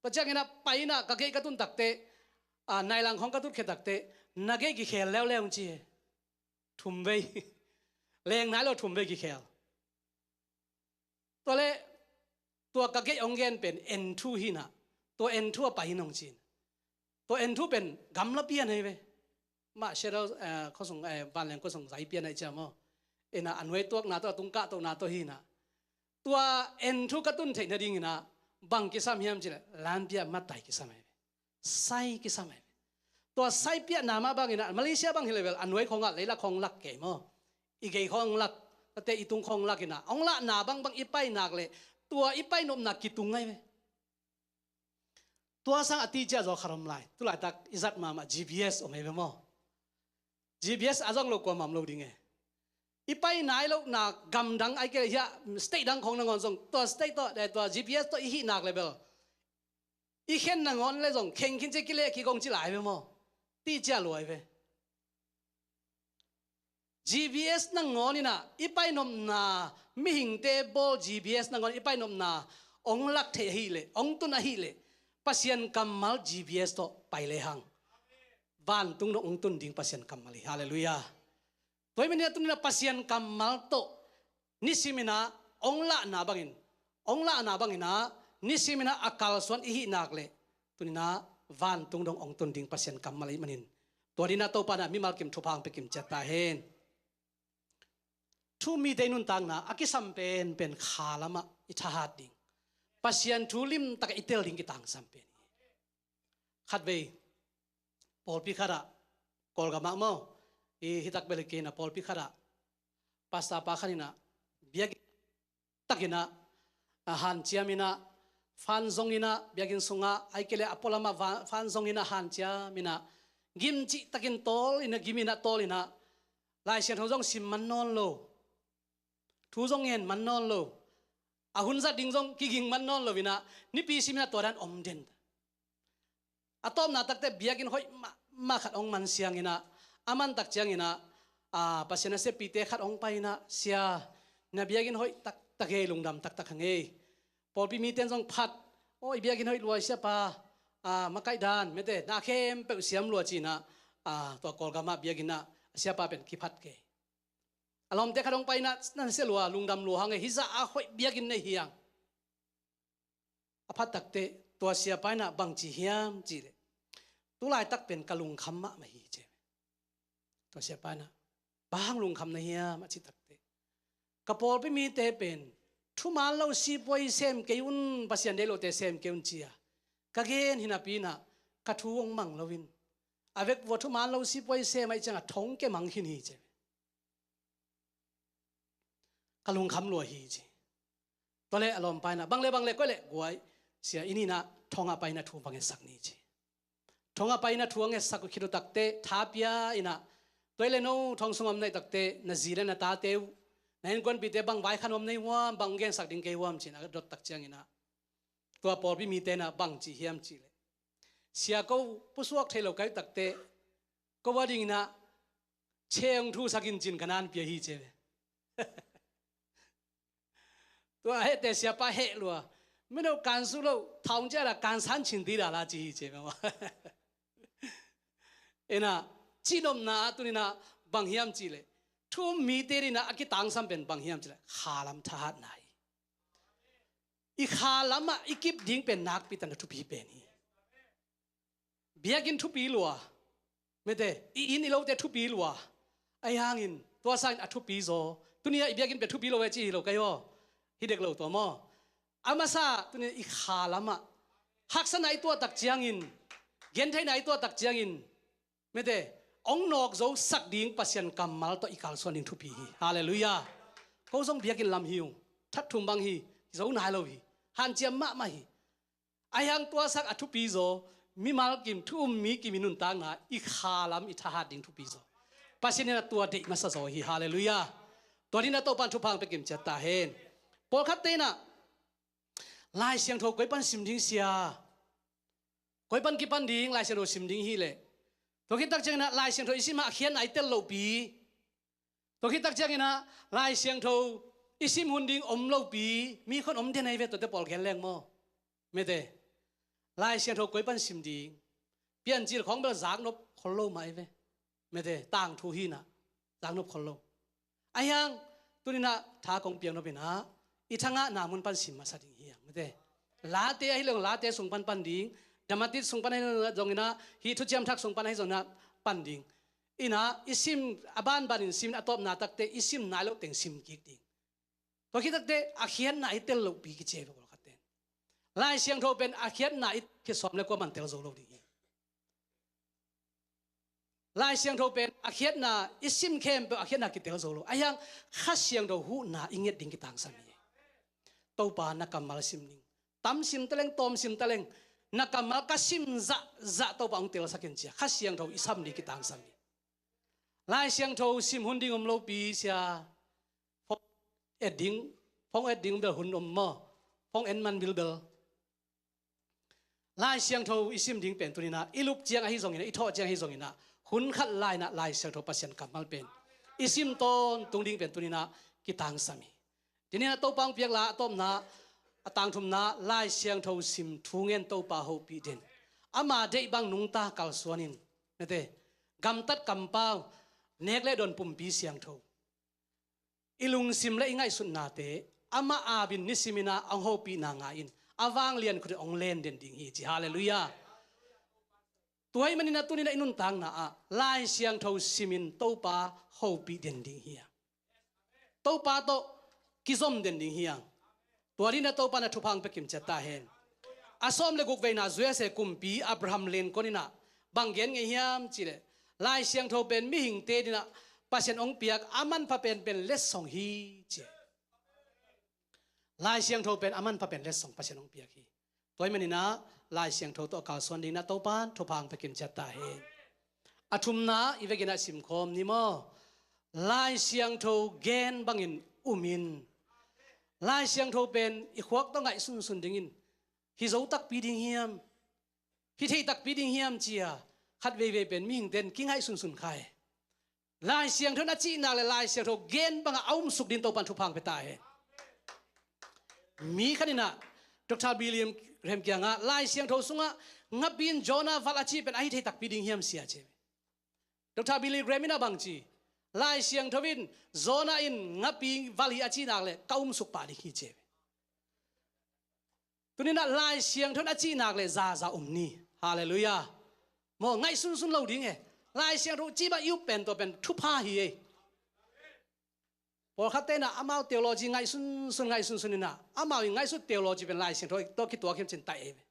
Tua ciangin ah pai in ah ka gate ka tun takteh, a, nailang khawng ka tut khit takteh na gate kikhel leuleu hong ci hi. Thumvei. Leng nai lo, thumvei kikhel. Tua leh tua ka gate hong gen pen N two hi in ah, tua N two ah pai in hong ci in. Tua N two pen gamla pian ahi ve. Mah Seattle, eh, khuasung, eh, vanleng khuasung zai pian ahi ciang maw? In ah a nuai tuakna tawh, a tung kahtohna tawh hi in ah, tua N two ka tun theih nadingin ah bang kisam hiam cih leh lampi ah matai kisam ahi ve. Sai kisam ahi ve. Tua sai piahna mah bangin ah Malaysia bang hi leh bel a nuai khawng ah leilak khawng lak kei maw? I gei khawng lak, tate i tung khawng lak in ah hong lahna bangbang i pai nak leh tua i pai nopna kitung ahi ve. Tua sang a ti ciah zaw khat om lai. Tu laitak i zat mahmah G P S om ahi ve maw? G P S a zong lo kuamah om lo ding e. I pai nai lohna gamdang ahih kei leh hiah state dang khawng nangawn zong tua state tawh, eh, tua G P S tawh i hih nak leh bel i khen nangawn leh zong khen khin ci, kileh kik kong ci lai ve maw? Ti ciah luai ve. G P S nangawn in ah i pai nopna, mihingte bawl G P S nangawn i pai nopna hong lak theih ahih leh, hong tun ahih leh, Pasian kammal G P S tawh pai lehang vantung dong hong tun ding Pasian kammal hi. Halleluiah. Tua ahih manin ah tuni-in ah Pasian kammal tawh nisimin ah hong lahna bangin, hong lahna bangin ah nisimin ah a kalsuan i hih nak leh, tuni-in ah vantung dong hong tun ding Pasian kammal ahih manin, tua dinah Topa in ah mimal kim thupha hong pia kimciat ta hen. Thu-um mite i nuntakna a kisam penpen kha lamah i thahat ding, Pasian thu limtak i tel ding kitangsam pen hi. Khatvei pawlpi khatah, Kawlgam ah maw, i hitak bel hi kei in ah, pawlpi khatah pastor pa khat in ah biakinn takin ah, a hanciam in ah, fan zong in ah, biakinn sungah, ahih kei leh a pualam ah va-, fan zong in ah hanciam in ah, gim cihtakin tawl in ah, gim in ah, tawl in ah, Lai Siangtho zong sim man nawn lo, thu zong ngen man nawn lo, a hun zat ding zong kiging man nawn lo in ah, nipi sim in ah tua dan om den. A tawpna takte biakinn hoih mahmah khat hong man siang in ah, a man tak ciangin ah, a, Pasian naseppite khat hong pai in ah, "Sia, na biakinn hoih taktak hi, lungdam taktak hang hi. Pawlpi mite in zong phat, aw, i biakinn hoih lua hi siapa, a, makaih dan, mete, na khempeuh siam lua," ci in ah, a, tua Kawlgam ah biakinn ah siapa pen kiphat kei. A lawmte khat hong pai in ah, "Na sia lua, lungdam lua hang hi, hih zah a hoih biakinn nei hi hang." A phat takteh tua siapa in ah bang ci hiam cih leh, "Tu laitak pen ka lungkham mahmah hi," ci. Tua siapa in ah, "Bang hang lungkham na hiam?" a cih takteh, "Ka pawlpi mite pen thuman lo sipuai sem kei un, Pasian deih lote sem kei un ci-a ka gen hi napi in ah, ka thu hong mang lo in, a vekpi-a thuman lo sipuai sem ahih ciangah thong kei mang khin hi," ci. "Ka lungkham lua hi," ci. Tua leh a lawmpa in ah, "Bang le bang le, koih leh guai, sia, i nih in ah thong ah pai in ah thu va ngetsak ni," ci. Thong ah pai in ah thu a ngetsak uh khit uh takteh, tha pia in ah, "Tua hi leh no thong sung om na hih takteh, na zi le na tate uh, na innkuanpihte bang vaikhak om na hi uam, bang gensak ding kei uam?" ci in ah a dot tak ciangin ah, tua pawlpi mite in ah bang ci hiam cih leh, "Sia, ko pusuak thei lo ka hih takteh, ko a dingin ah cheng thu sak in," ci in ka na pia hi, ci ve. Tua a hehte siapa heh lua, "Mino kansu lo, thaung cia la kansan cin di la la," ci hi, ci ve maw. In ah, cihnopna ah tuni in ah bang hiam cih leh, thu-um mite in ah a kitangsam pen bang hiam cih leh, khalam thahatna hi. I khalam ah i kip ding pen nakpi takin a thupi pen hi. Biakinn thupi lua, mete, i inn i lote thupi lua. Ahi hangin tua sangin a thupi zaw. Tuni ah i biakinn pen thupi lo e ci hi lo ka hi aw. Hi dek lo tua maw. A masa tuni ah i khalam ah haksatna i tuah tak ciangin, gentheihna i tuah tak ciangin, mete, hong nawk zo sak ding Pasian kammal tawh i kalsuan ding thupi hi. Halleluiah. Ko zong biakinn lam hi ung. That thum bang hi. Zo nai lo hi. Hanciam mahmah hi. Ahi hang tua sak a thupi zaw, mimal kim, thu-um mi kim i nuntakna, i khalam i thahat ding thupi zaw. Pasian in ah tua deih masa zaw hi. Halleluiah. Tua dingin ah Topa in thupha hong pia kimciat ta hen. Pawlkhatte in ah, "Lai Siangtho koi pan sim ding sia? Koi pan kipan ding Lai Siangtho sim ding hi leh?" Tua khit tak ciangin ah Lai Siangtho i sim ah a khiatna i tel lohpi. Tua khit tak ciangin ah Lai Siangtho i sim hun ding om lopi, mi khawng om den ahi ve, tuate pawl gen leng maw. Mete, Lai Siangtho koi pan sim ding? Piancil khawng bel zaknop khol lo mah ahi ve. Mete, tangthu hi in ah zaknop khol lo. Ahi hang tuni in ah tha kong piaknop in ah, i thangahna mun pan sim masa ding hi hang, mete. Late ahi leng late sung pan pan ding, dramatic sung pan ahi zongin ah, hih thuciam thak sung pan ahi zongin ah pan ding. In ah i sim, a banbanin sim in, a tawpna takte i sim nai loh teng sim kik ding. Tua khit takte a khiatna i tel lohpi kici hi ve pawlkhatte in. Lai Siangtho pen a khiatna i khit sawm leh kua man tel zo lo ding hi. Lai Siangtho pen a khiatna, i sim khempeuh a khiatna kitel zo lo. Ahi hang Kha Siangtho huhna i nget ding kitangsam hi. Topa, na kammal sim ning. Tam sim taleng, tawm sim taleng, na kammal ka sim zahzah Topa hong telsak in ci-a Kha Siangtho i sam ding kitangsam hi. Lai Siangtho sim hun ding om lopi sia. Phone et ding, phone et ding bel hun om maw. Phone et man bilbel. Lai Siangtho i sim ding pen tuni in ah, i lup ciang ahi zongin ah, i thawh ciang ahi zongin ah, hun khat lai-in ah Lai Siangtho Pasian kammal pen i sim tawntung ding pen tuni in ah kitangsam hi. Tuni in ah Topa hong piak la a tawpna, a tangthumna, Lai Siangtho sim, thu ngen, Topa hopih den. Ama deih bang nungta kalsuan in, mete, gamtat kampau, nek le don pumpi siangtho. I lungsim le i ngaihsutnate amah aap in nisimin ah hong hopihna ngah in, a vanglian khut in hong len den ding hi ci. Halleluiah. Tua ahih manin ah tuni-in ah i nuntakna ah Lai Siangtho simin Topa hopih den ding hi hang. Topa tawh kizom den ding hi hang. Tua dingin ah Topa in ah thupha hong pia kimciat ta hen. A sawm le guk veina U S A kumpi Abraham Lincoln in ah bang gen ngei hiam cih leh, Lai Siangtho pen mihingte adingin ah Pasian hong piak a manpha penpen letsong hi, ci. Lai Siangtho pen a manpha pen letsong Pasian hong piak hi. Tua ahih manin ah Lai Siangtho tawh a kalsuan dingin ah Topa in thupha hong pia kimciat ta hen. A thumna i vekin ah simkhawm ni maw. Lai Siangtho gen bangin um in. Lai Siangtho pen i khuak tawh ngaihsunsun dingin, hi zo takpi ding hiam, hi thei takpi ding hiam ci-a khat veivei pen mihingte in kingaihsunsun kha hi. Lai Siangtho in a cih nak leh Lai Siangtho gen bangah a umsuk dingin Topa in thupha hong pia ta hen. Mi khat in ah Doctor Billy Graham kiangah Lai Siangtho sungah ngapi in Jonah valh a cih pen ahi thei takpi ding hiam sia, ci hi. Doctor Billy Graham in ah bang ci, Lai Siangtho in Jonah in ngapi valh hi a cih nak leh ka umsuk pah ding hi, ci hi. Tuni-in ah Lai Siangtho in a cih nak leh zaza um ni. Halleluiah. Maw, ngaihsunsun lo ding e. Lai Siangtho cih bang i up pen tua pen thupha hi e. Pawlkhatte in ah amau theology ngaihsunsun, ngaihsunsun in ah amau i ngaihsut theology pen Lai Siangtho tawh kituak hi cin taih e.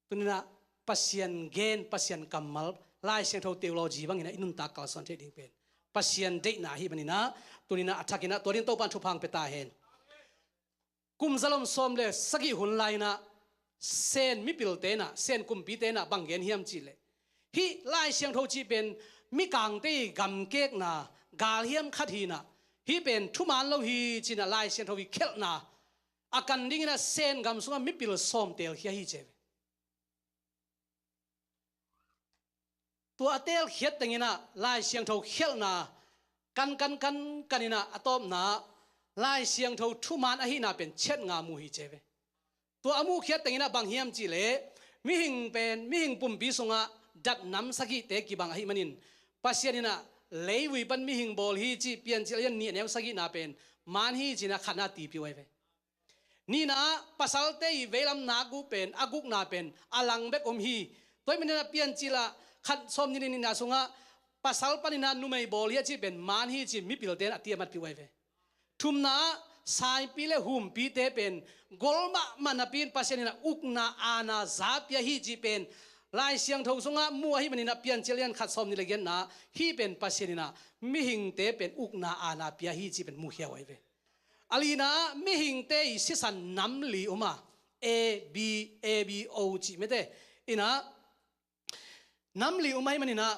Tuni-in ah Pasian gen, Pasian kammal, Lai Siangtho theology bangin ah i nuntak kalsuan theih ding pen Pasian deihna ahih manin ah tuni-in ah a thakin ah tua dingin Topa in thupha hong pia ta hen. Kum zalom sawm le sagih hun lai-in ah Sen mipilte in ah, Sen kumpite in ah bang gen hiam cih leh, hih Lai Siangtho cih pen mikangte i gamkekna galhiam khat hi-in ah, hih pen thuman lo hi ci-in ah Lai Siangtho i khialhna a kan dingin ah Sen gam sungah mipil sawm teelkhia hi, ci hi ve. Tua a teelkhiat tengin ah Lai Siangtho khialhna kan, kan, kan, kan in ah a tawpna ah Lai Siangtho thuman ahihna pen chiat nga mu hi, ci hi ve. Tua a muhkhiat tengin ah bang hiam cih leh, mihing pen, mihing pumpi sungah datnam sagihte kibang ahih manin Pasian in ah leivui pan mihing bawl hi cih Piancil a lian nih a neu sagihna pen man hi ci-in ah khatna tipih uh ahi ve. Nihna ah pasalte i veilam nak uh pen, a gukna pen a lang bek om hi. Tua ahih manin ah Piancil a khat sawmnih le nihna sungah pasal panin ah numei bawl hi a cih pen man hi ci-in mipilte in a tiamatpih uh ahi ve. Thumna ah saipi le humpite pen gol mahmah napi-in Pasian in ah ukna, aana, za pia hi cih pen Lai Siangtho sungah mu ahih manin ah Piancil a lian khat sawmnih le giatna ah hih pen Pasian in ah mihingte pen ukna, aana pia hi cih pen mukhia uh ahi ve. A lina ah mihingte i sisan nam li om a, A, B, A, B, O cih mete in ah nam li om ahih manin ah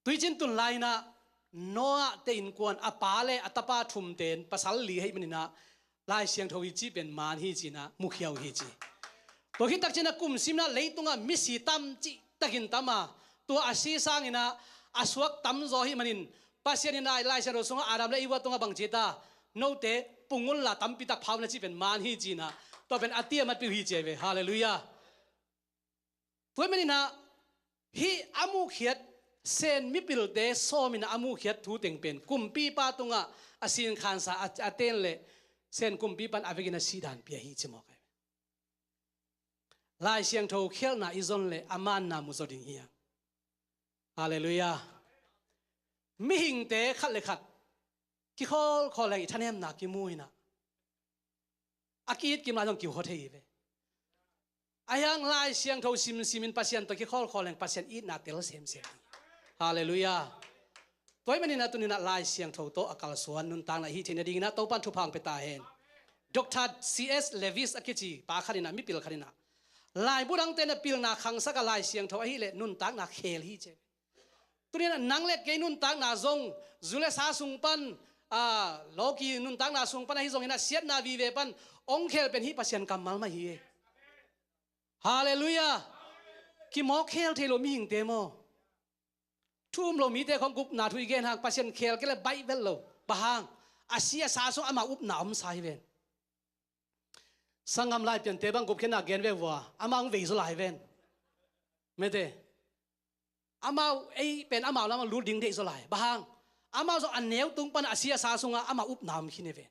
tuicin tun lai-in ah Noah te innkuan a pa le a tapa thumte in pasal li ahih manin ah Lai Siangtho i cih pen man hi ci-in ah mukhia uh hi ci. Tua khit takciangin ah kum sim in ah leitungah misi tam cihtakin tam a, tua a si sangin ah a suak tamzaw ahih manin Pasian in ah Lai Siangtho sungah Adam le Eva tungah bang ci ta, note pung unla tampi tak pha un a cih pen man hi ci-in ah tua pen a tiamatpih uh hi ci ahi ve. Halleluiah. Tua ahih manin ah hih a muhkhiat, Sen mipilte sawmin ah a muhkhiat thu teng pen kumpipa tungah a sinkhansa a, a ten leh Sen kumpipa in a vekin a sihdan pia hi ci mawk ahi ve. Lai Siangtho khialhna i zon leh a manna mu zaw ding hi hang. Halleluiah. Mihingte khat le khat kikhawlkhawl leng i thanemna kimu in ah a ki-it kim lai zong kiukhawh thei hi ve. Ahi hang Lai Siangtho simsimin Pasian tawh kikhawlkhawl leng Pasian itna tel semsem hi. Halleluiah. Tua ahih manin ah tuni-in ah Lai Siangtho tawh a kalsuan nuntakna i hih theih nadingin ah Topa in thupha hong pia ta hen. Doctor C S Lewis a kici pa khat in ah, mipil khat in ah, laibu dangte in ah pilna khangsak a Lai Siangtho ahih leh nuntakna khel hi ci. Tuni-in ah nang le kei nuntakna zong zu le sa sung pan, a, lawki nuntakna sung pan ahi zongin ah siatna vive pan hong khel pen hih Pasian kammal mah hi. Halleluiah. Kimawk khel thei lo mihingte maw. Thu um lo mite khawng gupna thu i gen hang Pasian khel kei leh baih vet lo. Bang hang? A si a sa sung amau upna omsa hi ven. Sanggam Laipiante bang gupkhiatna gen ve vua, amau hong vei zaw lai ven. Mete. Amau ei pen amau lamah lut ding deih zaw lai. Bang hang? Amau zong a neu tung pan a si a sa sungah amau upna om khin hi ven.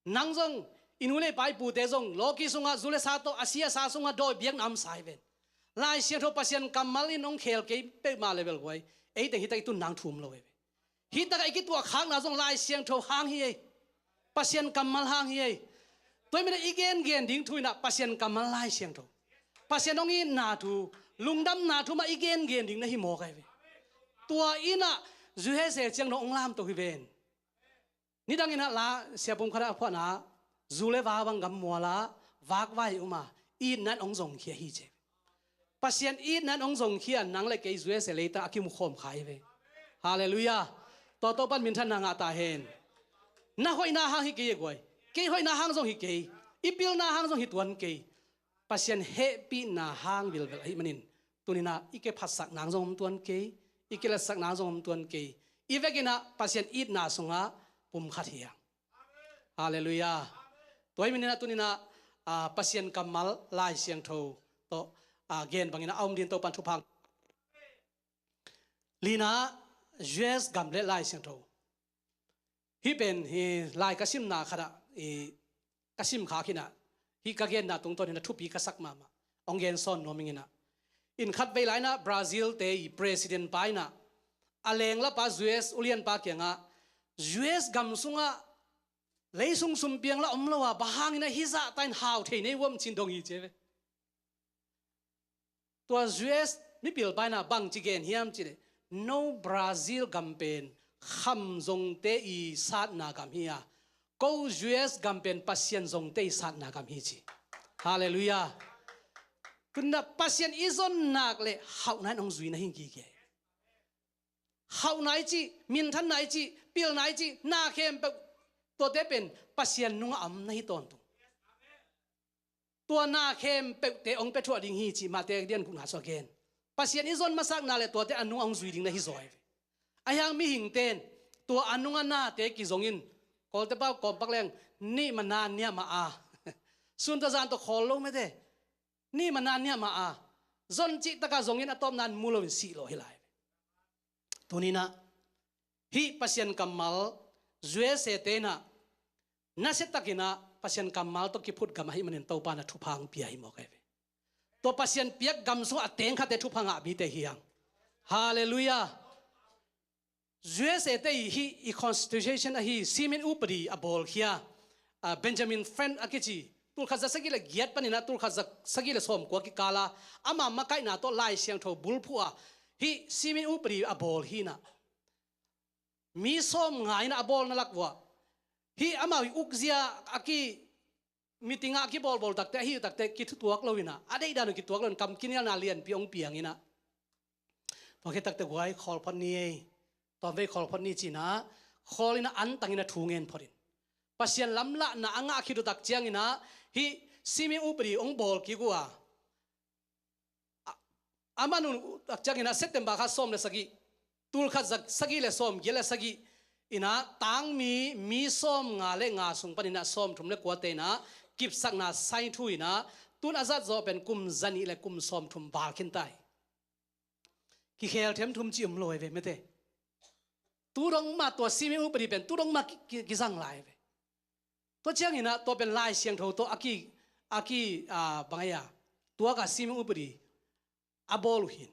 Nang zong I nu le pa i pute zong lawki sungah zu le sa tawh a si a sa sungah dawi biakna om sa hi ven. Lai Siangtho Pasian kammal in hong khel kei peuhmah le bel guai, ei teng hi tak i tun nang thu om lo hi ve. Hi takah i kituah khakna zong Lai Siangtho hang hi ei. Pasian kammal hang hi ei. Tua hi manin i gengen ding thu inah Pasian kammal Lai Siangtho, Pasian hong itna thu, lungdamna thu mah i gengen ding na hi mawk ahi ve. Tua inah U S A ciang dong hong lamto hi ven. Nidang inah la siapum khatah a phuahna zu le va bang gam muala vakvai um a, itna in hong zongkhia hi ci. Pasian itna in hong zongkhia, nang le kei U S A leitang a kimukhawm kha hi ve. Halleluiah. Tua Topa'n minthanna ngah ta hen. Na hoihna hang hi kei e guai. Kei hoihna hang zong hi kei. I pilna hang zong hi tuan kei. Pasian hehpihna hang vilvel ahih manin, tuninah i kephatsak nang zong om tuan kei, i kiletsak nang zong om tuan kei. I vekinah Pasian itna sungah pumkhat hi hang. Halleluiah. Tua hi maninah tuninah, ah, Pasian kammal Lai Siangtho tawh, ah, gen banginah a om ding Topa'n thupha. Lina, U S gam le Lai Siangtho. Hih pen hi lai ka simna khatah, i, ka sim khak hinah, hih ka genna tungtawn hinah thupi ka sak mahmah. Hong gen sawn nuam ing inah. In khatvei lai inah Brazil te i president pa inah a lenglapa U S ulianpa kiangah, U S gam sungah leisung sumpiang la om lo a, bang hang inah hih zahta in hau thei nei uam cin dong hi ci ve. Tua U S mipil pa inah bangci gen hiam cihleh, no Brazil gam pen kham zongte i satna gam hi a, ko U S gam pen Pasian zongte i satna gam hi ci. Halleluiah. Tunah Pasian i zon nak le hauhna in hong zui na hi gige. Hauhna i cih, minthanna i cih, pilna i cih, na khempeuh tuate pen Pasian nungah a om na hi tawntung. Tua na khempeuhte hong pia thuah ding hi cih Mate lian gukna sua gen. Pasian i zon masakna le tuate a nung hong zui ding na hi zaw hi ve. Ahi hang mihingte in tua a nungah nate kizongin, Kawlte pau kawmpak leng, nih mana niamah a, sun tawh zan tawh khawl lo mete, nih mana niamah a, zon cihtakah zongin a tawpna in mu loin sih lawh hi lai ve. Tuninah hih Pasian kammal U S A te inah nasia takinah Pasian kammal tawh kiphut gam ahih manin Topa na thupha hong pia hi mawk ahi ve. Tua Pasian piak gam sungah a teng khatte thupha ngah mite hi hang. Halleluiah. U S A te i hih i constitution ahi simin upadi a bawlkhia, ah, Benjamin Franklin a kici, tulkhat za sagih le giat paninah tulkhat za sagih le sawmkua kikala ama makaihna tawh Lai Siangtho bulphuh a, hih simin upadi a bawl hinah mi sawm nga inah a bawlna lak uah, hih amau i ukzia a ki, meeting ah a kibawlbawl takte, ahi uh takte kithutuak lo inah, a deihdan uh kituak lo in kam kinialna lianpi hong piang inah, tua khit takte guai, khawl phot ni ei, tawmvei khawl phot ni cinah, khawl inah antang inah thu ngen phot in, Pasian lamlahna a ngah khit uh tak cianginah hih simin upadi hong bawl kik uh a, a, a man uh tak cianginah September kha sawm le sagih, tulkhat za sagih le sawm giat le sagih inah tangmi mi sawm nga le nga sung paninah sawm thum le kuate inah kipsakna sign thu inah, tun a zat zawh pen kum zanih le kum sawm thum val khin ta hi. Kikhel themthum ci om lo hi ve mete. Tu dong mah tua simin upadi pen tu dong mah ki, ki, kizang lai hi ve. Tua cianginah tua pen Lai Siangtho tawh a ki, a ki, ah, bang ai a, tuakah simin upadi a bawl uh hin.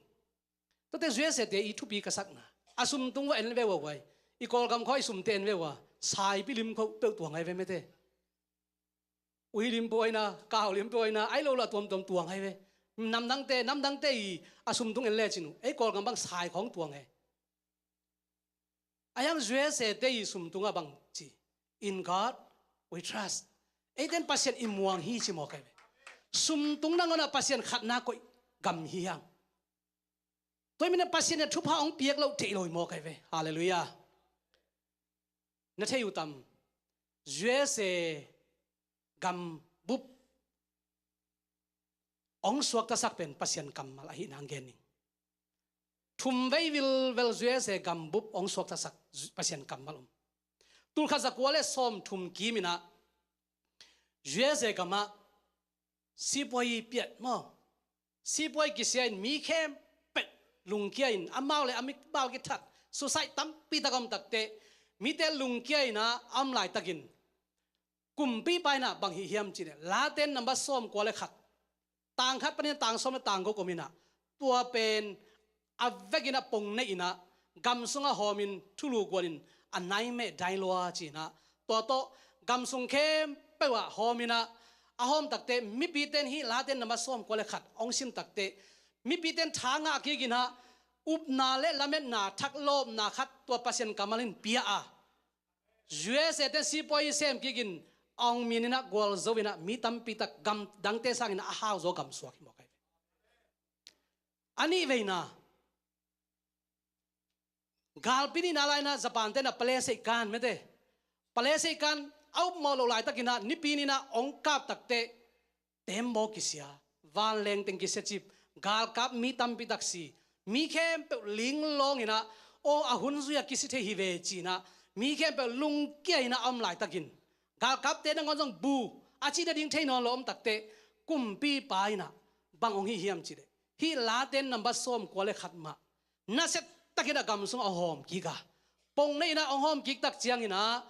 Tuate U S A te i thupi ka sakna, a sumtung va en ve ua guai. I Kawlgam khawng i sumte en ve ua, saipi lim khawng peuh tuang ai ve mete. Uhi lim peuh aina, kau lim peuh aina, ai lo lo a tuamtuam tuang ai ve. Namdangte, namdangte i a sumtung en lecin uh, ei Kawlgam bang sai khawng tuang ai. Ahi hang U S A te i sumtungah bang ci, "In God we trust." Eiten Pasian i muang hi ci mawk ai ve. Sumtung nangawnah Pasian khatna koih gam hi hang. Tua hi manin Pasian in thupha hong piak loh theih lo hi mawk ai ve. Halleluiah. Na thei uh tam? U S A gam bup hong suaktasak pen Pasian kammal ahih nang gen ning. Thumvei vilvel U S A gam bup hong suaktasak Pasian kammal om. Tulkhat zakua le sawm thum kiminah U S A gamah sipuai piat maw, sipuai kisia in mi khempeuh lungkia in amau le a mi bau kithat, suicide tampi tak a om takteh mite lungkia inah a om laitakin Kumpipa in ah bang hih hiam cih leh, Late number sawmkua le khat, tang khat panin tang sawm le tang guk om in ah, tua pen a vekin ah pong nei in ah, gam sungah hawmin thulu guanin a nai meh dai lua ci in ah, tua tawh gam sung khempeuh ah hawm in ah, a hawm takteh mipite in hih Late number sawmkua le khat hong sim takteh, mipite in tha ngah kik in ah, upna le lametna, thaklawpna khat tua Pasian kammal in pia a, U S A te sipuai sem kik in, a hong min in ah gualzo in ah, mi tampi tak gam dangte sangin ah a hau zaw gam suak hi mawk ahi ve. A nih veina, galpi nihna lai in ah Japan te in ah pale seih kan, mete, pale seih kan a upmawh loh laitakin ah nipi ni in ah hong kap takteh, tembaw kisia, vanleng teng kisia cip, galkap mi tampi tak si, mi khempeuh linglawng in ah, aw, a hun zui-a kisi thei hi ve ci in ah, mi khempeuh lungkia in ah a om laitakin, galkapte nangawn zong bu, a cih nading thei nawn lo om takteh, kumpipa in ah bang hong hih hiam cih leh, hih Late number sawmkua le khat mah nasia takin ah gam sungah hong hawm kik a, pong nei in ah hong hawm kik tak ciangin ah,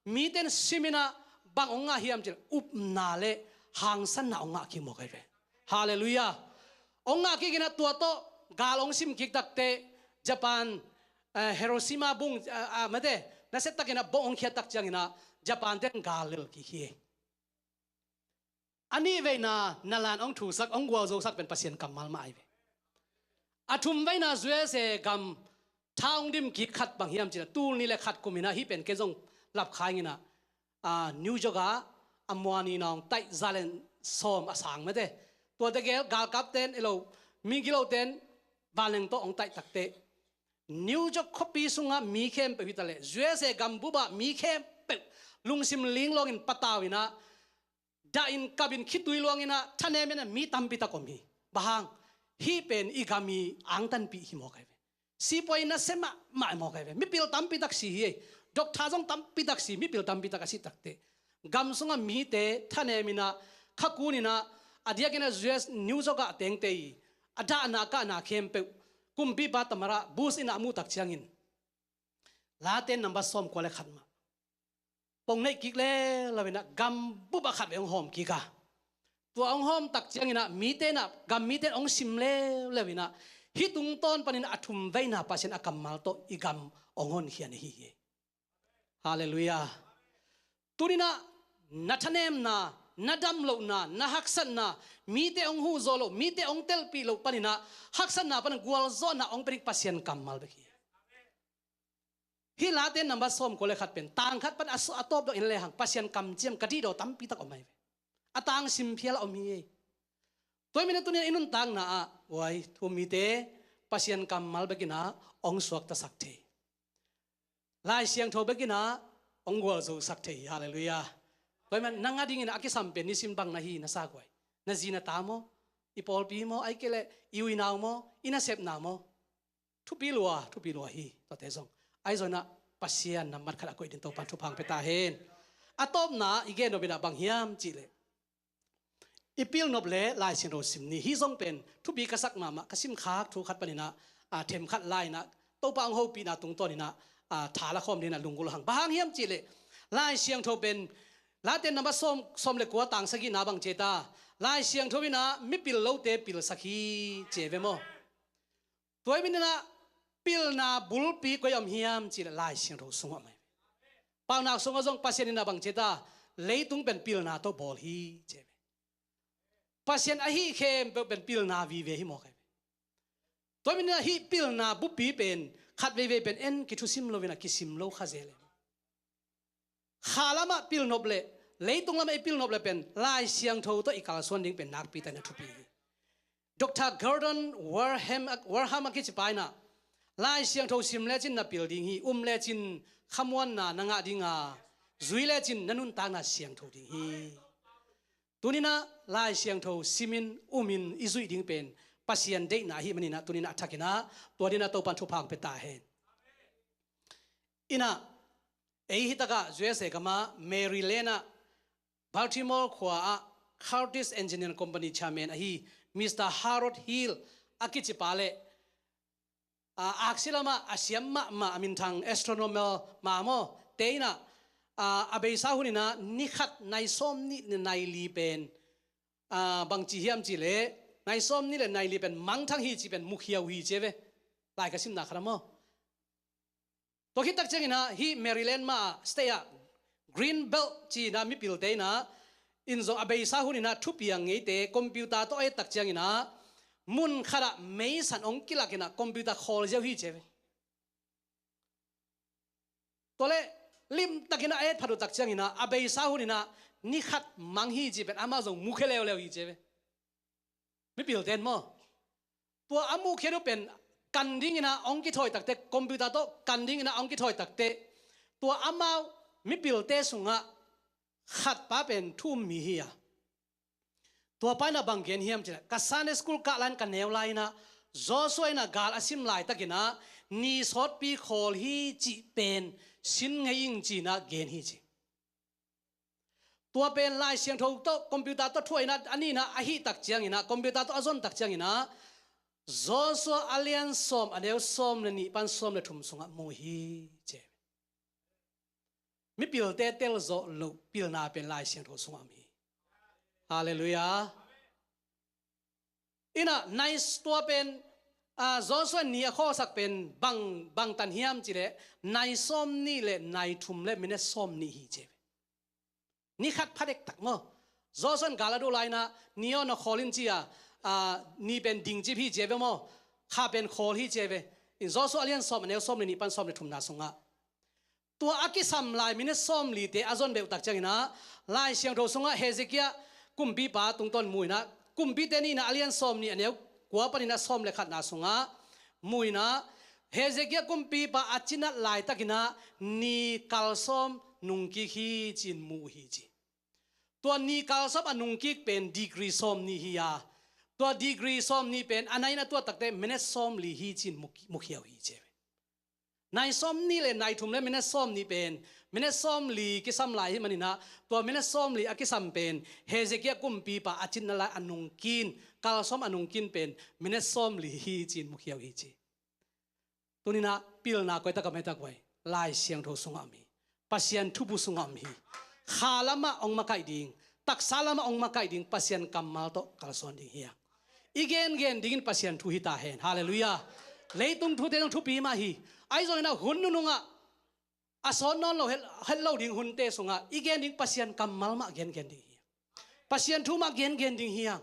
mite in sim in ah bang hong ngah hiam cih leh, upna le hangsanna hong ngah kik mawk ahi ve. Halleluiah. Hong ngah kik in ah tua tawh gal hong sim kik takteh, Japan, eh, Hiroshima bung, eh, ah, mete, nasia takin ah bom hong khiat tak ciangin ah Japan te in gal lel kik hi. A nih veina nalan hong thusak, hong gualzosak pen Pasian kammal mah ahi ve. A thum veina U S A gam tha hong dim kik khat bang hiam cih leh, tul nih le khat kum in ah, hih pen kei zong lapkhai ing in ah, ah, New York ah a muani na hong taih za le sawm a sang, mete, tuate gel galkapte in, elo, migilote in vanleng tawh hong taih takteh, New York khuapi sungah mi khempeuh hi ta leh, U S A gam bup ah mi khempeuh lungsim linglawngin patau in ah, dah in, kap in, khitui luang in ah, thanem in ah mi tampi tak om hi. Bang hang? Hih pen i gam i angtanpih hi mawk ahi ve. Sipuai nasia mahmah hi mawk ahi ve. Mipil tampi tak si hi. Doctor zong tampi tak si, mipil tampi tak a si takteh, gam sungah mite thanem in ah, khakun in ah, a diakin ah U S New York ah tengte i, a dahna kahna khempeuh, kumpipa Tamara Bush in ah a muh tak ciangin, Late number sawmkua le khat mah pong nei kik leuleu in ah gam bup ah khat vei hong hawm kik a, tua hong hawm tak ciangin ah mite in ah, gam mite in hong sim leuleu in ah, hih tungtawn panin a thum veina Pasian a kammal tawh i gam hong honkhia na hi hi. Halleluiah. Tuni in ah na thanemna, na damlohna, na haksatna, mite hong huh zawh loh, mite hong telpih loh panin ah haksatna panin gualzawhna hong pia ding Pasian kammal bek hi. Hih Late number sawmkua le khat pen, tang khat pan a su-, a tawp dong en lehang, Pasian kamciam ka dihdaw tampi tak om ahi ve. A tang sim phial a om hi ei. Tua hi manin tuni in ah i nuntakna ah, uai, thu-um mite, Pasian kammal bek in ah hong suaktasak thei, Lai Siangtho bek in ah hong gualzosak thei hi. Halleluiah. Tua hi manin nang adingin a kisam pen nisim bang na hi na sa, uai. Na zi na ta maw? I pawlpi maw? Ahih kei leh i uinau maw? I nasepna maw? Thupi lua, thupi lua hi, tuate zong. Ahi zongin ah Pasian nambat khat a koih dingin Topa'n thupha hong pia ta hen. A tawpna i gen nop in ah bang hiam cih leh, i pilnop le Lai Siangtho sim ni. Hih zong pen thupi ka sak mahmah, ka simkhak thu khat panin ah, a, themkhat lai in ah, Topa hong hopihna tungtawn in ah, a, tha la khawm dingin ah lunggulh hang. Bang hang hiam cih leh, Lai Siangtho pen, Late number sawm, sawm le kua, tang sagihna bang ci ta, Lai Siangtho in ah mipil lote pilsak hi, ci ve maw. Tua hi manin ah pilna bulpi koi ah om hiam cih leh Lai Siangtho sungah om hi. Paunak sungah zong Pasian in ah bang ci ta, leitung pen pilna tawh bawl hi, ci ve. Pasian ahi khempeuh pen pilna vive hi mawk ahi ve. Tua hi manin ah hih pilna bupi pen khat veivei pen en kithusim lo in ah kisim lo kha zel e. Kha lamah pilnop le leitung lamah i pilnop le pen Lai Siangtho tawh i kalsuan ding pen nakpi takin a thupi hi. Doctor Gordon Verham, Verham a kici pa in ah, Lai Siangtho sim lecin na pil ding hi, um lecin khamuanna na ngah ding a, zui lecin na nuntakna siangtho ding hi. Tuni in ah Lai Siangtho simin, umin i zuih ding pen Pasian deihna ahih manin ah, tuni in ah a thakin ah tua dingin ah Topa'n thupha hong pia ta hen. In ah, ei hi takah U S A gamah Maryland ah Baltimore khua ah Curtis Engineering Company chairman ahi Mister Harold Hill a kici pa le, a, aksi lamah a siam mahmah, a minthang astronomer mah maw, te in ah, a, a beisa huninah ni khat nai sawm nih le nai li pen, a, bangci hiam cihleh nai sawm nih le nai li pen mangthang hi ci pen mukhia uh hi ci ve. Lai ka simna khat ah maw. Tua khit tak cianginah hih Maryland mah state ah Green Belt ci-inah mipilte inah in zong a beisa huninah thupiang ngeite computer tawh a et tak cianginah mun khatah meisan hong kilakinah computer khawl ziau hi ci ve. Tua leh limtakinah a et phat uh tak cianginah a beisa huninah ni khat mang hi ci pen amah zong mukhia leuleu hi ci ve. Mipilte in maw, tua a mukhia uh pen kan dinginah hong kithawi takte, computer tawh kan dinginah hong kithawi takte, tua amau mipilte sungah khatpa pen thu um mi hi a. Tuapa inah bang gen hiam cihleh ka Sunday school kah lai-in ka neu lai-inah Joshua inah gal a sim laitakinah ni sawtpi khawl hi cih pen sin ngei ing ci-inah gen hi ci. Tua pen Lai Siangtho tawh computer tawh thuainah a ninah ahih tak cianginah computer tawh a zon tak cianginah Joshua a lian sawm a neu sawm le nih pan sawm le thum sungah mu hi ci. Mipilte telzawh loh pilna pen Lai Siangtho sungah om hi. Halleluiah. Inah nai tua pen, a, Joshua ni a khawlsak pen bang, bangtan hiam cihleh nai sawm nih le nai thum le minute sawm nih hi ci ve. Ni khat phadek tak maw. Joshua in gal a duh lai-inah ni aw na khawl in ci a, a, ni pen dingcip hi ci ve maw. Kha pen khawl hi ci ve. In Joshua a lian sawm a neu sawm le nih pan sawm le thumna sungah tua a kisam lai minute sawm lite a zon beuh tak cianginah Lai Siangtho sungah Hezekiah kumpipa tungtawn mu inah Kumpite nihna a lian sawm nih a neu kua paninah sawm le khatna sungah mu inah Hezekiah kumpipa a cinat laitakinah ni kalsawm nungkik hi ci-in mu uh hi ci. Tua ni kalsawm a nungkik pen degree sawm nih hi a, tua degree sawm nih pen a nai-in a tuat takte minute sawm li hi ci-in mu-, mukhia uh hi ci ve. Nai sawm nih le nai thum le minute sawm nih pen minute sawm li kisam lai hi maninah tua minute sawm li a kisam pen Hezekiah kumpipa a cinna lai a nungkin, kalsawm a nungkin pen minute sawm li hi ci-in mukhia uh hi ci. Tuninah pilna koi tak a om hi tak uh ei, Lai Siangtho sungah om hi. Pasian thubu sungah om hi. Kha lamah hong makaih ding, taksa lamah hong makaih ding Pasian kammal tawh kalsuan ding hi hang. I gengen dingin Pasian thu hi ta hen. Halleluiah. Leitung thute zong thupi mah hi. Ahi zonginah hun nunungah a sawt nawn lo het, het lo ding hunte sungah i gen ding Pasian kammal mah gengen ding hi hang. Pasian thu mah gengen ding hi hang.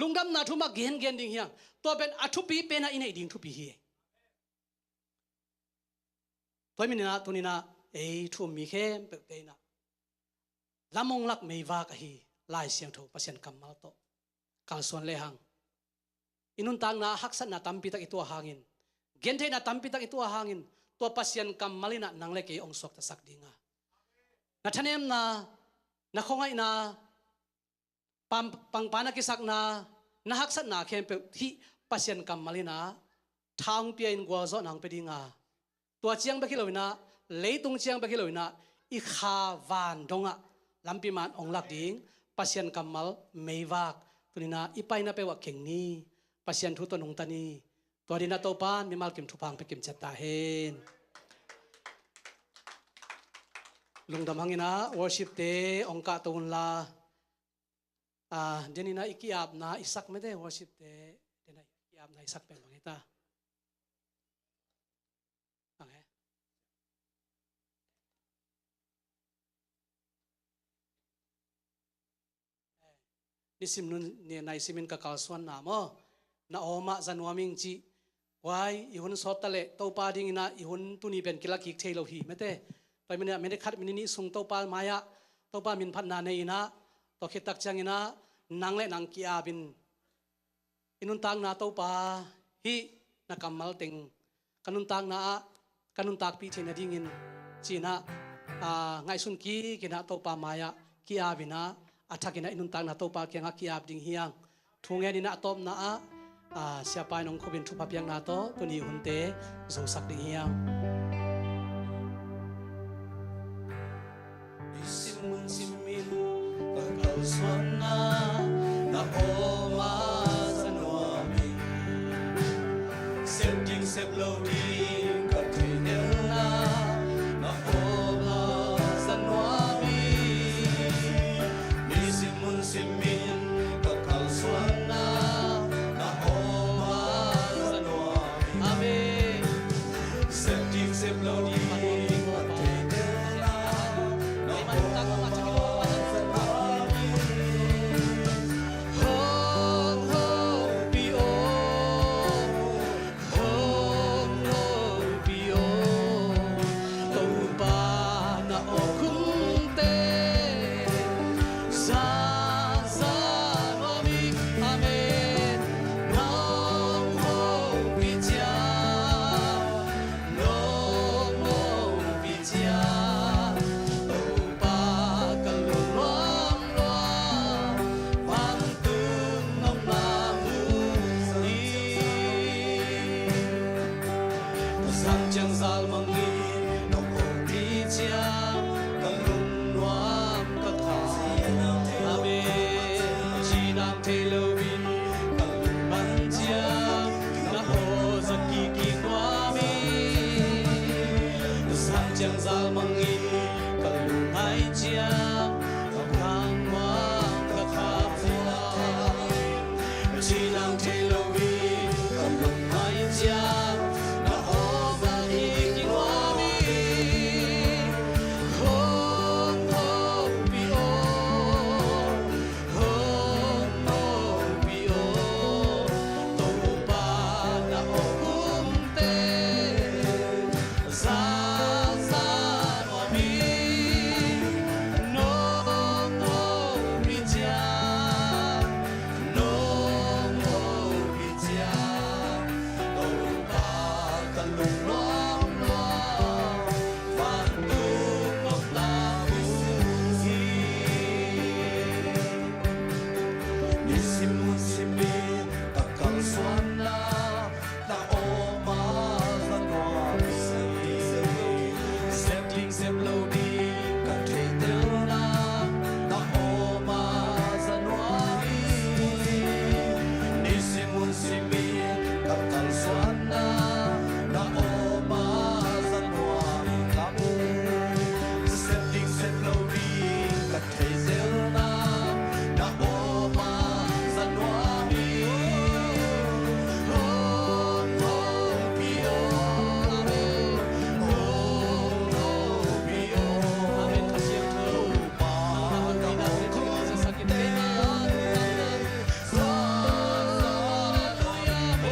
Lungdamna thu mah gengen ding hi hang. Tua pen a thupi penah i neih ding thupi hi. Tua hi maninah tuninah ei thu um mi khempeuhte inah lam hong lak meivak ahi Lai Siangtho Pasian kammal tawh kalsuan lehang i nuntakna haksatna tampitak i tuah hangin, gentheihna tampitak i tuah hangin tua Pasian kammal inah nang le kei hong suaktasak ding a, na thanemna, na khuangaihna, pam-, pangpa na kisakna, na haksatna khempeuh hih Pasian kammal inah tha hong pia-in gualzawhna hong pia ding a, tua ciang bek hi loinah, leitung ciang bek hi loinah i kha van dongah lampi man hong lak ding Pasian kammal meivak tuninah i paina peuhah keng ni. Pasian thu tawh nungta ni. Tua dinah Topa in mimal kim thupha hong pia kimciat ta hen. Lungdam hanginah worshipte hong kahto unla, a, deninah i ki-apna i sak mete, worshipte deninah i ki-apna i sak pen bang hi ta? Ang he? Nisim nun ni nai simin ka kalsuanna maw, na awmah za nuam ing cih. Huai i hun sawt taleh Topa dinginah i hun tuni pen kila kik thei lo hi mete. Tua hi maninah minute khat minute nih sung Topa mai-ah Topa minphatna nei inah, tua khit tak cianginah nang le nang ki-apin i nuntakna Topa hih na kammal teng ka nuntakna ah ka nuntakpih theih nadingin ci-inah, a, ngaihsun kikinah Topa mai-ah ki-apinah a thakinah i nuntakna Topa kiangah ki-ap ding hi hang. Thu ngeninah a tawpna ah, a, siapa in hong khupin thupha piakna tawh tuni hunte zosak ding hi hang. Nisim hun simin ka kalsuanna na awmah za nuam ing. Sep ding sep lo ding ka theihtelna na awmah za nuam Mangin nong hopih ciang ka lungnuam ka kham. Amen. Cinang thei loin ka lungman ciang na hawh zat kik nuam hi. Sang ciang zal mangin ka lungngai ciang ka kham nuam ka kham nuam. Cinang thei loin ka lungngai ciang na hawh zat kik nuam hi. Hong hopih aw, hong hopih aw, Topa na hong umte. Za, za nuam hi. Nong hopih ciang, nong hopih ciang, Topa ka lungnuam nuam, vantung nopna mu hi. Nisim hun simin ka kalsuanna na awm a za nuam hi. Sep ding sep lo ding ka theihtelna na awm a za nuam hi. Nisim hun simin ka kalsuanna na awm a za nuam hi. Sep ding sep lo ding ka thei zelna na awm a za nuam hi. Hong hopih aw, amen. Hong hopih aw, amen. Kha siangtho Pa na hong hopih na hong hopih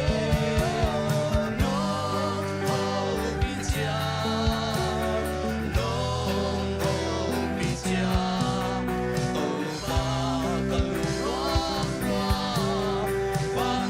na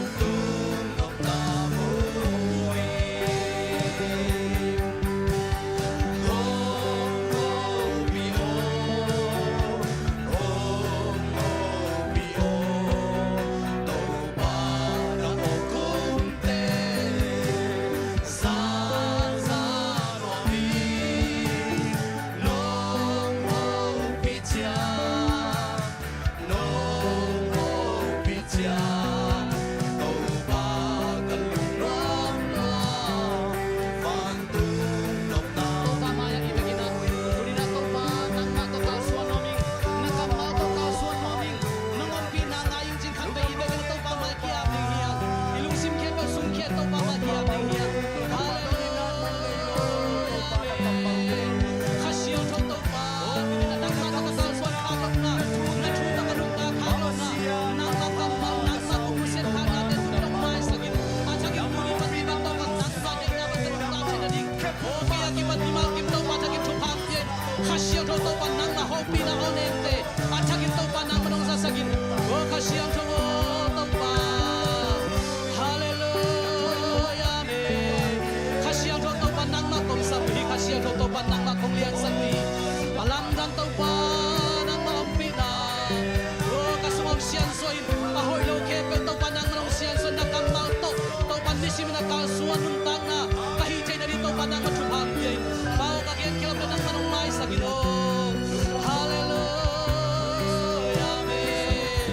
hong hopih na. Topa mai-ah i bek in ah, tuni-in ah Topa nangmah tawh kalsuan nuam ing, na kammal tawh kalsuan nuam ing. Nong ompihna ngai ing cih khat vei i bek in ah Topa mai-ah ki-ap ding hi hang. I lungsim khempeuh sungkhia-in Topa mai-ah ki-ap ding hi hang. Halleluiah. Amen. Kha Siangtho Topa, tuni-in ah nangmah tawh ka kalsuan kha lo-in ah, na thu tawh ka nungta kha lo-in ah, nangmah kammal, nangmah kong nusiat khanate tuni-in hong maisak in. A thakin tuni pan Topa nangmah deihna tawh ka nungta theihna ding, hong pia kipan mimal kim Topa thakin thupha hong pia in. Kha Siangtho Topa nangmah hopihna aw nente a thakin Topa nangmah hong zasak in. O Kha Siangtho aw Topa. Halleluiah, amen. Kha Siangtho Topa nangmah kong sam hi, Kha Siangtho Topa nangmah kong liansak hi. A lamdang Topa nangmah ompihna. O ka sung hong siansuah in, a hoih lo khempeuh Topa nangmah hong siansuah in, na kammal tawh Topa nisimin a kalsuan nuntakna ka hih theihna ding Topa nangmah thupha hong pia in. Pa aw ka genkhia lo nangmah hong maisak in aw. Halleluiah, amen.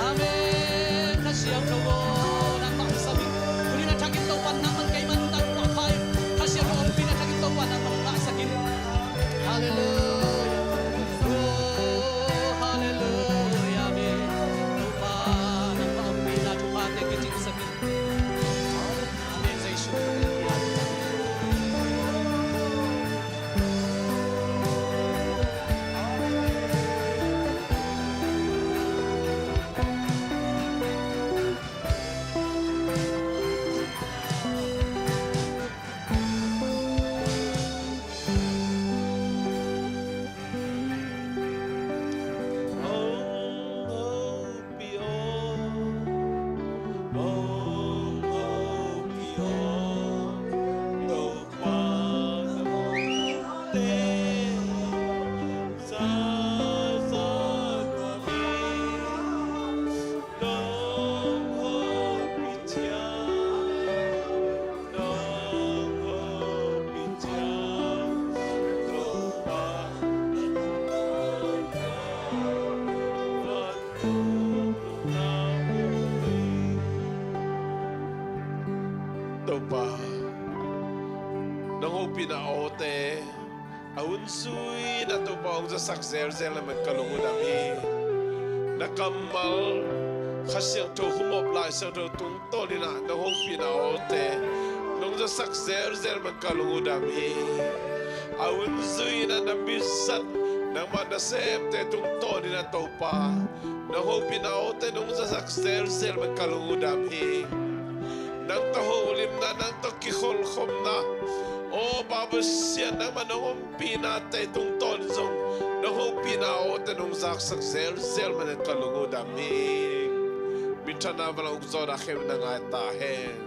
Amen. Kha Siangtho aw nangmah hong sam in. Tuni-in a thakin Topa nangmah keima nuntak puahpha in. Kha Siangtho ompihna thakin Topa nangmah hong ngahsak in. Halleluiah. Oh, halleluiah, amen. Topa nangmah ompihna thuphate kicingsak in. Topa, nong hopihna awte a hun zui-in ah Topa hong zasak zelzel na man ka lung uh dam hi. Na kammal Kha Siangtho humop Lai Siangtho tungtawnin ah nong hopihna awte nong zasak zelzel man ka lung uh dam hi. A hun zui-in ah na mizat nangmah nasemte tungtawnin ah Topa nong hopihna awte nong zasak zelzel man ka lung uh dam hi. Nang tawh holimna, nang tawh kikholhkhopna, aw Pa Pasian, nangmah nong ompihnate tungtawn zong nong hopihna awte nong zaksak zelzel man ka lung uh dam hi. Minthanna vanah ukzawhna khempeuh na ngai ta hen.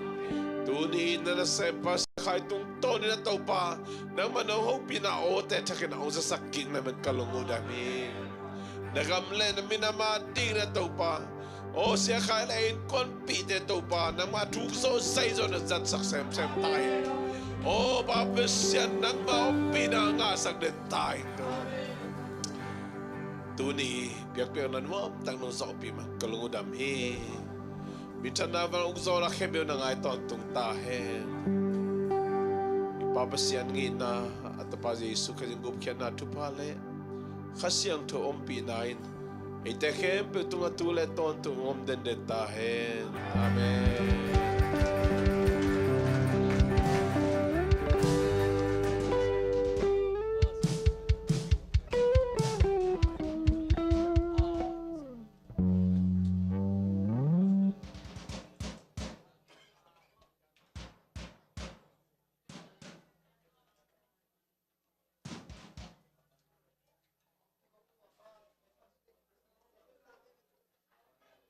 Tuni na nasempa Sia Khai tungtawnin ah Topa nangmah nong hopihna awte thakin ah hong zasak kik na man ka lung uh dam hi. Na gam le na minam adingin ah Topa, aw Sia Khai le innkuanpihte Topa nangmah thuk zawh zai zawh na zatsak semsem ta hi. Aw Pa Pasian, nangmah ompihna ngahsak den ta hi. Tuni biakpiakna nuamtak nong zawhpih man ka lung uh dam hi. Minthanna vanah ukzawhna khempeuh na ngai tawntung ta hen. I Pa Pasian ngihna, a Tapa Jesu Khrih in gupkhiatna thupha le Kha Siangtho ompihna in eite khempeuh tungah tu le tawntung om denden ta hen. Amen.